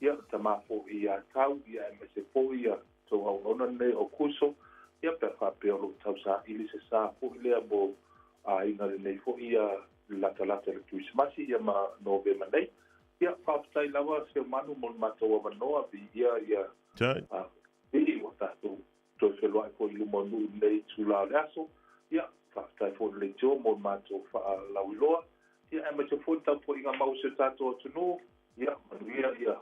S1: ia, le tama foi ia Tau, ia aemaise foi ia tou auauna lenei o Kuso, ia pe a faapea o lo o tausaili se sa foi lea mo aiga lenei foi ia latalata i le Kerisimasi ia ma Novema nei. Ia, faafetai lava Seumanu mo le matou avanoa, viia ia Alii ua tatou toe feloai foi i luma o nuu lenei itula o le aso. Ia, faafetai foi i le leitio mo le matou faalauiloa, ia aemaise foi le tapuaiga mau a si o tatou atunuu. Ia, manuia ia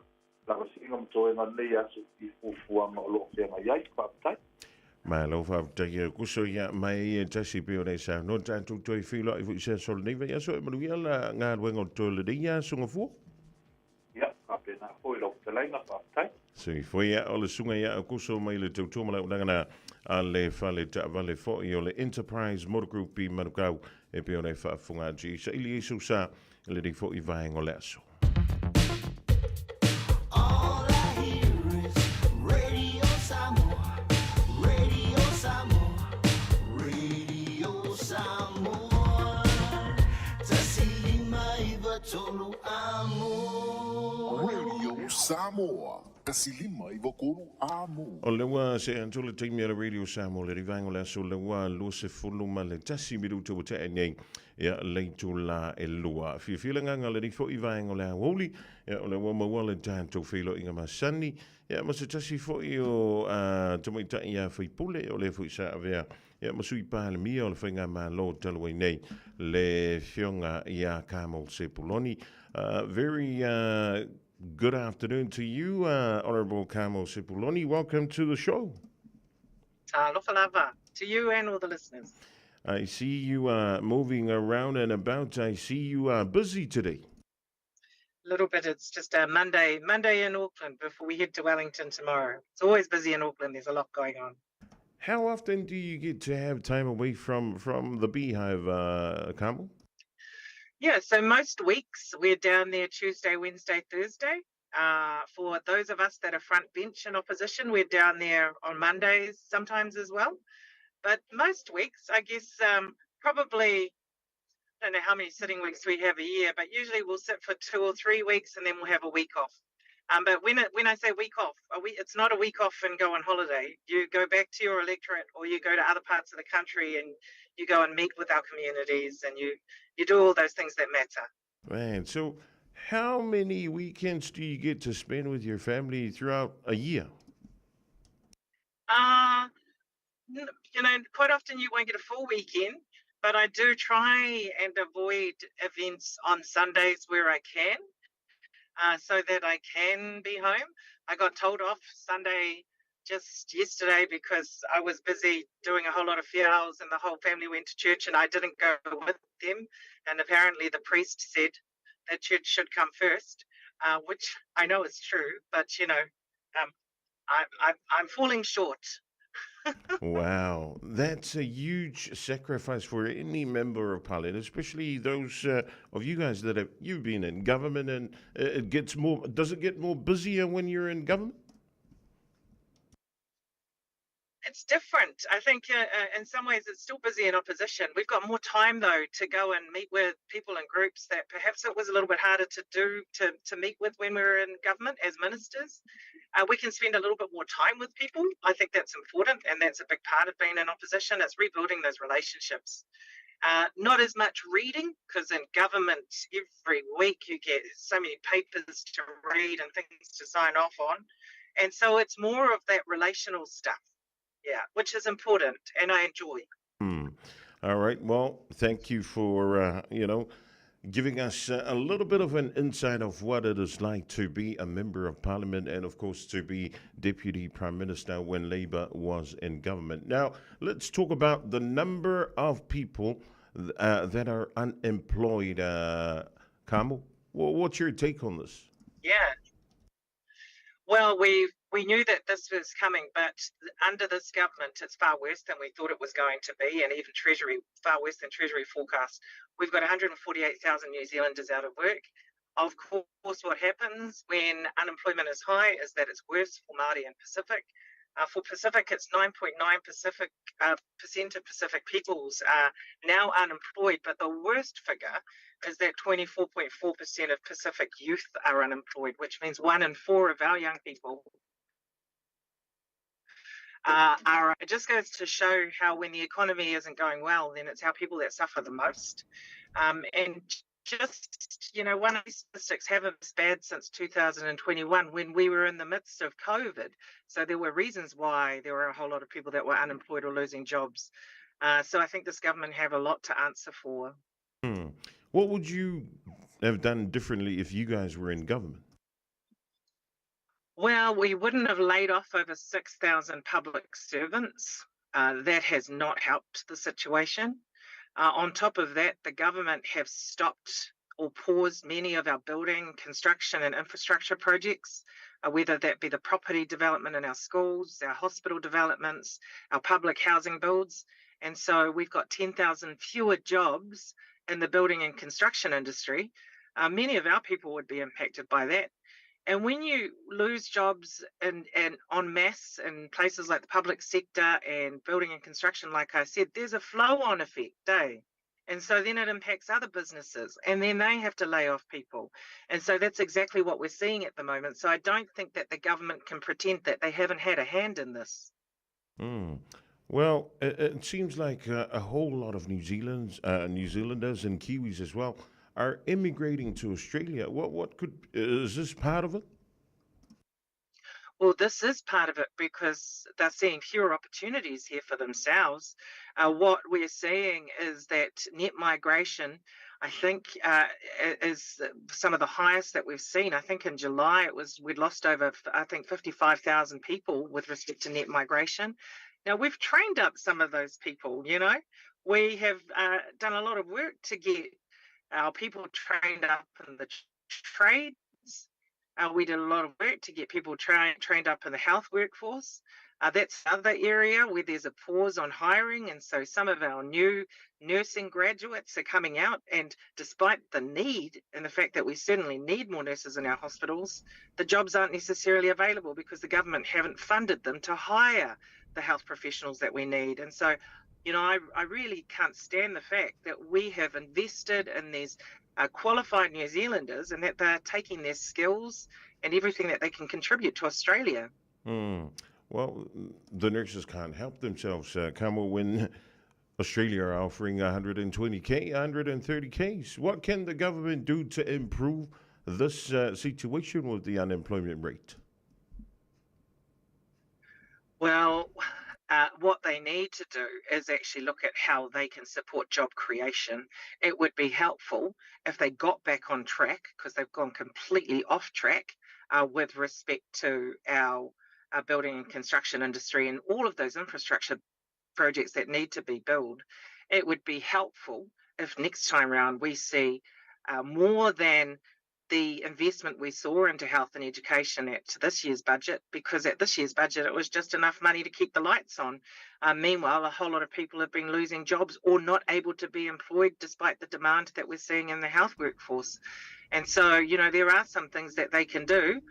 S1: lavasiga ma toega o lenei aso i fuafuaga o lo o feagai ai. Faafetai.
S10: Malo faafetai e kuso ia mai e tasi pei ona e saunoa tatou toe feiloai foi i se aso o lenei vaiaso e manuia la galuega o toe lenei aso gafua.
S1: Ia, faapena foi lau fetalaiga, faafetai.
S10: Soifua ia o le susuga ia Kuso mai le tautua ma le auaunaga na a le fale taavale foi o le Enterprise Motor Group i Manukau e pei ona e faafofoga atu i saili ai sou sa i lenei foi vaega o le aso.
S7: All I hear is Radio Samoa, Radio Samoa, Radio Samoa. 159 amo.
S3: Radio Samoa, 159 amo.
S10: O lea ua see atu le taimi a le Radio Samoa le rivaega o le aso lea ua 21 minuta ua tea nei ia le itula e lua. Fiafia le agaga lenei foi vaega o le aoauli, ia o lea ua maua le tatou feiloaiga masani, ia ma se tasi foi o tamaitai ia faipule, o lea foi sa avea ia ma sui palemia o le faigamalo talu ai nei, le Afioga ia Carmel Sepuloni. Very good afternoon to you, Honourable Carmel Sepuloni. Welcome to the show.
S12: Talofa lava to you and all the listeners.
S10: I see you are moving around and about. I see you are busy today.
S12: A little bit. It's just a Monday in Auckland before we head to Wellington tomorrow. It's always busy in Auckland. There's a lot going on.
S10: How often do you get to have time away from the Beehive, Carmel?
S12: Yeah, so most weeks we're down there Tuesday, Wednesday, Thursday. For those of us that are front bench in opposition, we're down there on Mondays sometimes as well. But most weeks, I guess, probably, I don't know how many sitting weeks we have a year, but usually we'll sit for 2 or 3 weeks and then we'll have a week off. But when I say week off, it's not a week off and go on holiday. You go back to your electorate or you go to other parts of the country and you go and meet with our communities and you do all those things that matter.
S10: Man, so how many weekends do you get to spend with your family throughout a year?
S12: Quite often you won't get a full weekend, but I do try and avoid events on Sundays where I can, so that I can be home. I got told off Sunday just yesterday because I was busy doing a whole lot of funerals and the whole family went to church and I didn't go with them. And apparently the priest said that church should come first, which I know is true, but I'm falling short.
S10: Wow, that's a huge sacrifice for any member of parliament, especially those of you guys that have you've been in government, and it gets more. Does it get more busier when you're in government?
S12: It's different. I think in some ways it's still busy in opposition. We've got more time, though, to go and meet with people and groups that perhaps it was a little bit harder to do to meet with when we were in government as ministers. We can spend a little bit more time with people. I think that's important, and that's a big part of being in opposition. It's rebuilding those relationships. Not as much reading, because in government every week you get so many papers to read and things to sign off on. And so it's more of that relational stuff. Yeah, which is important, and I enjoy.
S10: All right. Well, thank you for giving us a little bit of an insight of what it is like to be a member of parliament and, of course, to be Deputy Prime Minister when Labour was in government. Now, let's talk about the number of people that are unemployed. Carmel, what's your take on this?
S12: Yeah. Well, we knew that this was coming, but under this government, it's far worse than we thought it was going to be, and even Treasury, far worse than Treasury forecast. We've got 148,000 New Zealanders out of work. Of course, what happens when unemployment is high is that it's worse for Māori and Pacific. For Pacific, it's 9.9 Pacific, percent of Pacific peoples are now unemployed, but the worst figure is that 24.4% of Pacific youth are unemployed, which means 1 in 4 of our young people are. It just goes to show how when the economy isn't going well, then it's our people that suffer the most. And just, you know, one of these statistics haven't been bad since 2021 when we were in the midst of COVID. So there were reasons why there were a whole lot of people that were unemployed or losing jobs. So I think this government have a lot to answer for.
S10: What would you have done differently if you guys were in government?
S12: Well, we wouldn't have laid off over 6,000 public servants. That has not helped the situation. On top of that, the government have stopped or paused many of our building, construction and infrastructure projects, whether that be the property development in our schools, our hospital developments, our public housing builds. And so we've got 10,000 fewer jobs in the building and construction industry. Many of our people would be impacted by that. And when you lose jobs and en masse in places like the public sector and building and construction, like I said, there's a flow-on effect, eh? And so then it impacts other businesses, and then they have to lay off people. And so that's exactly what we're seeing at the moment. So I don't think that the government can pretend that they haven't had a hand in this.
S10: Well, it seems like a whole lot of New Zealanders and Kiwis as well are immigrating to Australia. Is this part of it?
S12: Well, this is part of it because they're seeing fewer opportunities here for themselves. What we're seeing is that net migration, I think, is some of the highest that we've seen. I think in July we'd lost over, I think, 55,000 people with respect to net migration. Now, we've trained up some of those people, you know. We have done a lot of work to get our people trained up in the trades. We did a lot of work to get people trained up in the health workforce. That's another area where there's a pause on hiring. And so some of our new nursing graduates are coming out. And despite the need and the fact that we certainly need more nurses in our hospitals, the jobs aren't necessarily available because the government haven't funded them to hire the health professionals that we need. And so, you know, I really can't stand the fact that we have invested in these qualified New Zealanders and that they're taking their skills and everything that they can contribute to Australia.
S10: Well, the nurses can't help themselves, Kamo, when Australia are offering 120K, 130Ks. What can the government do to improve this situation with the unemployment rate?
S12: Well, what they need to do is actually look at how they can support job creation. It would be helpful if they got back on track, because they've gone completely off track with respect to our building and construction industry and all of those infrastructure projects that need to be built. It would be helpful if next time round we see more than the investment we saw into health and education at this year's budget, because at this year's budget it was just enough money to keep the lights on. Meanwhile, a whole lot of people have been losing jobs or not able to be employed despite the demand that we're seeing in the health workforce. And so, you know, there are some things that they can do.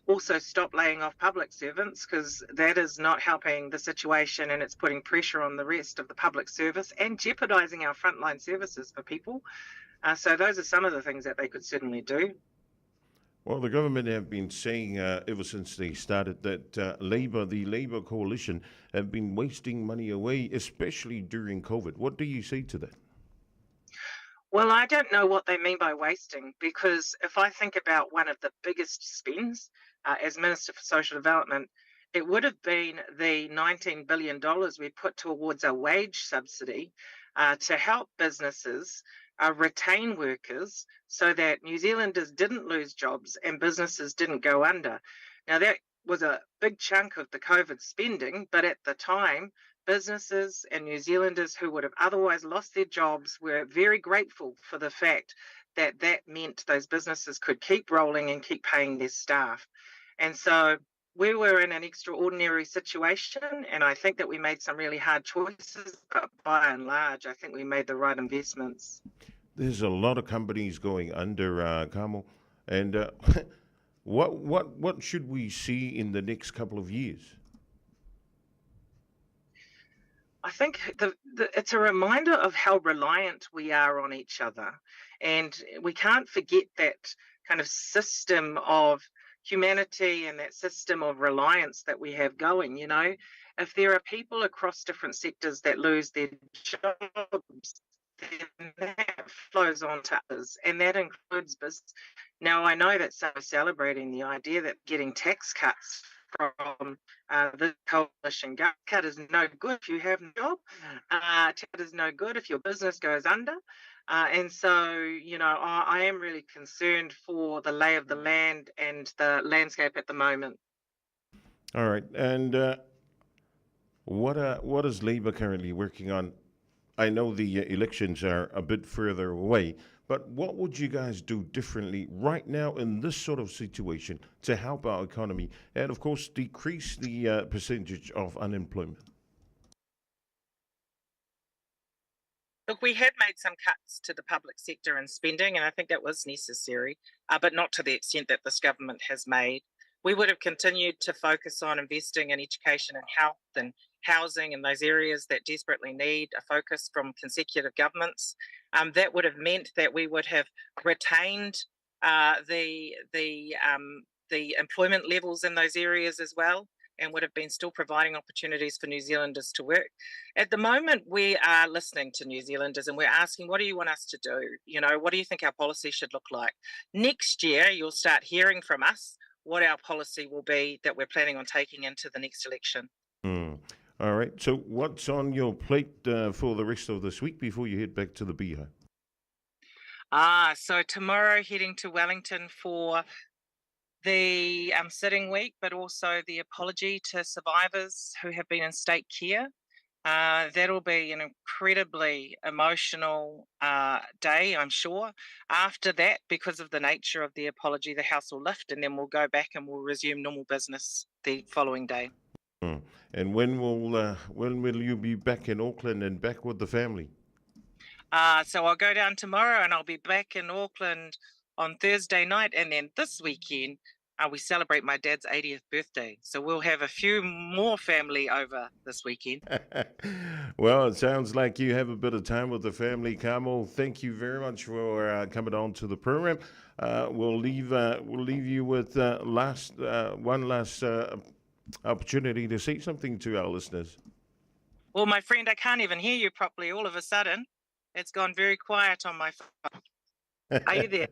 S12: Also stop laying off public servants, because that is not helping the situation and it's putting pressure on the rest of the public service and jeopardising our frontline services for people. So those are some of the things that they could certainly do.
S10: Well, the government have been saying ever since they started that the Labour coalition have been wasting money away, especially during COVID. What do you say to that?
S12: Well, I don't know what they mean by wasting, because if I think about one of the biggest spends as Minister for Social Development, it would have been the $19 billion we put towards a wage subsidy to help businesses retain workers so that New Zealanders didn't lose jobs and businesses didn't go under. Now, that was a big chunk of the COVID spending, but at the time, businesses and New Zealanders who would have otherwise lost their jobs were very grateful for the fact that that meant those businesses could keep rolling and keep paying their staff. And so we were in an extraordinary situation, and I think that we made some really hard choices, but by and large, I think we made the right investments.
S10: There's a lot of companies going under, Karmel, and what should we see in the next couple of years?
S12: I think it's a reminder of how reliant we are on each other. And we can't forget that kind of system of humanity and that system of reliance that we have going, you know. If there are people across different sectors that lose their jobs, then that flows on to others, and that includes business. Now, I know that some are celebrating the idea that getting tax cuts from the coalition cut is no good if you have no job. Tax is no good if your business goes under. And so, you know, I am really concerned for the lay of the land and the landscape at the moment.
S10: All right. And what is Labour currently working on? I know the elections are a bit further away, but what would you guys do differently right now in this sort of situation to help our economy and, of course, decrease the percentage of unemployment?
S12: Look, we have made some cuts to the public sector and spending, and I think that was necessary, but not to the extent that this government has made. We would have continued to focus on investing in education and health and housing and those areas that desperately need a focus from consecutive governments. That would have meant that we would have retained the employment levels in those areas as well, and would have been still providing opportunities for New Zealanders to work. At the moment, we are listening to New Zealanders and we're asking, what do you want us to do? You know, what do you think our policy should look like? Next year, you'll start hearing from us what our policy will be that we're planning on taking into the next election.
S10: Mm. All right. So what's on your plate for the rest of this week before you head back to the Beehive?
S12: So tomorrow heading to Wellington for the sitting week, but also the apology to survivors who have been in state care. That'll be an incredibly emotional day, I'm sure. After that, because of the nature of the apology, the House will lift and then we'll go back and we'll resume normal business the following day.
S10: Mm. And when will you be back in Auckland and back with the family?
S12: So I'll go down tomorrow and I'll be back in Auckland on Thursday night, and then this weekend we celebrate my dad's 80th birthday. So we'll have a few more family over this weekend.
S10: Well, it sounds like you have a bit of time with the family, Karmel. Thank you very much for coming on to the program. We'll leave you with one last opportunity to say something to our listeners.
S12: Well, my friend, I can't even hear you properly all of a sudden. It's gone very quiet on my phone. Are you there?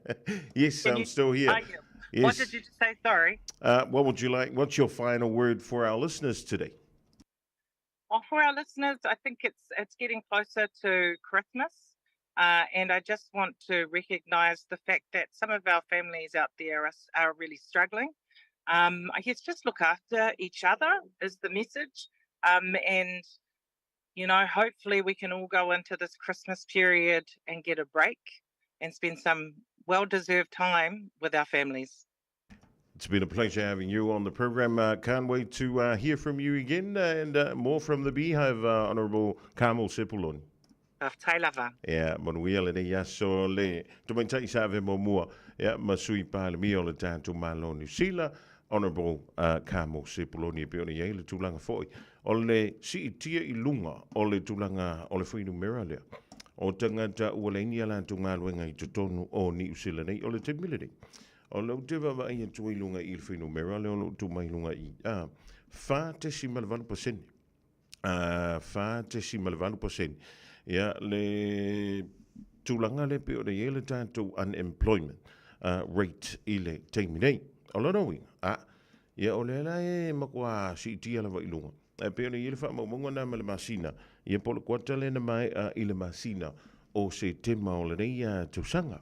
S10: Yes, I'm still here.
S12: Are you?
S10: Yes.
S12: What did you just say? Sorry.
S10: What would you like? What's your final word for our listeners today?
S12: Well, for our listeners, I think it's getting closer to Christmas, and I just want to recognise the fact that some of our families out there are really struggling. I guess just look after each other is the message, and you know, hopefully we can all go into this Christmas period and get a break and spend some well-deserved time with our families.
S10: It's been a pleasure having you on the program. Can't wait to hear from you again and more from the Beehive, Honourable Carmel Sepuloni. Ia, manuia lenei aso le tamaitai sa ave muamua, ia, ma sui palemia o le tatou Malo o Niu Sila, Honourable Carmel Sepuloni e pei ona i ai le tulaga foi o le siitia i luga o le tulaga o le fuainumera lea o tagata ua leai ni a latou galuega i totonu o Niu Sila nei o le taimi lenei. O le ou te vaavaai atu ai i luga i le fuainumera lea o lo o tuu mai i luga i 4.8%. 4.8%. Ia, le tulaga lea pei ona i ai le tatou unemployment rate i le taimi nei. O lona uiga, ia o lea la e matua siitia lava i luga. Ae pei ona i ai le faamaumauga na ma le masina, ia po o le kuata lea na maea i le masina o Setema o lenei tausaga.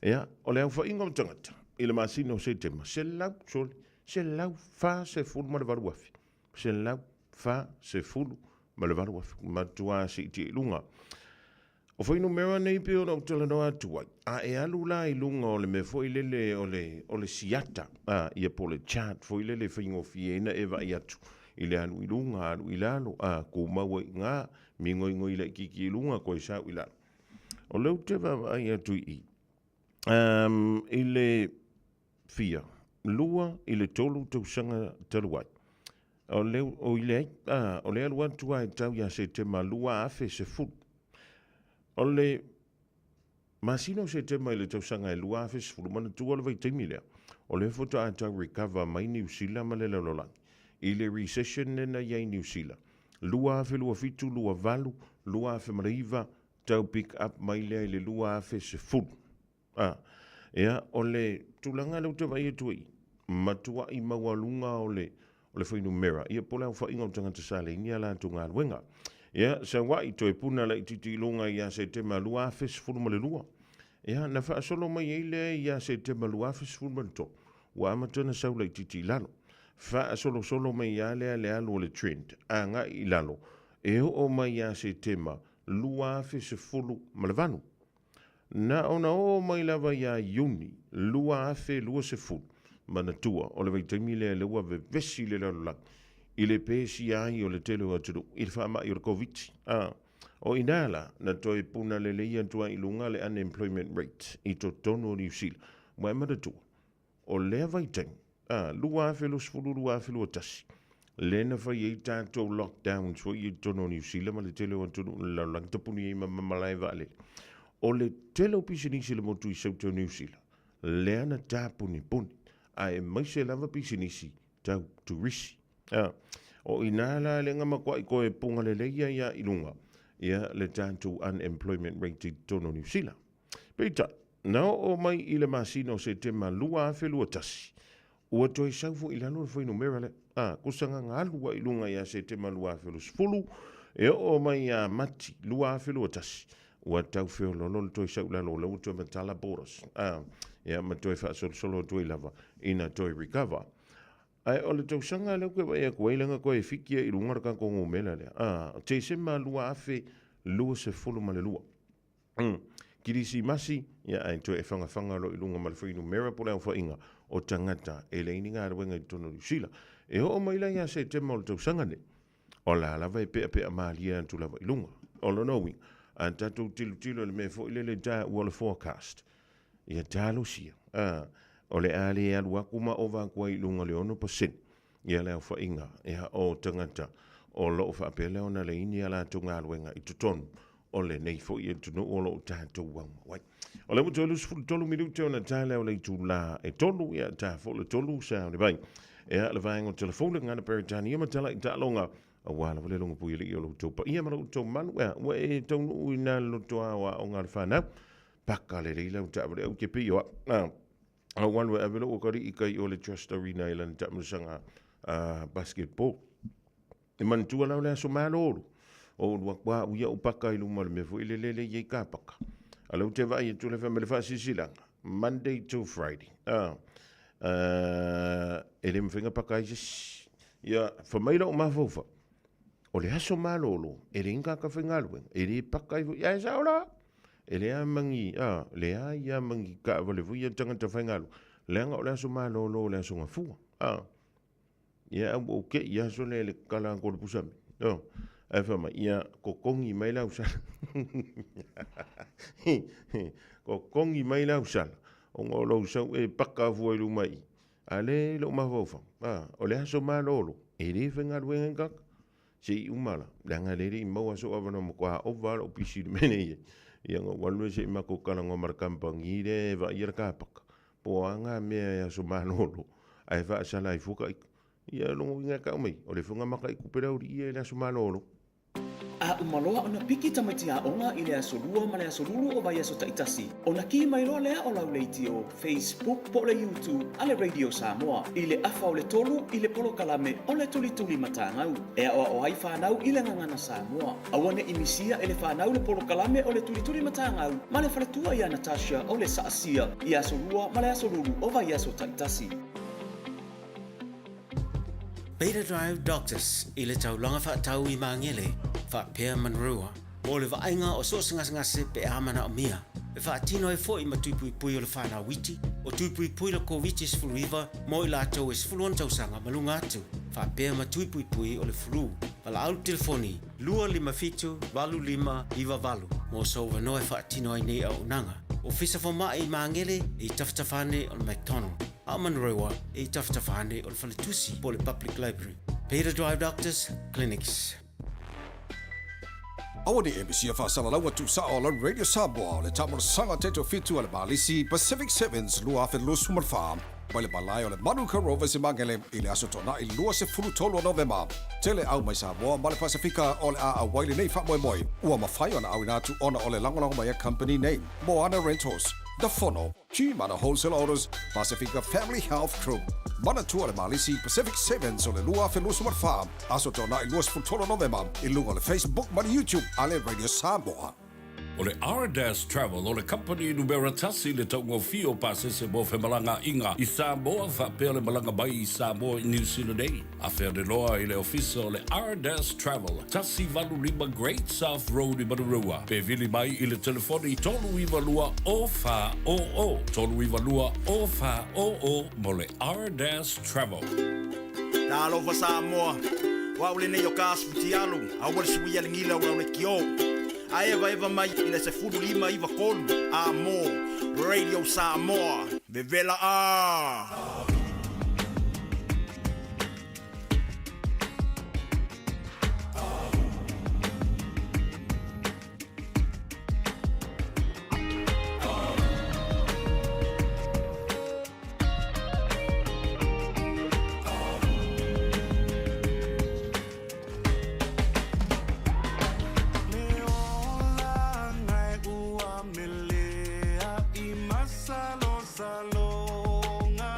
S10: Ia, o le aofaiga o tagata i le masina o Setema, 148,000. 148,000, matua siitia i luga. O fuainumera nei pei ona ou talanoa atu ai, a e alu la i luga o le mea foi lele o le siata, ia po o le chart foi lele e faigofieina e vaai atu i le alu i luga, alu i lalo, tumau ai i ina, migoigoi laitiiti i luga, toe sau i lalo. O lea ou te vaavaai atu i i, i le fia, 2 i le 3 tausaga talu ai, o le, oi leai, o le alu atu lava e tau ia Setema 2010. O le masina o Setema i le tausaga e 2010, manatua le vaitaimi lea, o lea faatoa tau recover mai Niu Sila ma le lalolagi i le recession lea na i ai i Niu Sila, 2027, 28, 2009, tau pick up mai lea i le 2010. A, ia, o le tulaga lea ou te vaai atu ai, matuai maualuga o le, o le fuainumera, ia po o le aofaiga o tagata sa leai a latou galuega. Ia, sau ai, toe puna laitiiti i luga ia Setema 2012. Ia, na faasolo mai ai lea ia Setema 2013, ua amata ona sau laitiiti i lalo. Faasolosolo mai lava lea le alu o le trend, agai i lalo, e oo mai ia Setema 2018. Na ona oo mai lava ia Iuni 2020, manatua o le vaitaimi lea lea ua vevesi le lalolagi i le pesia ai o le tele o atunuu i le faamai o le Koviti. A o i ina la, na toe puna lelei atu ai i luga le unemployment rate i totonu o Niu Sila. Ua e manatua, O lea vaitaimi, a, 2020, 2021, lea na fai ai tatou lockdowns foi i totonu o Niu Sila ma le tele o atunuu o le lalolagi, tapuni ai ma malae vaalele. O le tele o pisinisi i le motu i Saute o Niu Sila, lea na tapunipuni, aemaise lava pisinisi tau turisi. A, o i ina la lea na matuai toe puga lelei ai lava i luga, ia, le tatou unemployment rate i totonu o Niu Sila. Peitai, na oo mai i le masina o Setema 2021, ua toe sau foi i lalo le fuainumera lea. A, kusa gagalu ai i luga ia Setema 2020, e oo mai ia Mati 2021, ua tau feololo le toe sau i lalo, o lea ua toe matala borders. A, ia ma toe faasolosolo atu ai lava ina toe recover. Ae o le tausaga lea ou te vaai atu ai, leaga toe fiki ai i luga le tatou numera lea. A, Tesema 2022. Kirisimasi, ia ae toe e fagafaga loa i luga ma le fuainumera po o le aofaiga o tagata e leai ni galuega i totonu o Niu Sila. E oo mai la ia Setema o le tausaga nei, o la lava e peapea malie atu lava i luga. O lona uiga, a tatou tilotilo i le mea foi lele taua o le forecast, ia talosia, a, o le a le alu atu ma ova atu ai i luga o le 6% ia le aofaiga ia o tagata o lo o faapea lea ona leai ni a latou galuega i totonu o lenei foi atunuu o lo o tatou aumau ai. O lea ua toe 23 minute ona ta lea o le itula e tolu, ia ta foi le tolu sa o le vai. Ia le vaega o telefoni ngana Peretania ma tala i taaloga aua lava le logo pui alii o lo outou paia ma lo outou malu. Ia, ua e taunuu i nā loto ao a o ngā le whanau. Paka lelei lau taavale au te pei o au. A ua alu e ave lou akalii i kai o le Trust Arena i lana taamilosaga basketball. E manatua la o le aso malolo, o ulu atu a uia o paka i luma o le mea foi lele le i ai ka paka. A lea ou te vaai atu le fai mai le faasilasilaga, Monday to Friday. E le mafai ona paka ai se isi. Ia, fai mai lou mafaufau, o le aso malolo, e leai ni tagata faigaluega, e le paka ai foi, ae sao la. E leai ma ni, a, leai lava ma ni taavale foi ia tagata faigaluega, leaga o le aso malolo o le aso Gafua, a. Ia, a ua ou te i aso lea i le tatala atu o le pusa mea, ioe. Ae fai mai, ia totogi mai lau sala. Totogi mai lau sala, ona o lou sau e paka fua i luma i i. A lea i lou mafaufau, a, o le aso malolo, e le faigaluega ai ni tagata. Se i uma la, leaga lea e le i maua sou avanoa matua ova lava lou pisi i le mea lea e i ai. Ia ona ou alu lea se i matou talanoa ma le kamupani lea e vaaia le kapaka, po o a na mea e aso malolo ae faasala ai fua ta ita. Ia o lona uiga e tau mai, o le foga mataitu pele au alii ia i le aso malolo.
S14: A uma loa ona piki tamaiti aoga i le aso Lua ma le aso Lulu o vaiaso taitasi, ona kī mai loa lea o lau leitio, Facebook po o le YouTube a le Radio Samoa i le afa o le tolu i le polokalame o le Tulituli Matagau e aoao ai fanau i le gagana Samoa. Aua ne i misia e le fanau le polokalame o le Tulituli Matagau ma le faletua ia Natasha o le Saasia i Aso Lua ma le Aso Lulu o vaiaso taitasi.
S15: Beta Drive Doctors i le taulaga faatau i Magele, faapea Monroe, mo le vaaiga o so o se gasegase pe a manaomia. E faatino ai foi ma tui puipui o le whanau iti, o tui puipui le Koviti-19 mo i latou e 16 tausaga ma luga atu. Faapea ma tui puipui o le flu. Valaau i le telefoni 257 8598 mo sou avanoa e faatino ai nei auaunaga. Ofisa Fomai i Magele e i tafatafa ane o le McDonald, a o Manurewa e i tafatafa ane o le Faletusi po o le Public Library. Peter Drive Doctors Clinics.
S2: Aua ne i e misia faasalalauga tuusao a lau Radio Samoa o le taamolosaga taitofitu a le Malisi Pacific Sevens 2024 mai le malae o le Manuka Rovers i Magele i le Aso Toonai 23 o Novema. Tele au mai Samoa ma le Pasefika o le a auai lenei faamoemoe ua mafai ona auina atu ona o le lagolago mai a company nei, Moana Rentals, The Fono, G-Mana Wholesale Autos, Pasifika Family Health Group. Manatua le Malisi Pacific Sevens o le 2024, Aso Toonai 23 Novema i luga o le Facebook ma le YouTube a le Radio Samoa.
S9: O le Ardas Travel o le kamupani numera tasi i le taugofie o pasese mo femalagaaiga i Samoa faapea le malaga mai i Samoa i Niu Sila nei. Afea loa i le ofisa o le Ardas Travel, 185 Great South Road i Manurewa, pe vili mai i le telefoni 392 0400, 392 0400 mo le Ardas Travel.
S18: Talofa Samoa, o au lenei o Kas Futialu, aua le suia le gila o lau leitio. A evaeva mai i le 15 93 a mo Radio Samoa, vevela a!
S13: Le olaga e ua melea i masalosaloga.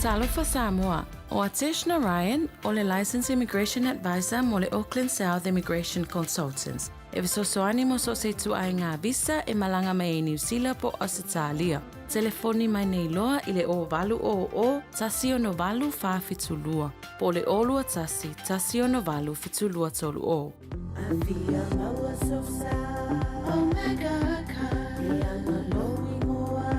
S4: Talofa Samoa, ʻO Atesh Narayan, ʻo le Licensed Immigration Advisor mo le Auckland South Immigration Consultants, e fesoasoani mo so o se ituaiga visa e malaga mai ai Niu Sila po o Ausetalia. Telefoni mai nei loa i le 0800 168 472 po o le 021 168 7230.
S7: Afia maua sosa Omega car Ianga lou ingoa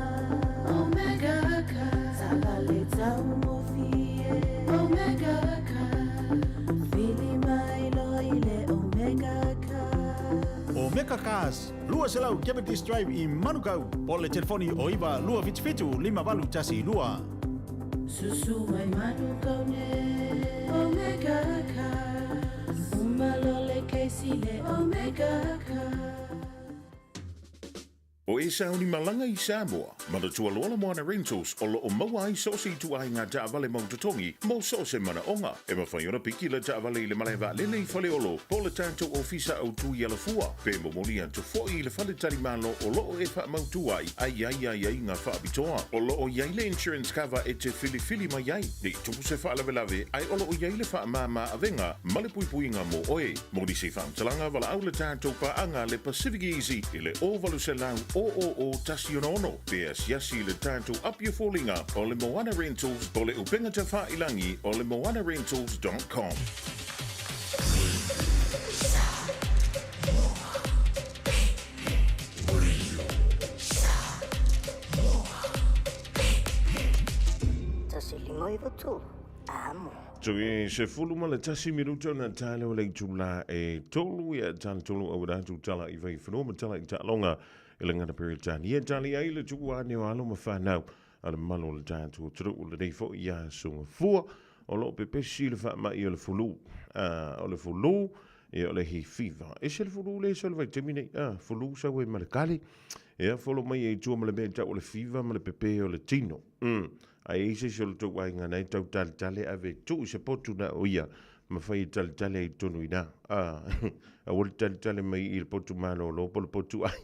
S7: Omega car Taavale taugofie Omega car Vili mai loa i le Omega car.
S18: Omega Cars, 200 Cavendish Drive i Manukau, po o le telefoni o 9 277 5812.
S7: Susu mai Manukau nei Omega Cars Uma loa le kesi le Omega Cars.
S10: O e sauni malaga i Samoa, manatua loa le Moana Rentals o loo maua ai so o se ituaiga taavale mau totogi mo so o se manaoga. E mafai ona piki le taavale i le malae vaalele i Faleolo po o le tatou ofisa autu i Alafua, pe momoli atu foi i le faletalimalo o loo e faamautu ai a i ai aiaiga faapitoa. O loo i ai le insurance cover e te filifili mai ai, ne i tupu se faalavelave ae o loo i ai le faamama avega ma le puipuiga mo oe. Mo nisi faamatalaga, valaau le tatou paaga le Pacific Easy i le 0800 000 166 pe asiasi i le tatou Apia Foliga o le Moana Rentals o le upega tafailangi o le moanarentals.com.
S8: Tasi lima iwa tolu. Amo.
S10: Toe 11 minuta ona tala o le itula e tolu ia tala tolu au rātou tala i vai whanua ma tala i taaloga i le ngana Peretania. Tali ai le tuua ane o alo ma whanau a le malo o le tātou atunuu lenei foi ia aso Gafua o loo pepesi le faamai o le fulu. O le fulu ia o le hay fever. Ese le fulu le ese o le vaitaimi nei. Fulu sau ai ma le kale. Ia folo mai e tua ma le mea tau o le fever ma le pepe o le tino. A i ai se isi o le tou aiga na e tau taletale, ave tuu i se potu na o ia, ma fai e taletale ai i totonu i ina. A, aua le taletale mai i le potu malolo po o le potu ai,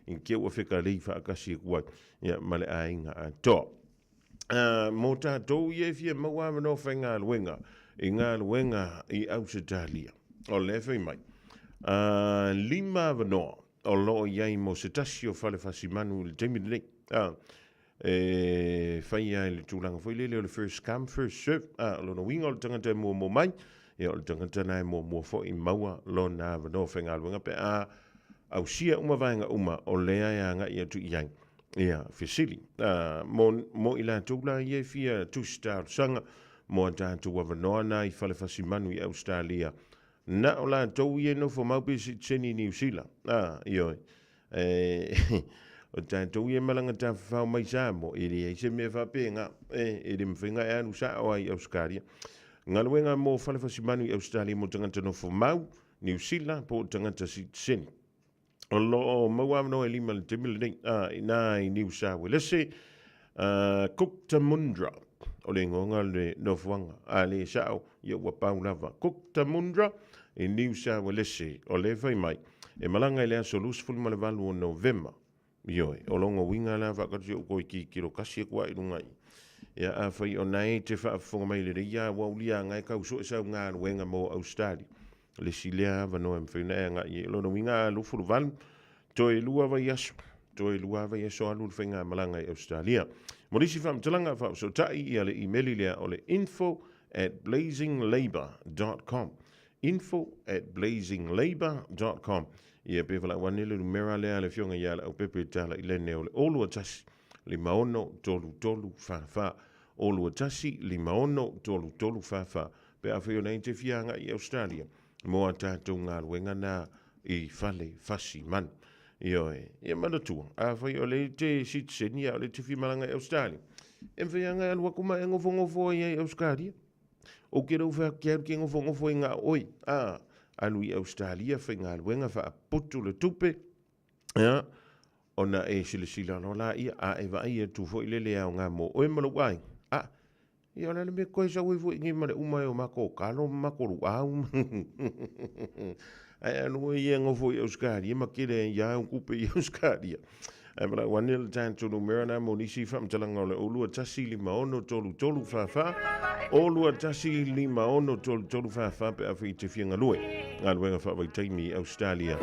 S10: i te ua fekalei faatasi atu ai, ia, ma le aiga atoa. A, mo tatou ia e fia maua avanoa faigaluega i galuega i Ausetalia, o lea e fai mai, a, lima avanoa o lo o i ai mo se tasi o fale fasimanu i le taimi lenei. A, e fai ai le tulaga foi lele o le first come first serve. A, o lona uiga o le tagata e muamua mai, ia o le tagata na e muamua foi maua lona avanoa faigaluega pe a ausia uma vaega uma o lea e agai atu i ai. Ia, fesili. A, mo, mo i latou la ia e fia tusi talosaga mo a tatou avanoa na i fale fasimanu i Ausetalia, Na o latou ia e nofo mau pe sitiseni i Niu Sila. A, ioe. E, o tatou ia e malaga tafafao mai Samoa, e leai se mea faapena. E, e le mafai ona e alu sao lava i Ausetalia. Galuega mo fale fasimanu i Ausetalia mo tagata nofo mau, Niu Sila po o tagata sitiseni. O lo o maua avanoa e lima i le taimi lenei, a, inā i Niu Sawelese, a, Cootamundra, o le igoa le nofoaga, a le sao, ia ua pau lava. Cootamundra i Niu Sawelese, o lea e fai mai, e malaga i le aso 28 o Novema, Ioe, o lona uiga la faakatu si ou toe tilotilo kasi atu lava i luga i. Ia, afai o na e te faafofoga mai lelei, ia ua ulia na e tau sue sau galuega mo Ausetalia. Le isi lea avanoa e mafai ona e agai i ai. O lona uiga a 28, toe lua vaiaso, toe lua vaiaso alu le faigamalaga i Ausetalia. Mo nisi faamatalaga, faafesootai ia le imeli lea o le info at blazinglabour dot com. Info at blazinglabour dot com. Ia pe valaau ane le numera lea a le Afioga ia Leaupepe Tala i Lene o le 021 56 33 44. 021 56 33 44. Pe afai ona e te fia agai i Australia mo a tatou galuega na i fale fasi manu. Ioe, ia manatua, afai o le te sitiseni a o le te fia malaga i Australia, e mafai lava ona e alu atu ma e nofonofo ai i Australia. Ou ke lou fai atu ke alu ke nofonofo ai na o oe, a, alu i Australia, faigaluega, faaputu le tupe, ia, ona e silasila loa laia, a e vaai atu foi lele aoga mo oe ma lou aiga, a, ia o le a le mea koe sau ai foi i nei ma le uma ai o matou talo ma matou luau. Ae alu ai ia nofo i Ausetalia ma tele ai lava au tupe i Ausetalia. Ae valaau ane le tatou numera na mo nisi faamatalaga o le 021563344, 021563344 pe afai e te fia galue. Galuega faavaitaimi i Ausetalia,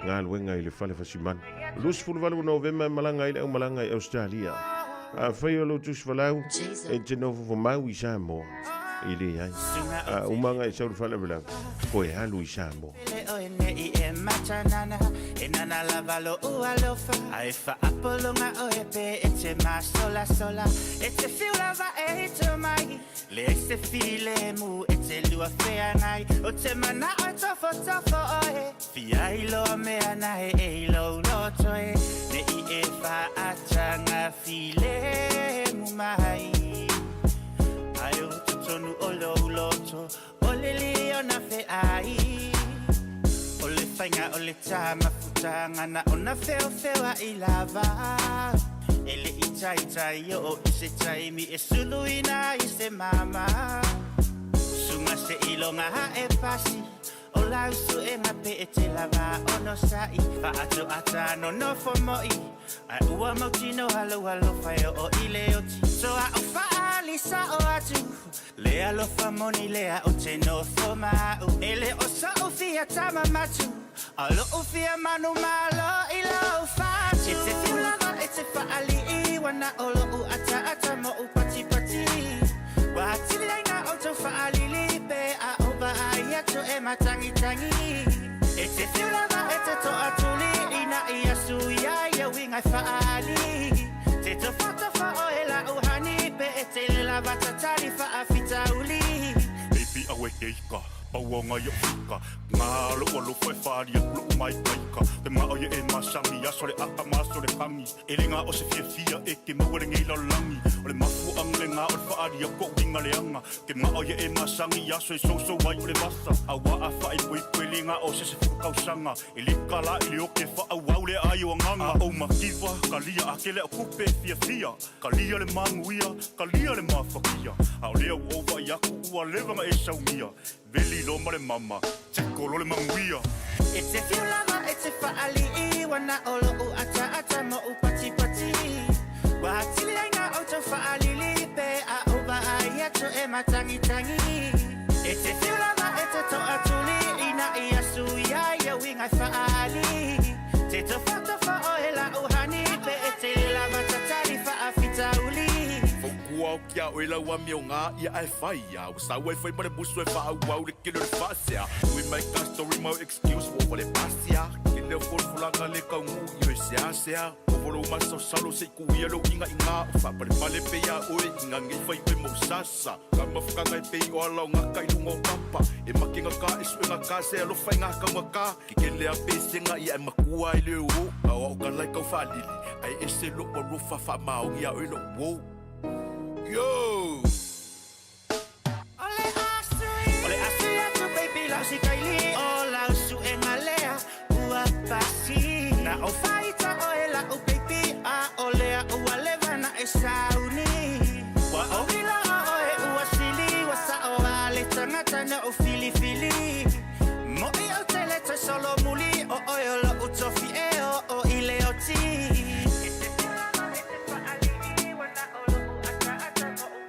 S10: galuega i le fale fasimanu. 28 o Novema e malaga ai le aumalaga i Ausetalia. Afai o lou tusi falau e te nofo famau i Samoa, e leai. A uma ona e sau i le faalavelave, toe alu i Samoa.
S7: Pele oe nei e matanana E nana lava lo'u alofa Ae faapologa oe pe e te masolasola E te fiu lava e hito mai Leai se filemu e te lua feagai O te mana'o e tofotofo oe Fia iloa mea nae e i lou loto e Nei e faataga filemu mai Ae o totonu o lou loto O le liona feai O le faiga o le tā mafutaga Na ona feofeoa'i lava E le'i taitai o'o i se taimi E suluina ai se mama Suga seiloga a'e pasi O lau suega pe e te lava onosa'i Fa'ato'ata nonofo mo'i Ae ua mautinoa lou alofa e o'o i le oti Toa o fa'aali sa'o atu Le alofa moni lea ou te nofo ma a'u E le o so'u fia tama matu A o lo'u fia manumalo i lou fatu E te fiu lava e te fa'ali'i Ua na o lo'u ataata mo'u patipati Ua atili ai na outou fa'alili Pe a ou vaai atu e matagitagi E te fiu lava e te to'atuli Ina ia suia ia uiga e fa'aali Te tofatofa oe la'u hani Pe e tele lava tatali fa'afitauli.
S16: Baby awe keika pau o ngai o fika Ngā lo'u alofa e whāri aku lo'u māikaika Te mao ia e masangi aso le aka ma aso le kangi E le ngā o se fiafia e ke maua le ngei lalolagi O le mafuaanga le ngā o le whaari aku o uiga leaga Ke mao ia e masangi aso e sousou ai o le vasa Aua a whaaipoipo e le ngā o se se fulu kausaga E le kala i le oke whaauau le ai o anganga A o makiwa, kalia a kele o kupe fiafia Kalia le manuia, kalia le mafakia A o lea ua ou vaai aku ua leva na e saumia Veli loa ma le mama, teko loa le manuia.
S7: E te fiu lava e te fa'ali'i Ua na o lo'u ataata mo'u patipati Ua atili ai na outou fa'alili Pe a ou vaai atu e matagitagi E te whiu lava e te to'atuli Ina ia suia ia uiga e fa'aali Te tofatofa oe la'u hani Pe e tele lava tatali fa'afitauli.
S16: Fautua o kia oe lau amio ngā ia ae whai ia Ua sau ai whai ma le musu e whaauau le kele o le whaasea Ui mai ka story mau excuse ua ova le pasia Kele o folafolaga le kaungu i oe seasea Ovo lou masalosalo se i kuia lou ingainga O faapalepale pe iā oe i ngā ngei fai oe mau sasa Ka mafukanga e pei o ala o ngaka i luga o papa E makenga ka e suenga ka se alofa i ngā kaunga ka Ke kele a pesenga ia e makua ai le o A o au ka lai kau faalili Ae ese lou alofa faamaoni iā oe lou uo Yo!
S7: O le a O le asui atu baby lau sikaili O lau suega lea ua pasi Na ou faita oe la'u baby A o lea ua leva na e sauni Ua ou iloa oe ua sili Ua sa'o a le tagata na ou filifili Mo'i ou te le toe solomuli O oe o lo'u tofi e o'o i le oti E te tūlama e te fa'ali'i Ua na o lo'u ataata mo'u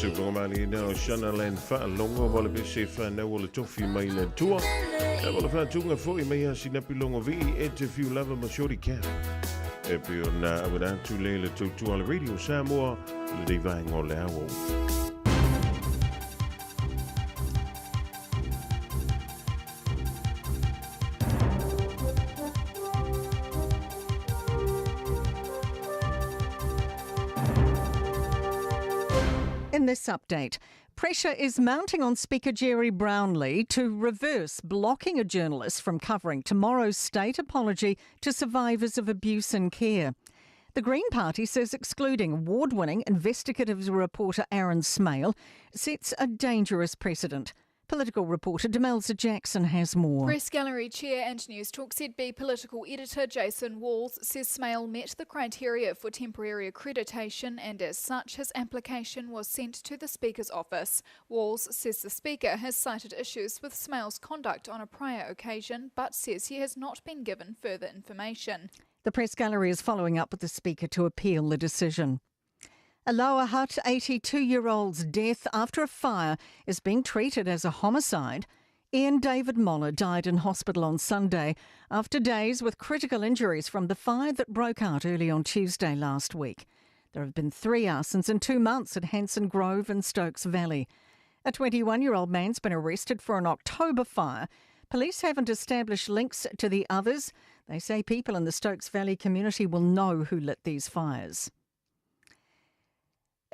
S10: Suvamalina o Shana Land Faalogo mo le pese whanau o le tofi mai le tua. E mo le whātunga foi mai a sinapi longo vi e te fiu lava ma shorty cap. E pe o nā awena atu le le tautua le Radio Samoa le dei vaenga o le ao.
S5: In this update, pressure is mounting on Speaker Gerry Brownlee to reverse blocking a journalist from covering tomorrow's state apology to survivors of abuse and care. The Green Party says excluding award winning investigative reporter Aaron Smale sets a dangerous precedent. Political reporter Demelza Jackson has more.
S20: Press Gallery Chair and News Talk ZB political editor Jason Walls says Smale met the criteria for temporary accreditation and as such his application was sent to the Speaker's office. Walls says the Speaker has cited issues with Smale's conduct on a prior occasion but says he has not been given further information.
S5: The Press Gallery is following up with the Speaker to appeal the decision. A Lower Hutt 82 year old's death after a fire is being treated as a homicide. Ian David Moller died in hospital on Sunday after days with critical injuries from the fire that broke out early on Tuesday last week. There have been three arsons in two months at Hanson Grove and Stokes Valley. A 21 year old man's been arrested for an October fire. Police haven't established links to the others. They say people in the Stokes Valley community will know who lit these fires.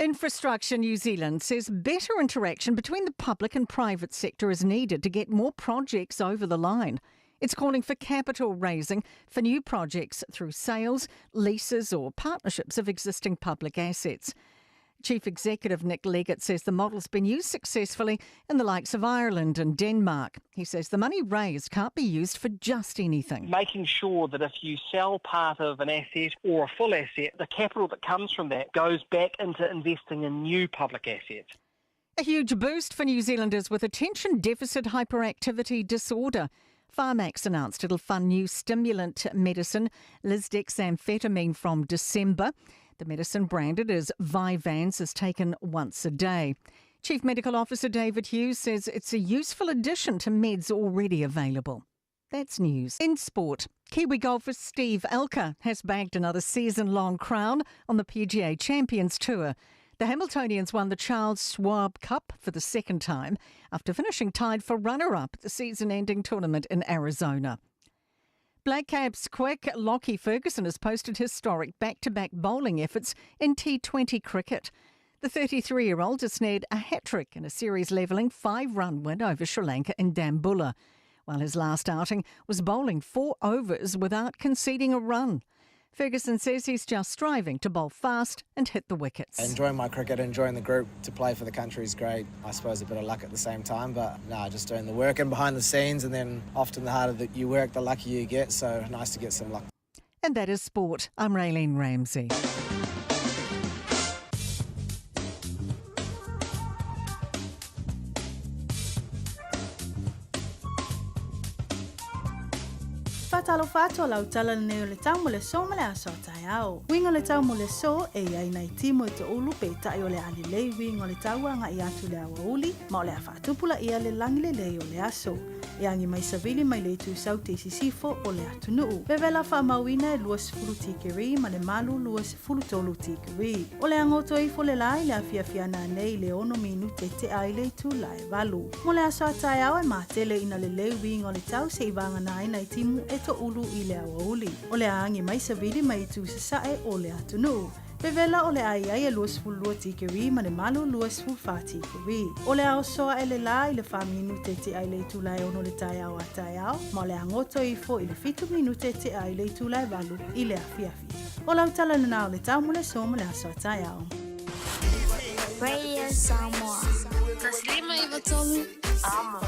S5: Infrastructure New Zealand says better interaction between the public and private sector is needed to get more projects over the line. It's calling for capital raising for new projects through sales, leases, or partnerships of existing public assets. Chief Executive Nick Leggett says the model's been used successfully in the likes of Ireland and Denmark. He says the money raised can't be used for just anything.
S23: Making sure that if you sell part of an asset or a full asset, the capital that comes from that goes back into investing in new public assets.
S5: A huge boost for New Zealanders with attention deficit hyperactivity disorder. Pharmac's announced it'll fund new stimulant medicine, lisdexamfetamine, from December. The medicine branded as Vyvanse is taken once a day. Chief Medical Officer David Hughes says it's a useful addition to meds already available. That's news. In sport, Kiwi golfer Steve Alker has bagged another season long crown on the PGA Champions Tour. The Hamiltonians won the Charles Schwab Cup for the second time after finishing tied for runner up at the season ending tournament in Arizona. Black Caps quick Lockie Ferguson has posted historic back to back bowling efforts in T20 cricket. The 33 year old has snared a hat trick in a series levelling five run win over Sri Lanka in Dambulla, while his last outing was bowling four overs without conceding a run. Ferguson says he's just striving to bowl fast and hit the wickets.
S6: Enjoying my cricket, enjoying the group to play for the country is great. I suppose a bit of luck at the same time, but no, just doing the work and behind the scenes, and then often the harder that you work, the luckier you get. So nice to get some luck.
S5: And that is sport. I'm Raylene Ramsey.
S21: Faatalofa atu o lau tala lenei o le tau mo le aso ma le aso a taeao. Uiga o le tau mo le aso e i ai nai timu e toʻulu peitai o le a lelei uiga o le tau agaʻi atu i le aoauli ma o le a faatupulaia le lagi lelei o le aso. E agi mai savili mai le itu saute i sisifo o le atunuu. Vevela faamauina e 20 tikeri ma le malu 23 tikeri. O le a goto ifo le la i le afiafi a nanei i le 6 minute tea i le itula e 8. Mo le aso a taeao e matele ina lelei uiga o le tau seʻi vagana ai nai timu e toʻulu i le aoauli. O le a agi mai savili mai itu sasaʻe o le atunuu. Vevela o le a i ai e 22 tikeri ma le malu 24 tikeri. O le a oso aʻe le lā i le 4 minute tea i le itula e 6 le taeao a taeao, ma o le a goto ifo i le 7 minute tea i le itula e 8 i le afiafi. O lau tala lenā o le tau mo le aso ma le aso a taeao.
S22: Radio Samoa. 153 Amo.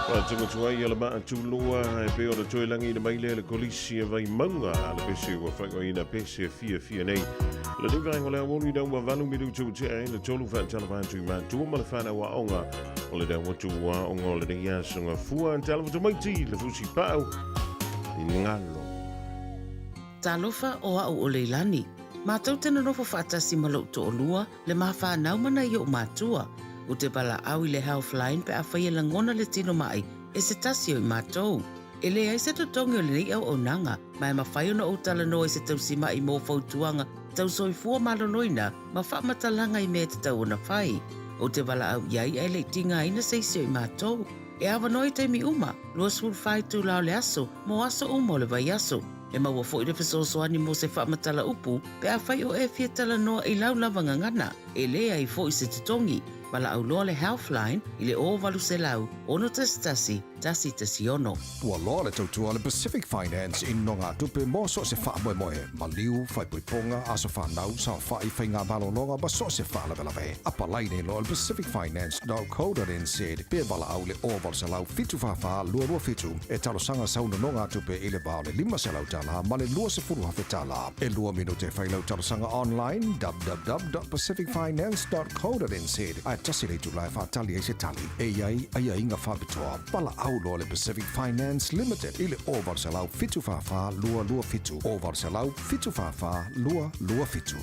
S10: Faatuatua ai le maatulua e pei ona toe lagiina mai lea le Kolisi a Vaimauga a le pese ua faaigoaina pese fiafia nei. Lenei vaega o le aoauli ina ua 8 minutu ua tea ai le 3 faatalofa atu i matua ma le fanau aoga o le Dauatu Aoga o lenei aso Gafua. Talofa tamaiti le fusi pau i galo.
S4: Talofa o a'u o Leilani. Matou te nonofo faatasi ma lo'u to'olua, le ma fanau ma nai o'u matua. U te valaau i le Healthline pe afai e lagona le tino ma'i e se tasi o i matou. E leai se totogi o lenei auaunaga, ma e mafai ona ou talanoa i se tausima'i mo fautuaga tau soifua maloloina ma faamatalaga i mea e tatau ona fai. Ou te valaau i ai ae le i tigaina se isi o i matou. E avanoa i taimi uma, 24 itula o le aso, mo aso uma o le vaiaso. E maua foi le fesoasoani mo se faamatala upu pe afai o e fia talanoa i lau lava gagana, e leai foi se totogi. Valaau loa le Healthline i le 0800 611 116.
S2: Ua loa le tautua a le Pacific Finance i nogatupe mo so o se faamoemoe, maliu, faaipoipoga, aso fanau, saofai, faiga malologa ma so o se faalavelave. Apalai nei loa i le pacificfinance.co.nz pe valaau i le 0800 744 227 e talosaga sau nonogatupe i le va o le $500 ma le $20,000. E lua minute e fai lau talosaga online www.pacificfinance.co.nz ae tasi le itula e faatali ai se tali. E i ai aiaiga faapitoa. Valaau loa le Pacific Finance Limited i le 0800 744 227, 0800 744 227.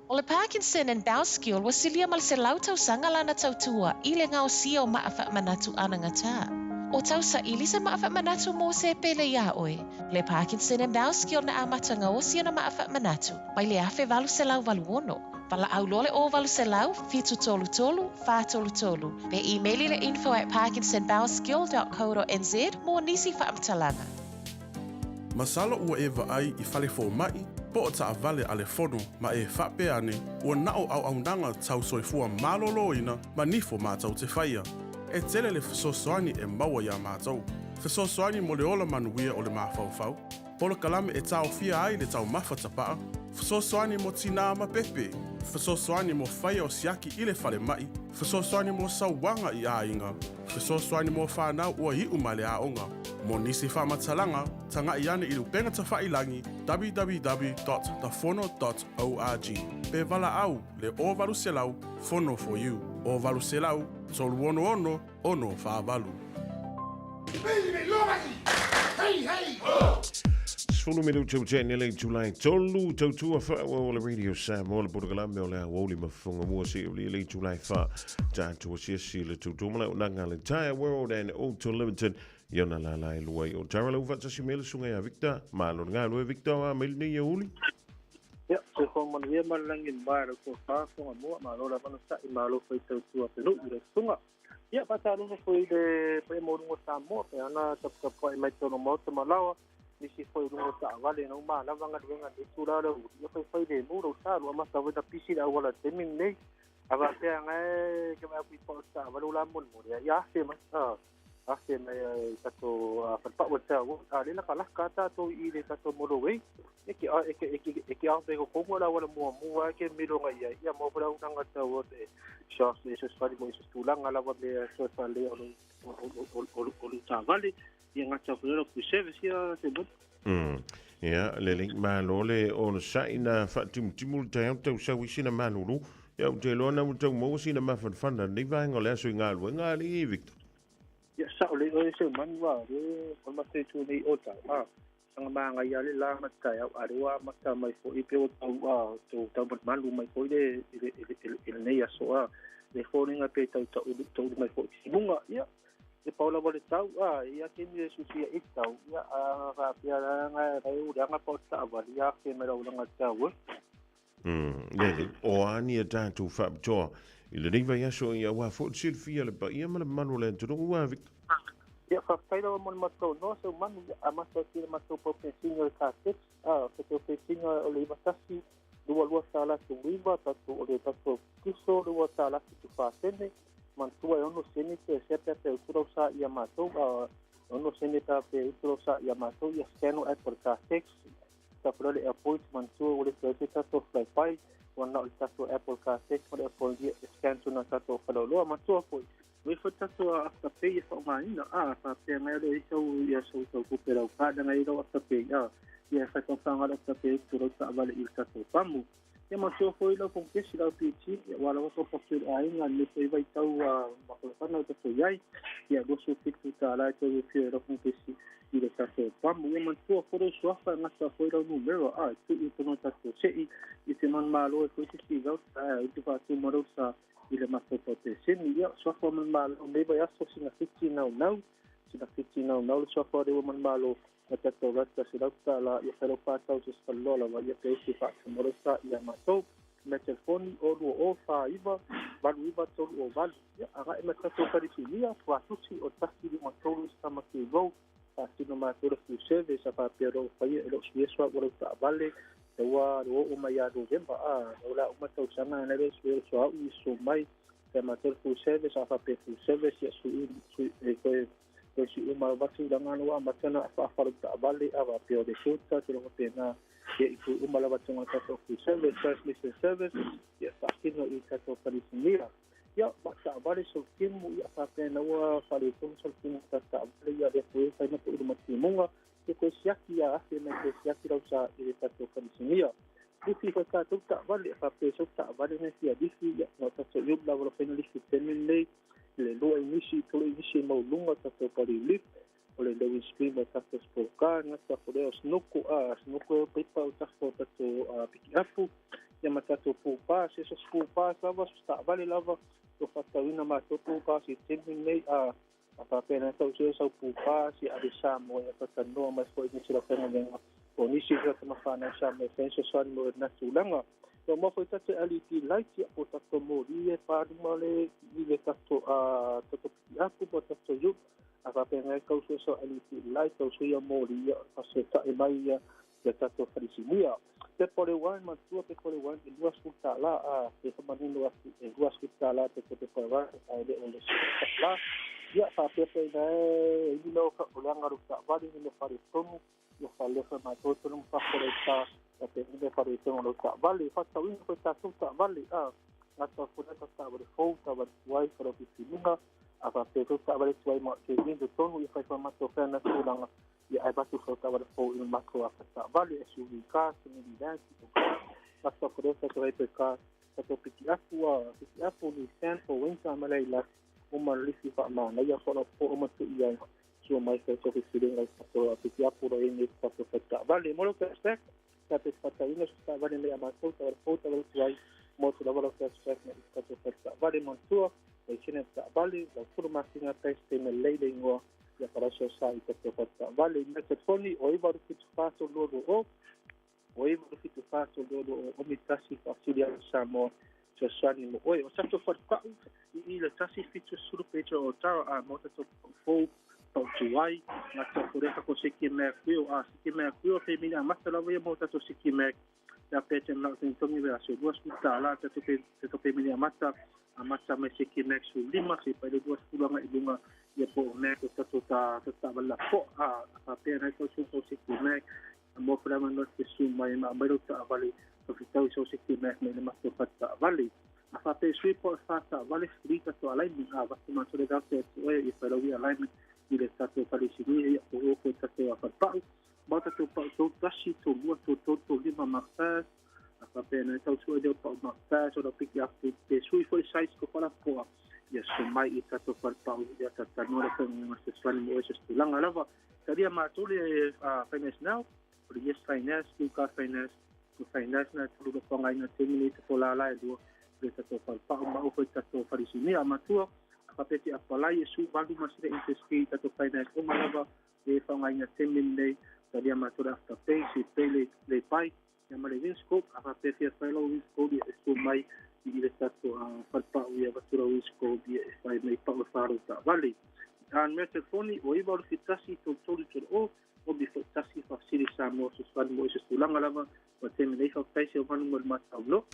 S11: O le Parkinson and Bowskill ua silia ma le 100 tausaga lana tautua i le gaosia o maa faamanatu anagata. O tausaili se maa faamanatu mo se pele iā oe. Le Parkinson and Bowskill na amata gaosi ona maa faamanatu mai le 1886. Valaau loa le 0800 733 433 pe imeli le info at parkinsonbowskill.co.nz mo nisi faamatalaga.
S17: Masalo ua e vaai i fale fomaʻi po o taavale a le fono ma e faapea ane ua na o auaunaga tau soifua malōlōina ma nifo matou te faia. E tele le fesoasoani e maua iā matou. Fesoasoani mo le ola manuia o le mafaufau, polokalame e taofia ai le taumafa tapaa, fesoasoani mo tinā ma pepe, fesoasoani mo faia o siaki i le falemaʻi, fesoasoani mo sauaga i aiga, fesoasoani mo fanau ua iʻu mai le aoga. Mo nisi faamatalaga, tagaʻi ane i le upega tafailagi www.thefono.org pe valaau le 0800 Fono for you 0800 366 648.
S10: 10 minute ua tea nei le itula e tolu tautua faaauau o le Radio Samoa le polokalame o le aoauli ma fofoga seia aulia le itula e fa tatou asiasi i le tautua ma le auaunaga a le Tyre World and Auto Limited i ona lala e lua i Otara lau faatasi mai le susuga ia Victor malo le galue Victor o a mai lenei aoauli.
S19: Ia, soifua manuia ma le lagi mamae lau tofa fofoga mua, malo lava ona sa'i, malo fai tautua atunuu i lau susuga. Ia, faatalofa foi i le paia maualuga o Samoa, pe ana taputapuai mai totonu o Maota ma Laoa, nisi foi i luga o taavale ina uma lava galuega i lenei itula o le aoauli, ia faifai lemu lou sa, ua amata foi ona pisi le auala i le taimi lenei. A faapea e ke vaai atu i pau o le taavale ua lamolemole, ia afe mai. Afe mai i tatou falepau o le taua, a lea lakalaka lava tatou i le tatou motorway, e ke e ke e ke e ke ave ko kongo la wala mua mua ke milonga ia ia mo fala unanga tau o te shops e se swali mo se tulaga lava me so fa le o o o o o o taavale ia ngata fo le fu service ia se mo.
S10: Ia, le lei malo le onosai na faatimutimu le taeao tau sau i sina malulu. Ia, ou te iloa na ua tau maua sina mafanafana lenei vaega o le aso i galuega, alii Victor.
S19: Ia, sao le oe seu manu a le o le matou itu nei o tau a sanga manaia le la ma taeao a le ua amata mai foi pe ua tau a tou tau malumalu mai foi le i le i lenei aso a le foliga pe tau taulu taulu mai foi timuga ia e pau lava le tau a ia taimi e susia i tau ia a faapea la ga e uleaga pa o taavale ia afe mai lau ulaga tau e.
S10: Lele, o a ni a tatou faapitoa i lenei vaiaso i aua foi le silafia le paia ma le mamalu o le atunuu a Victor.
S19: Ia, faafetai lava mo le matou noa seu manu, ia amata atu i le matou pau penisini o le Caltex, a, tatou penisini o le 91, 22 tala 9, tatou o le tatou kiso 2 tala 74 sene, manatua e 6 sene pe sea pe pe utu lau sa ia matou, a, 6 sene pe pe utu lau sa ia matou, ia scan o app o le Caltex, tatou le airport, manatua ua le toe te tatou flyby, ua na o le tatou app o le Caltex ma le airport ia e scan tuna tatou faleoloa, manatua foi. Ua ifo tatou a Afterpay e faaaogaina, a faapea ngai o le sau ia sau tau tupe lau card ngai lau Afterpay, a ia fai faaaoga le Afterpay tu lau taavale i le tatou pamu. Ia ma sio foi lau konekesi lau PT, ia ua lava ko pa le aiga le foi vai tau a makalafana o tatou iai. Ia $27 e tau fia lau konekesi i le tatou pamu. Ia manatua foi lau suafa e gata foi lau numera, a e tuu i tonu tatou se'i i te manumalo e foi se si lau a i te faatuma lau sa i le matou paupeseni. Ia suafa o manumalo nei vai aso sina fiti naunau, sina fiti naunau le suafa o le ua manumalo na tatou rata se lau tala ia whai lau pātau se sfaloa lava ia pe isi whaatuma lau sa ia matou. Me telefoni o 2 o 4 9 8 9 3 o 8. Ia aga e ma tatou wharisinia, tuatusi o 153 Samaki Road, faatino matou le full service a faapea o loo faia e loo suia ua lau taavale e ua lo oo mai ia November a o la uma tausaga na le suia suauu i so mai pe matou le full service a faapea full service ia sui sui e toe toe si uma vatu langa no amata na faafalo taavale a faapea o le suta te longa pena ia i fu uma lava tonga tatou full service transmission service ia faatino i tatou falisinia. Ia ma taavale so timu ia faapea na ua faletonu so timu ta taavale ia le foi fai na po matimunga e koe siaki ia afe mai koe siaki lau sa i le tatou falisinia. Lifi foi tatou taavale faapea so taavale na fia lifi ia na tatou iup lava lo faina lifi temi nei le lua inisi tolu inisi mauluga tatou pali lif o le lewin stream o tatou sport car gata fo lea o snuku a snuku e paipa o tatou tatou piki apu ia ma tatou pupa se so pupa lava so taavale lava o faatauina matou pupa se temi nei a a faapea na tau se sau pupa si ale sa mo ia fatanoa mai foi nisi lau faigaluega o nisi o tamafanau sa mai fai fesoasoani mo lena tulaga. O mo foi tatou LED light ia po tatou moli e paluma le i le tatou a tatou piki apu po tatou yu a faapea ngai tau so LED light tau so ia moli ia fasoeta'i mai ia ia tatou falisinia. Pepa o le uae matua pepa o le uae e $20 a pe famanino atu e $20 te pepa o le uae ae le o le $10. Ia faapea faina e i mea o leaga lau taavale ni mea faaletonu ia faalefa matou tonu ma fafo lau sa faapea ni mea faaletonu lau taavale faatauina foi tatou taavale a gata fo lea taavale fou taavale tuai falau fifiliga a faapea foi taavale tuai ma te i totonu ia fai matou fea na tulaga ia ai batu fo taavale fou i matou afa taavale SUV car minivan tipo car gata fo lea tatou ai pe car tatou piki apu a piki apu ni stand for winter ma leila uma lifi faamanaia fo lau po uma tu i ai sua mai fai tau fifiliga i tatou piki apu ro i tatou fai taavale mo lo cashback ta pe faatauina so taavale mai a matou taavale fou taavale tuai mo te lava lau cashback na i tatou fai taavale matua e sene taavale lau fulu masina tai se me leile ingoa ia falaso sa i tatou fai taavale me telefoni o 9 7 4 2 2 o o 9 7 4 2 2 o omi tasi faasili au Samoa fesoasoani mo oe o tatou falepa'u i le 170 petro o tara a mo tatou fou pau tuai gata fo ko siki mea kuio a siki mea kuio fe mina amata lava ia mo tatou siki mea ia pe te mna o tongi vea so $20 te tope te tope mini amata amata mai siki mea su lima se pa le 20 anga i lunga ia po mea ko tatou ta ta wala po a a pe na tau su siki mea mo fo no te su mai ma mai ro ta vale o fitau so siki mea mai le matou fata vale a fa pe sui po fa ta vale free ta to alignment a va ma to le ga te o e fa lo alignment i le tatou falesini ia o o ko tatou a falepa'u ma tatou pa'u tou tasi tou lua tou tolu tou lima mafas a faapea na tau sua lea pa'u mafas o lau piki apu pe sui foi size ko falapoa ia so mai i tatou falepa'u ia tatanoa le faigaga fesoasoani mo oe se tulaga lava talia matou le Finance Now o le Yes Finance Blue Car Finance o Finance na tulu lofoagaina taimi nei tatou lala e lua le tatou falepa'u ma ou foi tatou falesinia matua a faapea te apalai e su valu ma sila interest free tatou finance uma lava e faaaogaina taimi lenei talia matou le Afterpay se pay le le pai ia ma le Winscope a faapea fia fai lau Winscope ia e su mai i le tatou falepa'u ia vatu lau Winscope ia e fai mai pa'u e whārau taavale a mea telefoni o 9 1 3 3 3 o o bi fo tasi faafesili Samoa fesoasoani mo i se tulaga lava o taimi nei faafetai se o manu mo le mataulo.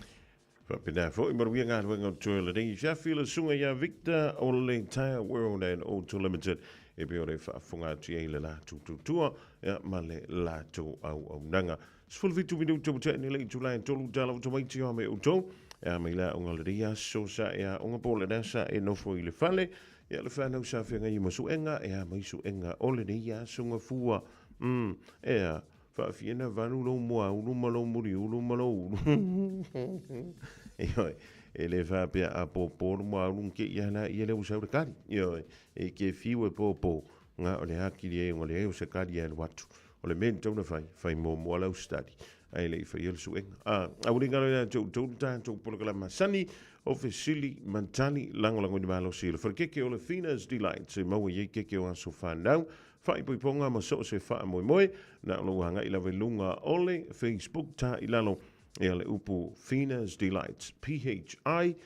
S10: Faapena foi manuia galuega o toe lenei fiafi le susuga ia Victor o le Tire World and Auto Limited e pei o le faafofoga atu i ai le latou tautua ia, ma le latou auaunaga. 17 minuta ua tea nei le itula e tolu tala o tamaiti o me outou. Ia mai la onga lenei aso sa e aoga po o lena sa e nofo i le fale. Ia le whanau sa whengai ma suenga, e a mai suenga o le nei aso gafua. E a, whaafiena valu lou mua, ulu ma lou muri, ulu ma lou ulu. Ioe, e le whaapea a pōpō le mua ulu ke ia la ia le usau le kari. Ioe, e ke fiu e pōpō, ngā o le hakiri e o le e o se kari e alu atu. O le mea ni tauna whai, whai mō mua lau study. Ai le i whai ele suenga. A, a uri ngaro ia tau tau tātou polokalama masani o fesili ma tali lagolagoina malosi i le falekeke o le Fina's Delights e maua i ai keke o aso fanau, faaipoipoga ma so o se faamoemoe. Na o lou agai lava i luga o le Facebook ta i lalo ia le upu Fina's Delights, P-H-I-N-A-S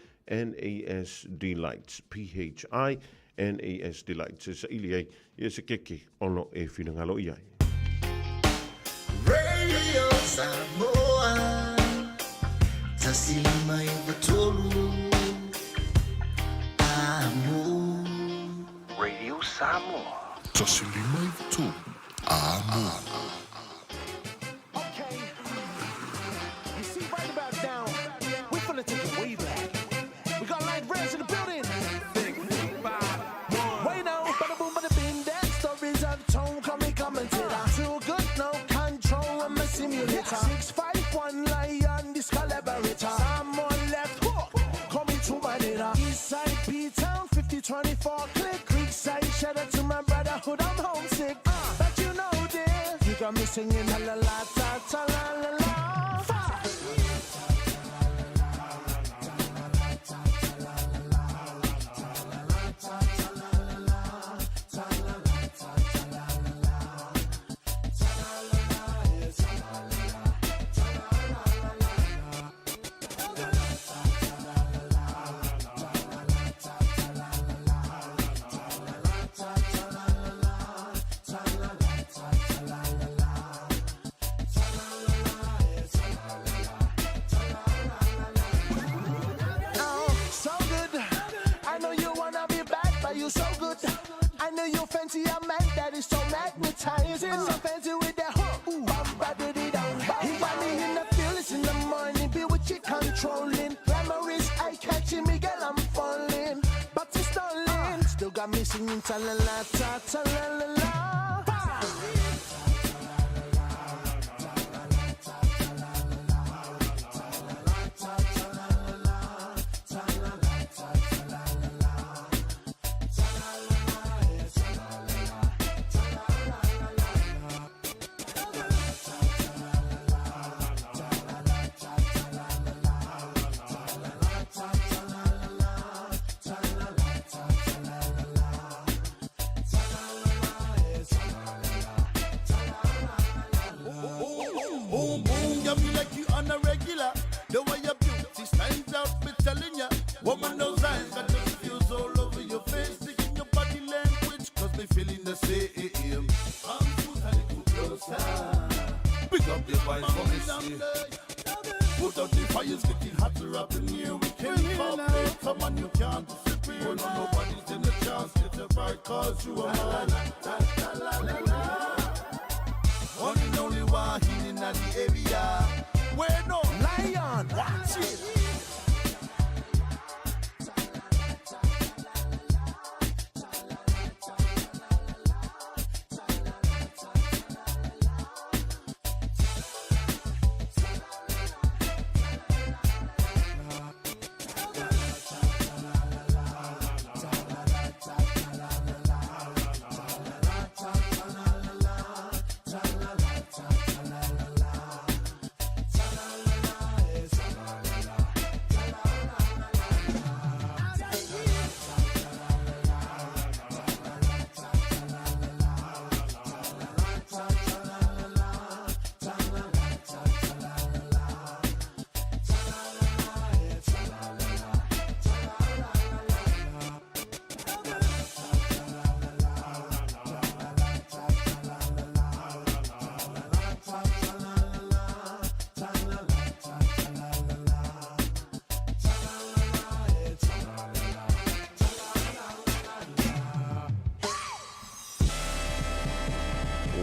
S10: Delights, P-H-I-N-A-S Delights e saili ai ia se keke ono e finagalo i ai.
S7: Radio Samoa 153 Amo.
S1: Radio Samoa.
S3: 153 Amo.
S12: Okay. You see, right about now, we're finna take it way back. We got light rails in the building. Wait now, bada boom, bada bing, that stories I've told. Call me commentator. Too good, no control. I'm a simulator. 651 lion, this collaborator. Someone left hook, call me to my dinner. Eastside P Town, 5024 click. Creekside, shout out to my brotherhood, I'm homesick. But you know this, you got me singing la la la ta ta la la la. Five. Oh, so good. I know you wanna be bad, but you so good. I know you fancy a man that is so magnetizing. So fancy with that hook. Bum, ba, diddy, dum. He got me in the feelings in the morning. Be with you controlling. Glamour is eye catching me, girl, I'm falling. But it's stalling. Still got me singing ta la la ta ta la la la.
S24: Boom, boom, got me like you on a regular. The way your beauty stands out, be telling ya. Woman, those eyes got just feels all over your face. Taking your body language, cause they feeling the same. Come put a little closer. Pick up the vibes for me, see. Put out the fires, getting hotter up in here. We can't pop it. Come on, you can't disappear. No, nobody's in the chance. Get the right, cause you are mine. La, la, la, la, la. One and only one in the area. Where no
S12: lion, watch it.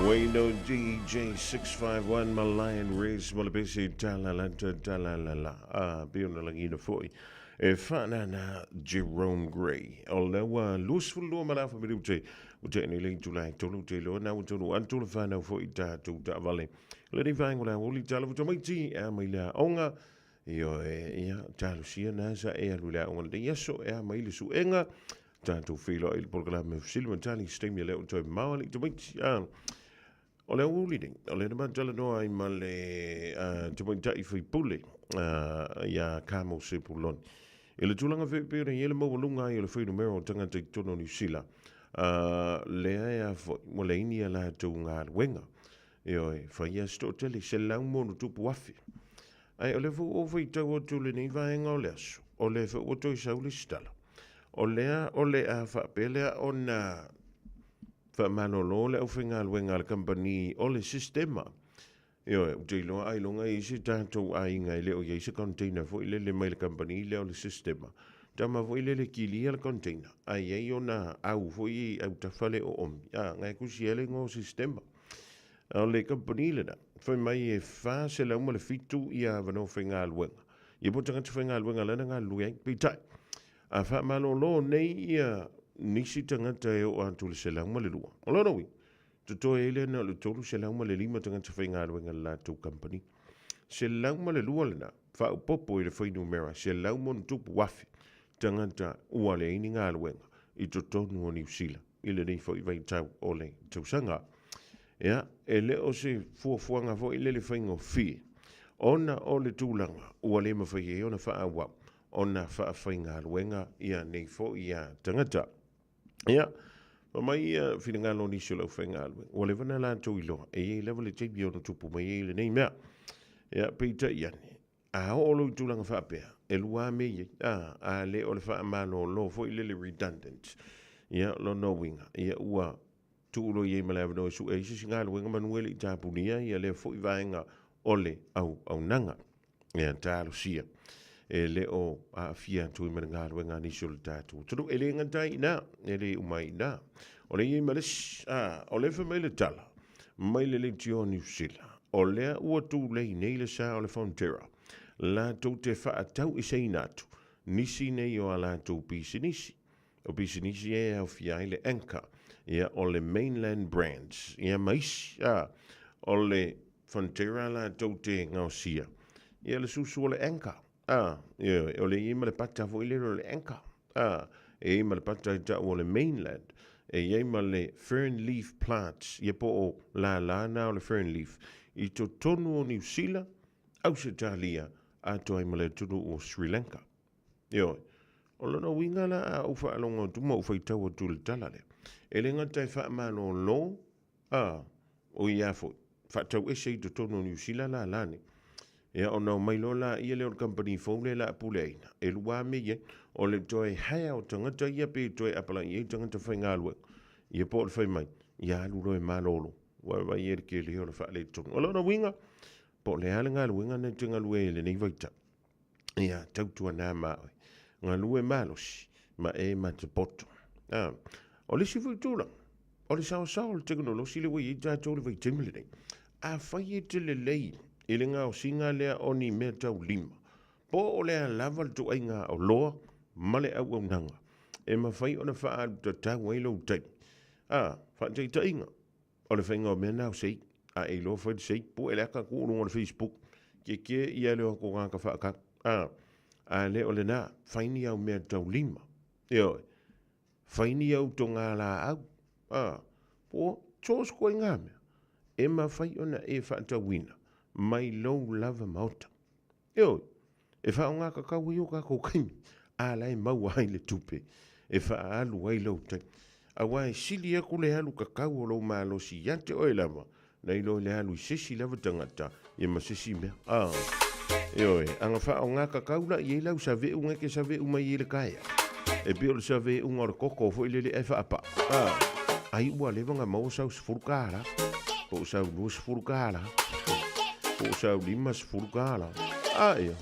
S10: Wayno DJ 651 ma Lion Rez ma le pese tala la ta tala la la. A pe ona lagina foi. E whanana Jerome Gray. O le ua 22 ma la whamiri te. O te ene lei tula e tolu te loa na ua tolu antu le whanau foi tātou ta vale. Le nei whaingo la oli tala vuta maiti e a mai lea onga. Io e ia talosia na sa e alu lea onga le aso e a mai le suenga. Tātou whiloa i le polokalame me fesili ma tali se taimi e lea o toe mamao alii tamaiti. A, o le aoauli nei, o lea na matalanoa ai ma le tamaitai faipule ia Carmel Sepuloni. I le tulaga foi pei ona i ai le maualuga ai o le fuainumera o tagata i totonu o Niu Sila, lea e a foi, ua leai ni a latou galuega. Ioe, fai a se toatele, 160,000. Ae o lea foi ua ou faitau atu i lenei vaega o le aso, o lea foi ua toe sau le isi tala. O lea o le a faapea lea ona faamalolo le aufaigaluega a le kamupani o le sistema. Ioe, ou te iloa ailoga e i ai se tatou aiga e le o i ai se container foi lele mai le kamupani lea o le sistema. Tama foi lele kilia le container, ae i ai ona au foi i autafa le oomi. A, ngai kusi ai le igoa o sistema. A o le kamupani lena, fai mai e 407 ia avanoa faigaluega. Ia po o tagata faigaluega la na galulue ai. Peitai, a faamalolo nei ia nisi tagata e oo atu i le 102. O lona uiga, totoe ai lea na o le 305 tagata faigaluega a le latou kamupani. 102 lena, faaopoopo i le fuainumera 100,000 tagata ua leai ni galuega i totonu o Niu Sila i lenei foi vaitau o le tausaga. Ia, e le o se fuafuaga foi lele faigofie, ona o le tulaga ua le mafai ai ona faaauau ona faafaigaluega ia nei foi tagata. Ia, fai mai ia finagalo o nisi o le aufaigaluega, ua leva ona latou iloa, e i ai lava le taimi e ono tupu mai ai lenei mea. Ia, peitai ane, a oo loa i tulaga faapea, e lua lava mea i ai, a, a le o le faamalolo foi lele redundant. Ia, lona uiga, ia ua tuu loa i ai ma le avanoa e sue ai se isi galuega manu e le i tapunia ia lea foi vaega o le auaunaga. Ia talosia e le o aafia atu ai ma le galuega a nisi o le tatou atunuu. E le gata ai i ina, e le uma ai i ina. O lea e i ai ma le isi, a, o lea e fai mai le tala mai le leitio o Niu Sila, o lea ua tulei nei le sa o le Fonterra, latou te faataueseina atu nisi nei o a latou pisinisi. O pisinisi ia e aofia ai le Anchor, ia o le Mainland Brands, ia ma isi, a, o le Fonterra latou te gaosia, ia le susu o le Anchor, a, ioe, o le i ai ma le pata foi lele o le Anchor, a, e i ai ma le pata e tau o le Mainland, e i ai ma le Fern Leaf Plants, ia po o lālā na o le Fern Leaf, i totonu o Niu Sila, Ausetalia, atoa ai ma le atunuu o Sri Lanka. Ioe. O lona uiga la a ou faalogo atu ma ou faitau atu i le tala lea, e le gata e faamalolo, a, o ia foi, faatauese i totonu o Niu Sila lala nei. Ia, ona omai loa laia lea o le kamupani fou lea o le a puleaina, e lua lava mea i ai, o le toe hire o tagata ia pe toe apalai i ai tagata faigaluega, ia po o le fai mai, ia alu loa e malolo, ua vaai ai le tele o le faaletonu. O lona uiga, po o le a le galuega na e te galue ai i lenei vaitau, Ia, tautuana ma oe. Galue malosi ma e matapoto. A, o le isi foi tulaga, o le saosao o le tekonolosi lea ua i ai tatou i le vaitaimi lenei. Afai e te lelei i le gaosiga lea o ni mea taulima, po o le a lava le ituaiga oloa ma le auaunaga e mafai ona faaalu tatau ai lou taimi. A, faataitaiga, O le faiga o mea na o sei. A e iloa fai le sei, pue le aka tuu luga o le Facebook. Tietie ia le o atu tagata faatau. A, a le o lena, fai ni au mea taulima. Ioe. Fai ni au togalaau. A, po o so o se ituaiga mea e mafai ona e faatauina mai lou lava maota. Ioe, e faaaoga tatau ai o tatou taimi, a la e maua ai le tupe e faaalu ai lou taimi. Aua e sili atu le alu tatau o lou malosi ia te oe lava, nai lo le alu i se isi lava tagata ia ma se isi mea. A, ioe, ana faaaoga tatau la i ai lau save'u e te save'u mai ai i le taeao. E pei o le save'uga o le toto foi lele ae faapaa. A, ai ua leva ona maua sau $10, po o sau $20, po o sau $50. A, ia.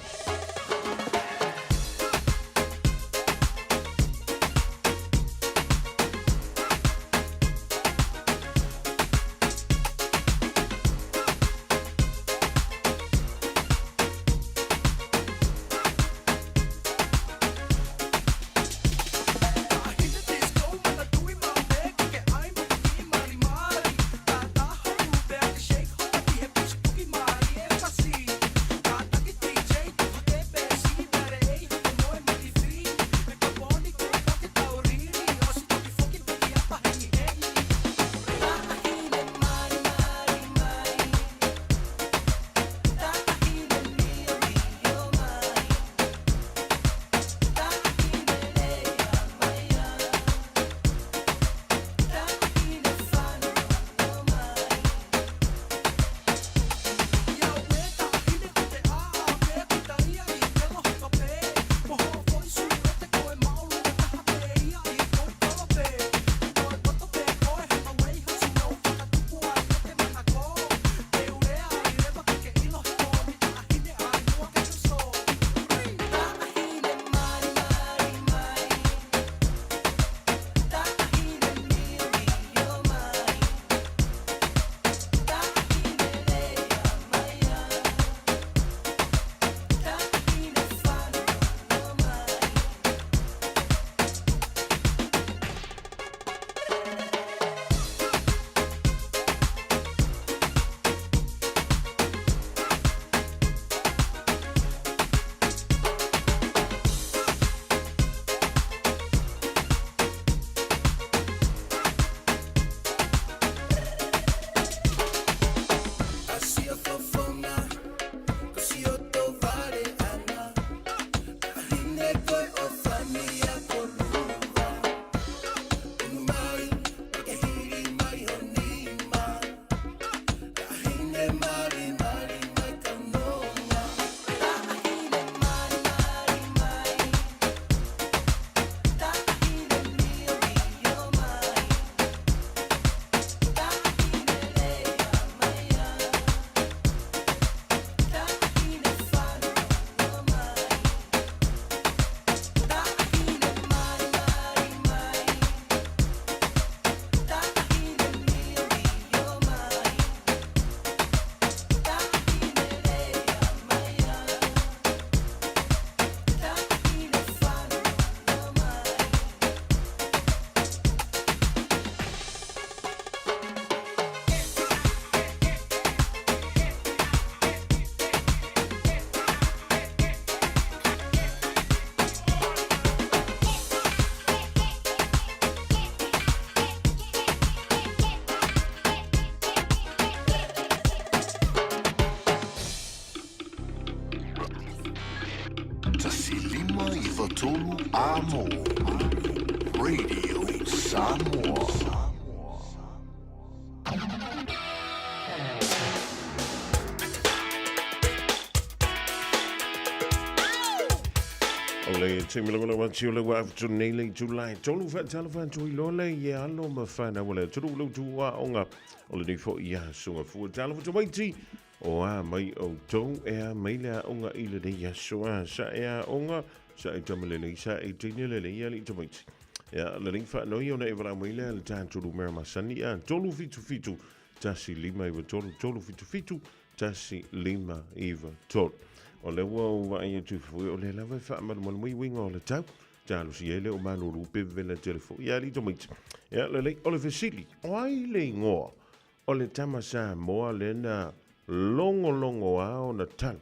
S3: 593 Amo. Radio Samoa.
S10: O le taimi lava lava atu o le ua afutu nei le itula e tolu faatalofa atu i loa le i e alo ma whanau o le atunuu lau tuuaoga o lenei foi ia asoga fua. Talofa tamaiti o a mai outou e a mai le aoga i lenei aso a sa e aoga sa e tama lelei sa e teine lelei alii tamaiti. Ia lelei faanoi ona e valaau mai lea le tatou lumera masani a 377 1593 377 1593. O lea ua ou vaai atu foi o lea lava e faamalumalu mai uiga o le tau. Talosia ai le o malulu pe vevela tele foi ia alii tamaiti. Ia lelei, o le fesili, o ai le igoa o le tama Samoa lea na logologo a ona tala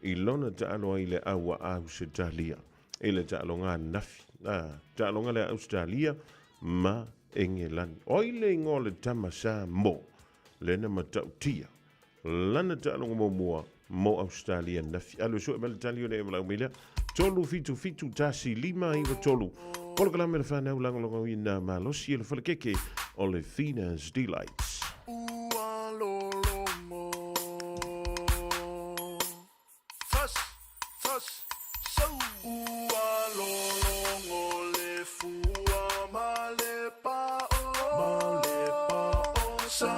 S10: i lona taalo ai i le au a Ausetalia, i le taaloga ananafi, a, taaloga lea a Ausetalia ma Engelani. O ai le igoa o le tama Samoa lea na matautia lana taaloga muamua mo Ausetalia ananafi? Alu e sue mai le tali ona e valaau mai lea. 377 1593. Polokalame le whanau lagolagoina malosi e le falekeke o le Fina's Delights.
S24: Ua lologo. Tas, tas, sau. Ua lologo le fua ma le pa'o. Ma le pa'o. Sa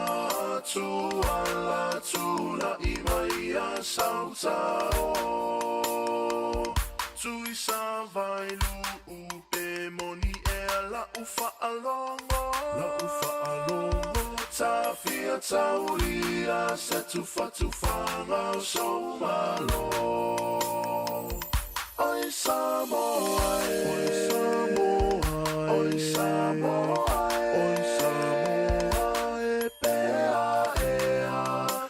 S24: tuala tula'i mai a sautao. Tui sa vai lu'u pe moni ea la'u fa'alogo. La'u fa'alogo. Tafia taulia se tufatufaga o sou malo. Oi Samoa e. Oi Samoa e. Oi Samoa e. Oi Samoa e pea ea.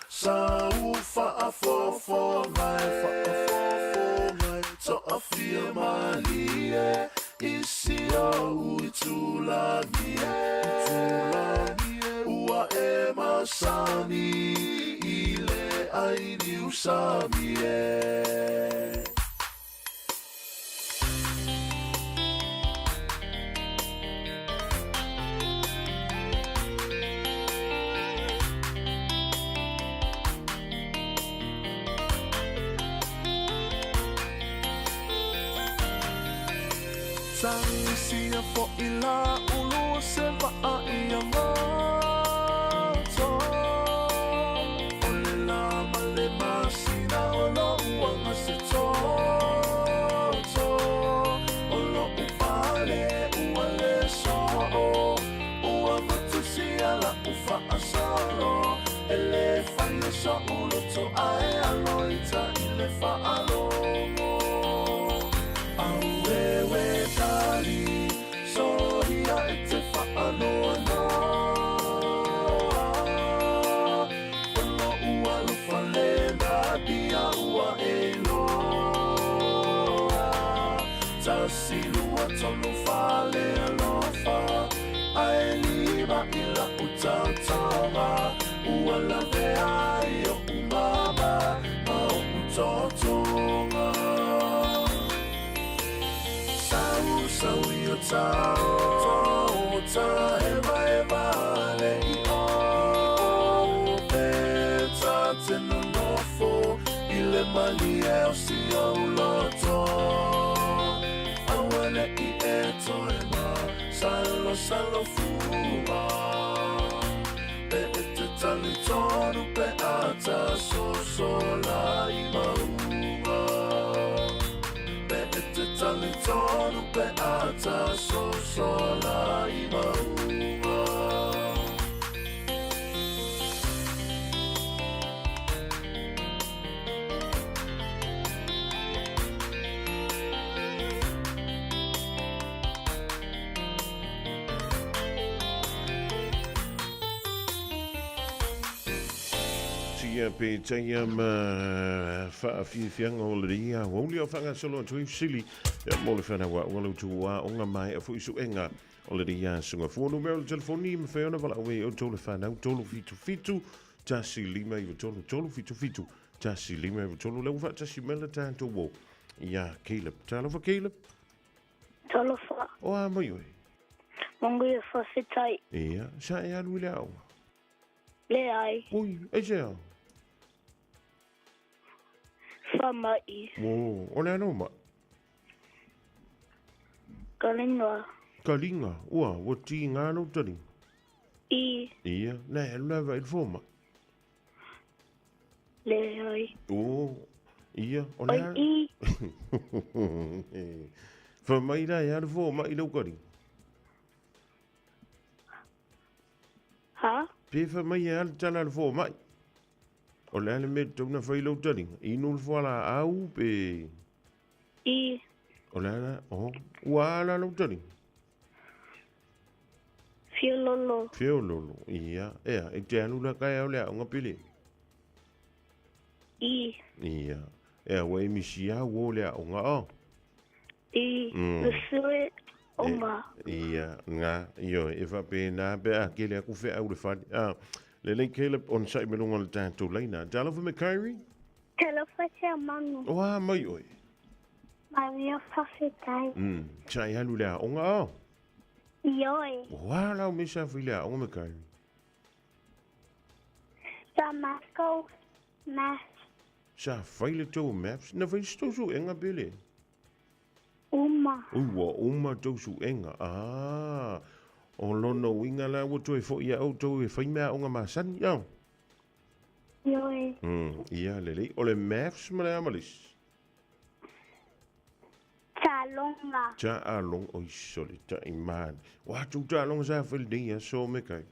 S24: Sa u faafofoga e faafofoga e toafia malie i si ou itulagi e itulagi e ua e masani i le ai niu sami e. Tagisia fo'i la ulu o se va'a ia goto. O le la ma le masina o lo'u aga se toto. O lo'u fale ua le so'o. Ua matusia la'u fa'asolo. E lē fai o so'u loto ae alo ita i le fa'alogo. Auewe tali soia e te fa'anoanoa. O lo'u alofa le natia ua e iloa. Tasi lua tolu fale alofa ae lima i la'u taotoga. Ua lavea ai o'u mama ma o'u totoga. Sau sau i o tao ta hevaheva le i o pe ta te nonofo i le malie o si ou loto. Aua ne'i e toe masalosalo fua. Pe e te talitonu pe a ta sosola i mauga. Pe e te talitonu pe a ta sosola i mauga.
S10: Tia pe taia ma faafiafiaga o lenei aoauli o faagasolo atu ai fesili mo le whanau a ua lautu aoga maea foi suega o lenei asoga fua. Numera o le telefoni e mafai ona valaau ai outou le whanau 377 1593 377 1593 le ua faatasi mai le tatou o iā Caleb. Talofa Caleb.
S8: Talofa.
S10: O a mai oe.
S8: Manuia whawhetai.
S10: Ia, sa e alu i le aoga.
S8: Leai.
S10: Ui, e se ao.
S8: Whamai.
S10: O, o le anō mai.
S8: Kalinga.
S10: Kalinga, ua, ua ti ngā lou talinga.
S8: I.
S10: Ia, na e alu lava i le fōmai.
S8: Leai.
S10: O, ia, o le
S8: Oi, i.
S10: Fa mai la e alu fōmai i lou kalinga.
S8: Ha?
S10: Pe fa mai e alu tala le fōmai. O le ale me tauna fai lou talinga. Inu le fuala au pe...
S8: I.
S10: O le ala, o, ua ala lou talinga.
S8: Fiololo.
S10: Fiololo, ia, ea, e te alu la kai au le aonga pele.
S8: I.
S10: Ia, ea, ua e misi au o le aonga o.
S8: I. Usue o ngā.
S10: Ia, ngā, io, e whape nā pe a kele aku whe au le whare. Ah, le lei Caleb on sai melunga le tātou leina. Talofa me Kyrie?
S8: Talofa te amangu.
S10: O a mai oe.
S8: Maria whawhetai.
S10: Sai alu le aonga o.
S8: Ioi.
S10: O a lau me sa while aonga me Kyrie.
S8: Sa mako maths.
S10: Sa whaile tau maths. Na whai stosu enga pele.
S8: Uma.
S10: Ua, uma tau su enga. Ah, o lono winga la ua toe fo ia au tau e whai mea onga masani au.
S8: Ioi.
S10: Ia lelei. O le maths ma le amalis.
S8: Talonga.
S10: Ta'alonga. Oi sole, ta'imani. Wa tau ta'alonga sa whaile nei a so me kai.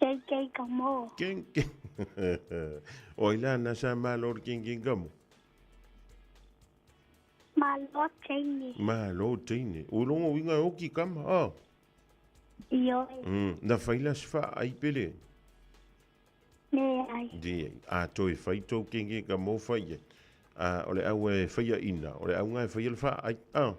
S8: Kei kei ka mo.
S10: Ken ken. O ila na sa malo ken ken ka mo.
S8: Malo teine.
S10: Malo teine. O longo winga oki kama. Ah.
S8: Ioi.
S10: Na whaila se wha ai pele.
S8: Me ai.
S10: Di, a toi whai tau ken ken ka mo whai e. A o le au e whaia ina. O le au ngai whaia le wha ai. Ah.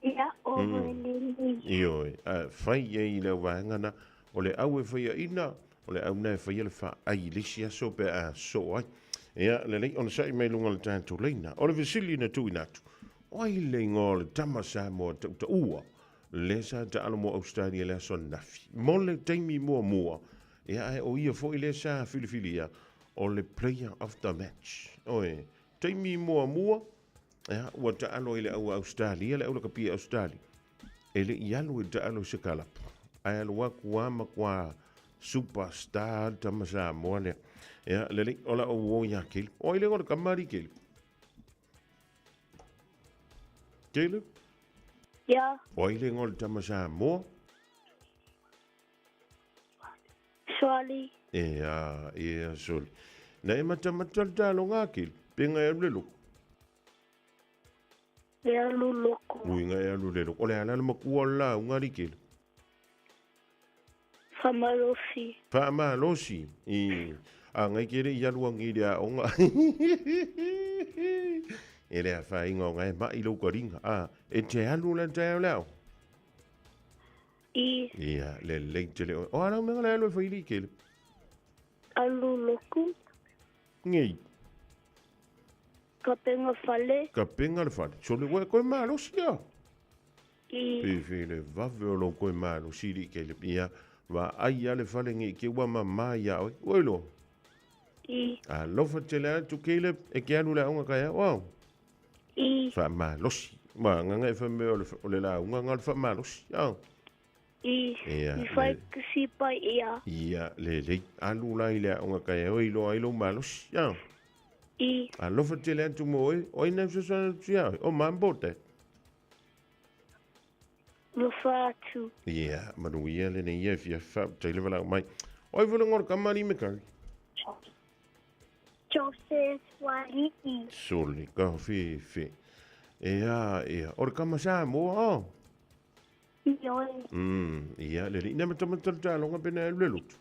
S8: Ia o lili.
S10: Ioi. A whai e i le wahangana. O le au e whaia ina. O le au ngai whaia le wha ai. Lisi aso pe a so ai. Ia, le lei, ona sa'i mai lunga le tātou leina. O le vesili na tui natu. Oi le ingoa le tama Samoa tauta ua. Le sa ta'alo mo Australia le aso nafi. Mo le taimi mua mua. Ia, ae o ia foi le sa filifilia o le player of the match. Oe, taimi mua mua. Ia, ua ta'alo i le au Australia, le au la kapia Australia. E le i alu e ta'alo se kalapu. Ae alu aku ama kwa superstar tama Samoa lea. Ia, le lei, o la o o ia Caleb. O ile ngora kamari Caleb. Caleb?
S8: Ia.
S10: O ile ngora tama Samoa.
S8: Swali.
S10: Ia, ia, soli. Na e matamata le taloga Caleb. Penga e alu le loko.
S8: E alu loko.
S10: Uinga e alu le loko. O le ala le makua la ungari Caleb.
S8: Whamalosi.
S10: Whamalosi. I a ngai kere i alu angi le aonga. E le a whainga o ngai mai lau karinga. A, e te alu la te au leo.
S8: I.
S10: Ia, le lei te leo. O ala menga le alu e whairi kele.
S8: Alu loku.
S10: Ngei.
S8: Ka penga whale.
S10: Ka penga le whale. So le wea koe malosi au.
S8: I.
S10: Pe le vave o lau koe malosi li kele. Ia, wa ai ale whale ngi ke wa mama ia oi. Oi lo.
S8: I.
S10: A lofa te le atu Caleb e ke alu le aonga kai au. Au.
S8: I.
S10: Wha malosi. Ma nganga e whamea o le la unga nga le wha malosi. Au.
S8: I.
S10: Ia.
S8: I whai kusipa ia.
S10: Ia le le. Alu la i le aonga kai au i lo ai lo malosi. Au.
S8: I.
S10: A lofa te le atu mo oi. Oi nei susana tu ia. O mambote.
S8: Lofa atu.
S10: Ia, manu ia le nei ia fia wha te le wala mai. Oi vole ngora kamari me kai.
S8: Joseph Wariki.
S10: Soli, ka fi fi. Ea, ea. O le kama Samoa o.
S8: Ioi.
S10: Ia, le li. Ina matamata le talonga pena e le lutu.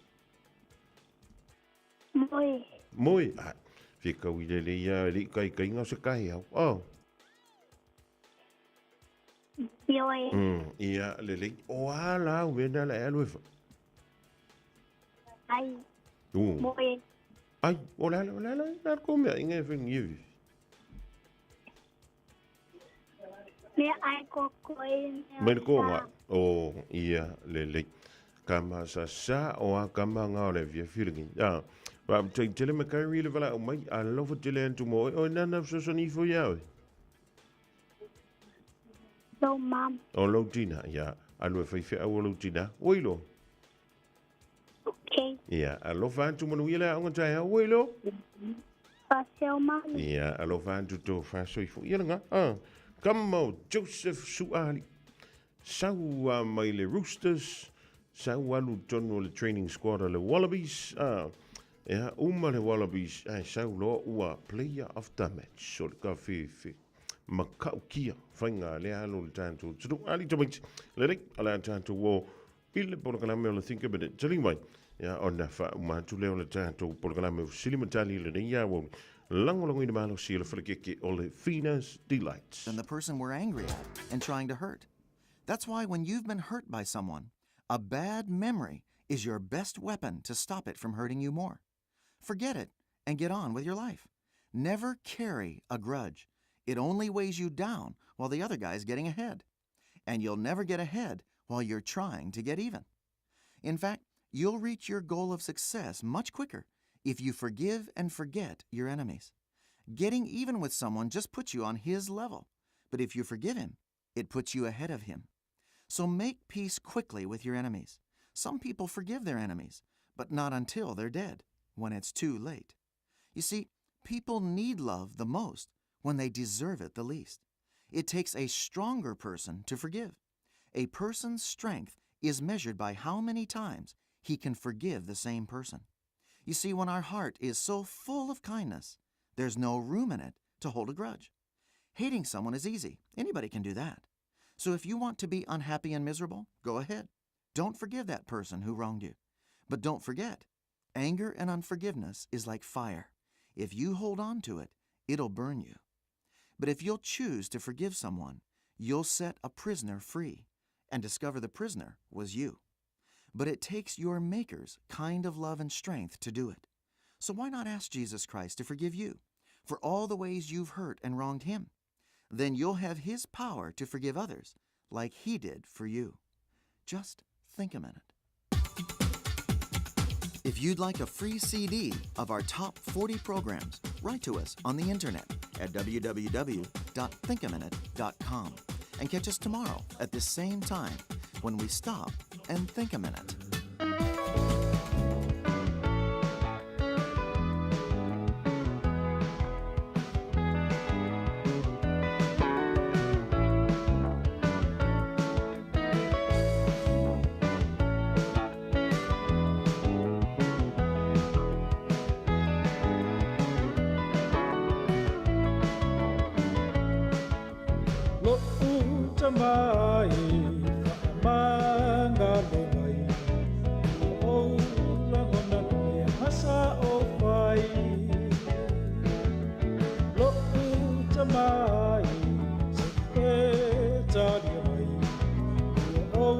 S8: Moi.
S10: Moi. Ah, fi kau i le le ia li kai kai ngau se kai au. Oh.
S8: Ioi.
S10: Ia, le li. O a la wena la alu e fa.
S8: Ai.
S10: U.
S8: Moi.
S10: Ai, o la la la la ko mea inga e whengi evi.
S8: Mea ai koko e mea.
S10: Mai le konga. O, ia, lelei. Kama sa sa o a kama ngā o le via whiringi. Ah, wa te tele me kai le vala o mai a lofa tele antu mo. O nana sosoni fo ia oe.
S8: Lo mam.
S10: O lo tina, ia. Alu e whai whea o lo tina. Oilo.
S8: Okay.
S10: Ia, alofa atu manuia le aonga tai hau, oilo.
S8: Paseo mami.
S10: Ia, alofa atu tō whasoifo. Ia langa, ah. Kama o Joseph Suali. Sau a mai le Roosters. Sau alu tonu o le training squad o le Wallabies. Ah. Ia, uma le Wallabies. Ai, sau loa ua player of the match. O le ka whiwhi. Makau kia. Whainga le alo le tātou. Tunu, ali tamaiti. Lelei, ala tātou o i le polokalame o le Think a Minute. Tali mai. Ia, ona wha atu lea o le tātou polokalame o Silimatali le nei awauli. Langolago ina malosi o le whalekeke o le Fina's Delights.
S9: Than the person we're angry at and trying to hurt. That's why when you've been hurt by someone, a bad memory is your best weapon to stop it from hurting you more. Forget it and get on with your life. Never carry a grudge. It only weighs you down while the other guy's getting ahead. And you'll never get ahead while you're trying to get even. In fact, you'll reach your goal of success much quicker if you forgive and forget your enemies. Getting even with someone just puts you on his level, but if you forgive him, it puts you ahead of him. So make peace quickly with your enemies. Some people forgive their enemies, but not until they're dead, when it's too late. You see, people need love the most when they deserve it the least. It takes a stronger person to forgive. A person's strength is measured by how many times he can forgive the same person. You see, when our heart is so full of kindness, there's no room in it to hold a grudge. Hating someone is easy. Anybody can do that. So if you want to be unhappy and miserable, go ahead. Don't forgive that person who wronged you. But don't forget, anger and unforgiveness is like fire. If you hold on to it, it'll burn you. But if you'll choose to forgive someone, you'll set a prisoner free and discover the prisoner was you. But it takes your Maker's kind of love and strength to do it. So why not ask Jesus Christ to forgive you for all the ways you've hurt and wronged him? Then you'll have his power to forgive others like he did for you. Just think a minute. If you'd like a free CD of our top 40 programs, write to us on the internet at www.thinkaminute.com and catch us tomorrow at this same time when we stop and think a minute.
S13: Lo'u tama e whaamangalo mai Ua ou lagona le hasa o whai Lo'u tama e se e taria mai Ua ou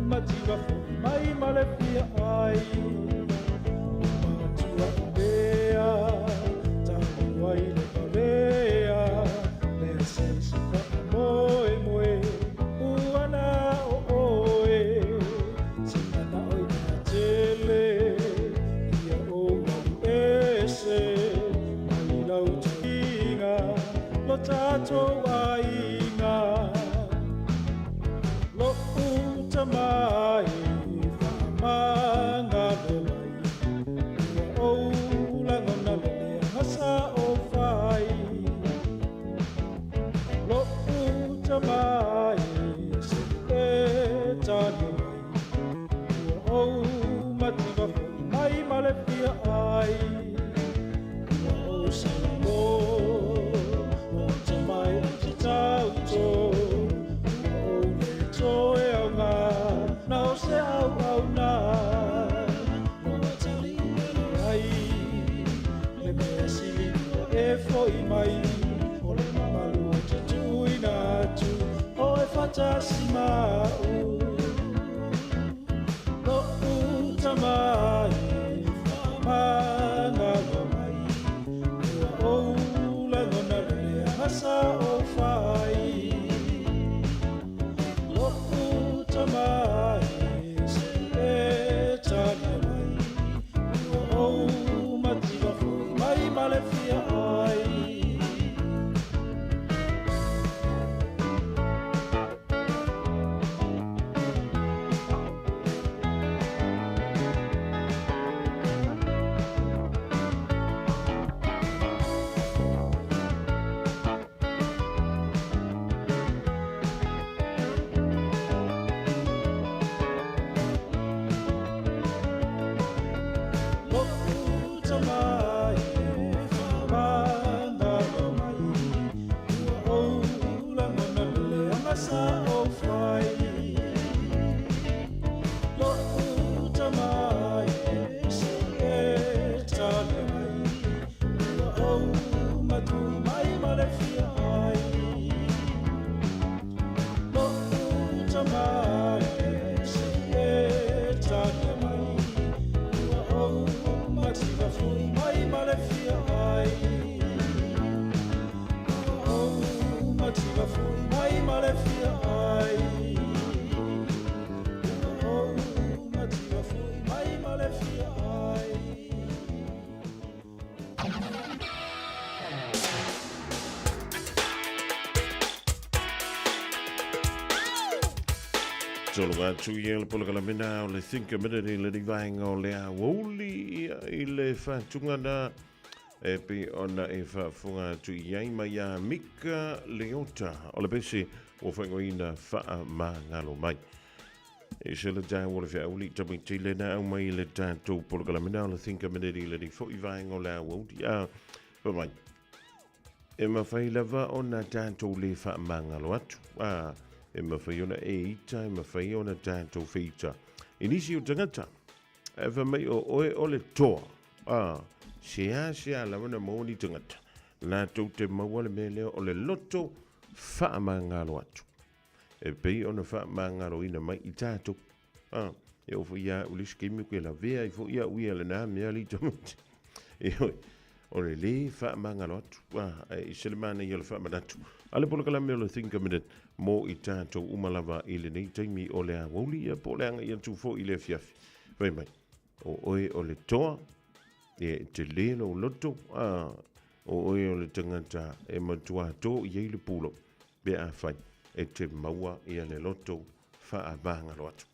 S13: mativa foi mai ma le fia ai Matua mea talu ai le parea Le se se moe moe uana o oe Se mana oi mea tele ia o malu ese Mai lau tuinga lo tātou aiga Lo'u tama e whaamangalo mai Ua ou lagona le leaga sa o whai Lo'u tama e se e talia mai Ua ou mativa foi mai ma le fia ai Ua ou salamo o te mai o te tauto Ua ou le toe au ngā na o se au au nā Loa tali ai le mea sili ua e foi mai O le mamalu o te tuina atu o e whatasi mau Lo'u tama e whaamangalo mai Ua ou lagona le leaga sa o whai sa ou fai. Lo'u tama e se i e tali mai, ua ou matui mai ma le fia ai. Lo'u tama e se i e tali mai, ua ou mativa foi mai ma le fia ai. Ua ou mativa foi mai ma le fia ai. Ua ou mativa foi mai ma le fia ai.
S10: Tologa atu ia le polokalameina o le Think a Minute i lenei vaega o le aoauli ia i le faatugana e pei ona e faafofoga atu i ai mai ia Mika Leota o le pese ua faaigoaina Faamagalo Mai. E se le tau o le feauli tamaiti le na au mai i le tatou polokalameina o le Think a Minute i lenei foi vaega o le aoauli a fai mai. E mafai lava ona tatou le faamagalo atu, ā, e mafai ona e ita, e mafai ona tatou feita i nisi o tagata. Ae fai mai o oe o le toa, ā, seasea lava ona maua ni tagata latou te maua le mea lea o le loto faamagalo atu. E pei ona faamagaloina mai i tatou. Ā, e oo foi ia au i le isi taimi ou te lavea ai foi au ia i lena mea alii tamaiti. Ioe, o le lē faamagalo atu, ā, ae ese le manaia o le faamanatu a le polokalame o le Think a Minute mo i tatou uma lava i lenei taimi o le aoauli ia po o le agai atu foi i le afiafi. Fai mai, o oe o le toa, ia e telē lou loto, ā, o oe o le tagata e matua tō i ai le pulou pe afai e te maua ia le loto faamagalo atu.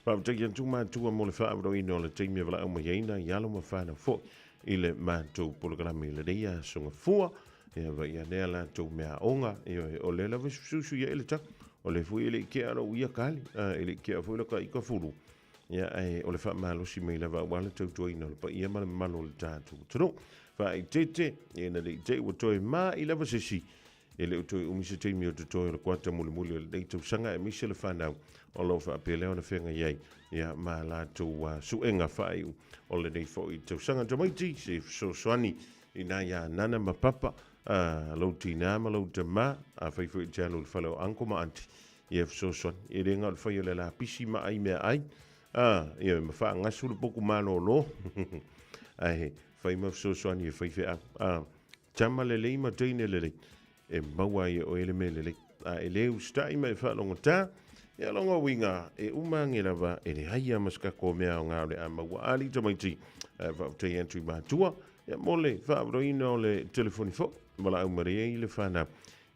S10: Faafetai atu matua mo le faaavanoaina o le taimi e valaau mai ai nai alo ma fanau foi i le matou polokalame i lenei aso gafua. Ia vai anea latou meaaoga, ioe, o lea lava e sususu i ai le tau. O lea foi e le i tea lou ia kali, e le i tea foi laka ika fulu. Ia, ae o le faamalosi mai lava aua le tautuaina o le paia ma le mamalu o le tatou atunuu. Faaeteete, ina ne i te i ua toe mai lava se isi E le o toe umi se taimi o totoe o le kuata mulimuli o lenei tausaga aemaise le fanau o lo o faapea lea ona feagai ai ia ma latou suega faaiu o lenei foi tausaga. Tamaiti, se fesoasoani i nai a Nana ma Papa, lou tinā ma lou tamā, afai foi e te alu i le fale o Uncle ma Aunty, ia fesoasoani. E le na o le fai o le lapisi ma ai meaai, ia ma faagasu le poku malolo, ae fai ma fesoasoani e faifeau. Tama lelei ma teine lelei, e maua ai e oe le mea lelei. A e le usitai ma e faalogotā, ia lona uiga, e uma age lava, e leai lava ma se kako mea aoga o le a maua. Alii tamaiti, faafetai atu i matua, ia mo le faaavanoaina o le telefoni foi, valaau malie ai le fanau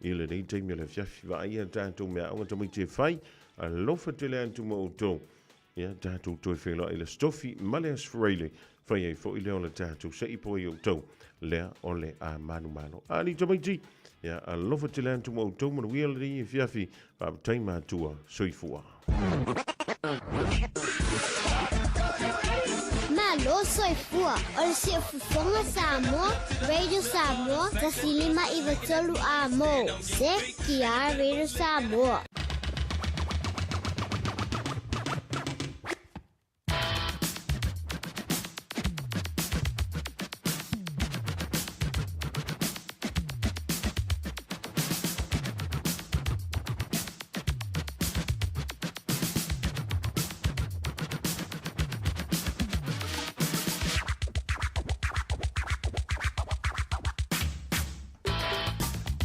S10: i lenei taimi o le afiafi. Vaaia tatou meaaoga tamaiti e fai, alofa tele atu ma outou. Ia tatou toe feiloai i le Aso Tofi ma le Aso Faraile, fai ai foi lea o le tatou seipo i outou, lea o le a manumalo. Alii tamaiti, ia alofa tele atu ma outou, manuia lenei afiafi, faafetai matua, soifua.
S22: Malo soifua, o le siufofoga Samoa, Radio Samoa, 1593 A mo, ZTR Radio Samoa.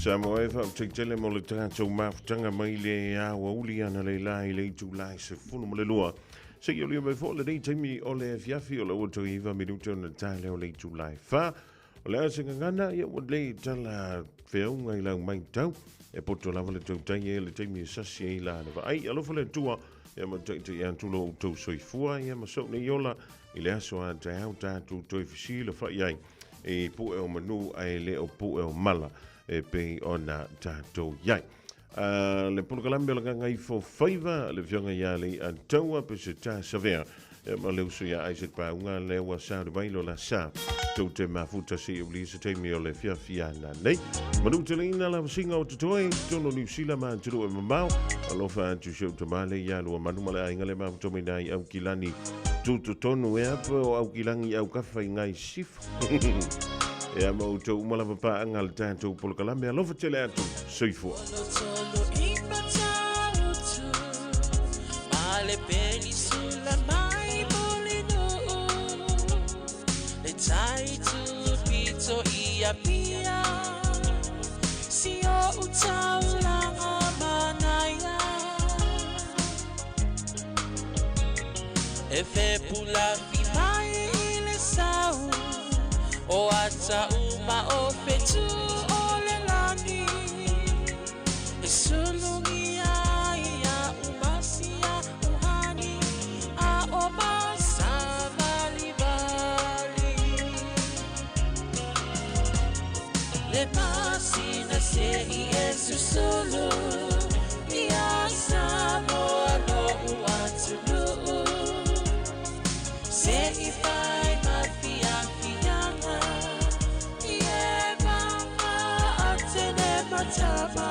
S10: Samoa e faafetai tele mo le tatou mafutaga mai le aoauli analeila i le itula e 12. Seia ulia mai foi lenei taimi o le afiafi o le ua toe iva minute ona ta lea o le itula e 4. O le a se gagana, ia ua lei tala feauga i lau matau. E poto lava le tautai e le taimi e sasi ai la na vaai. Alofa le Atua, ia ma taitai atu lo outou soifua, ia ma sou nei ola i le aso a taeao tatou toe fesilafai ai i pue o manu ae le o pue o mala e pei ona tatou iai. Le polokalame o le Gagaifo Faiva, le Afioga ia Leiataua Peseta Savea, ia ma le uso ia Isaac Pauga, lea ua sauni mai lo la sa. Tou te mafuta se i uli se taimi o le fiafia nei. Manu tele ina la vasinga o totoe, tonu Niu Sila ma atunuu e mamao. Alofa atu si ou tamale ia lua manu ma le aiga le mafuta mai nai au kilani tutotonu e apa o au kilangi au kafa i ngai sifo. Ea ma outou uma lava paanga le tatou polokalame. Alofa tele atu. Soifua.
S14: Tolo i matautu Ma le penisula mai molinuu Le tai tupito i apia Si o utaulanga manaia E fe pula fi mai i le sau O ata uma o fetu o le lani E sulungi ai ia umasia uhani A o masa vali vali Le pasina se i e susulu Ia Samoa lo uatunuu Se i fai ma fiafiaga I e mama a tene matama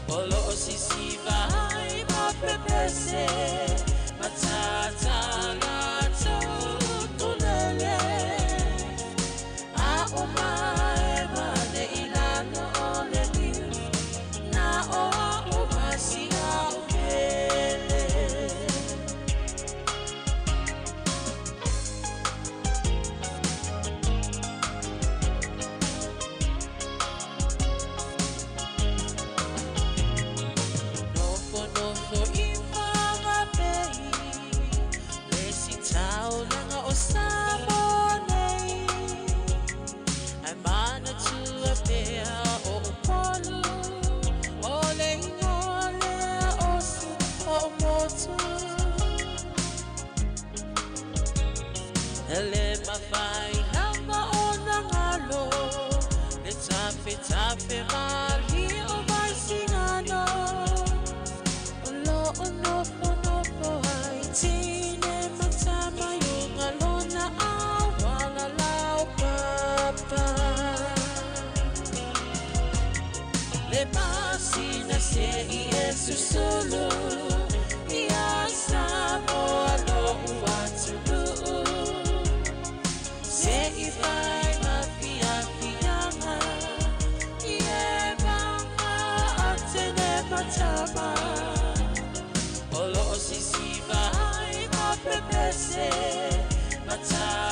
S14: O lo o sisiva ai ma pepese Matata la tau tulele A o mai ma le ilano o le niu Na o a o masia o pele. Nofo nofo i whangapei Le si taulanga o Samoa nei Ai mana tua pea o Upolu O le ingoa lea o si o motu Ele mawhai lava o nangalo Le tafe tafe mali o vaisingano O lo o nofo nofo ai tine matama yunga lona awala lau papa Le pasina se i e susulu Ia Samoa lo uatunuu Se i fai ma fiafiaga I e mama a tene matama O lo o sisiva ai ma pepese Matata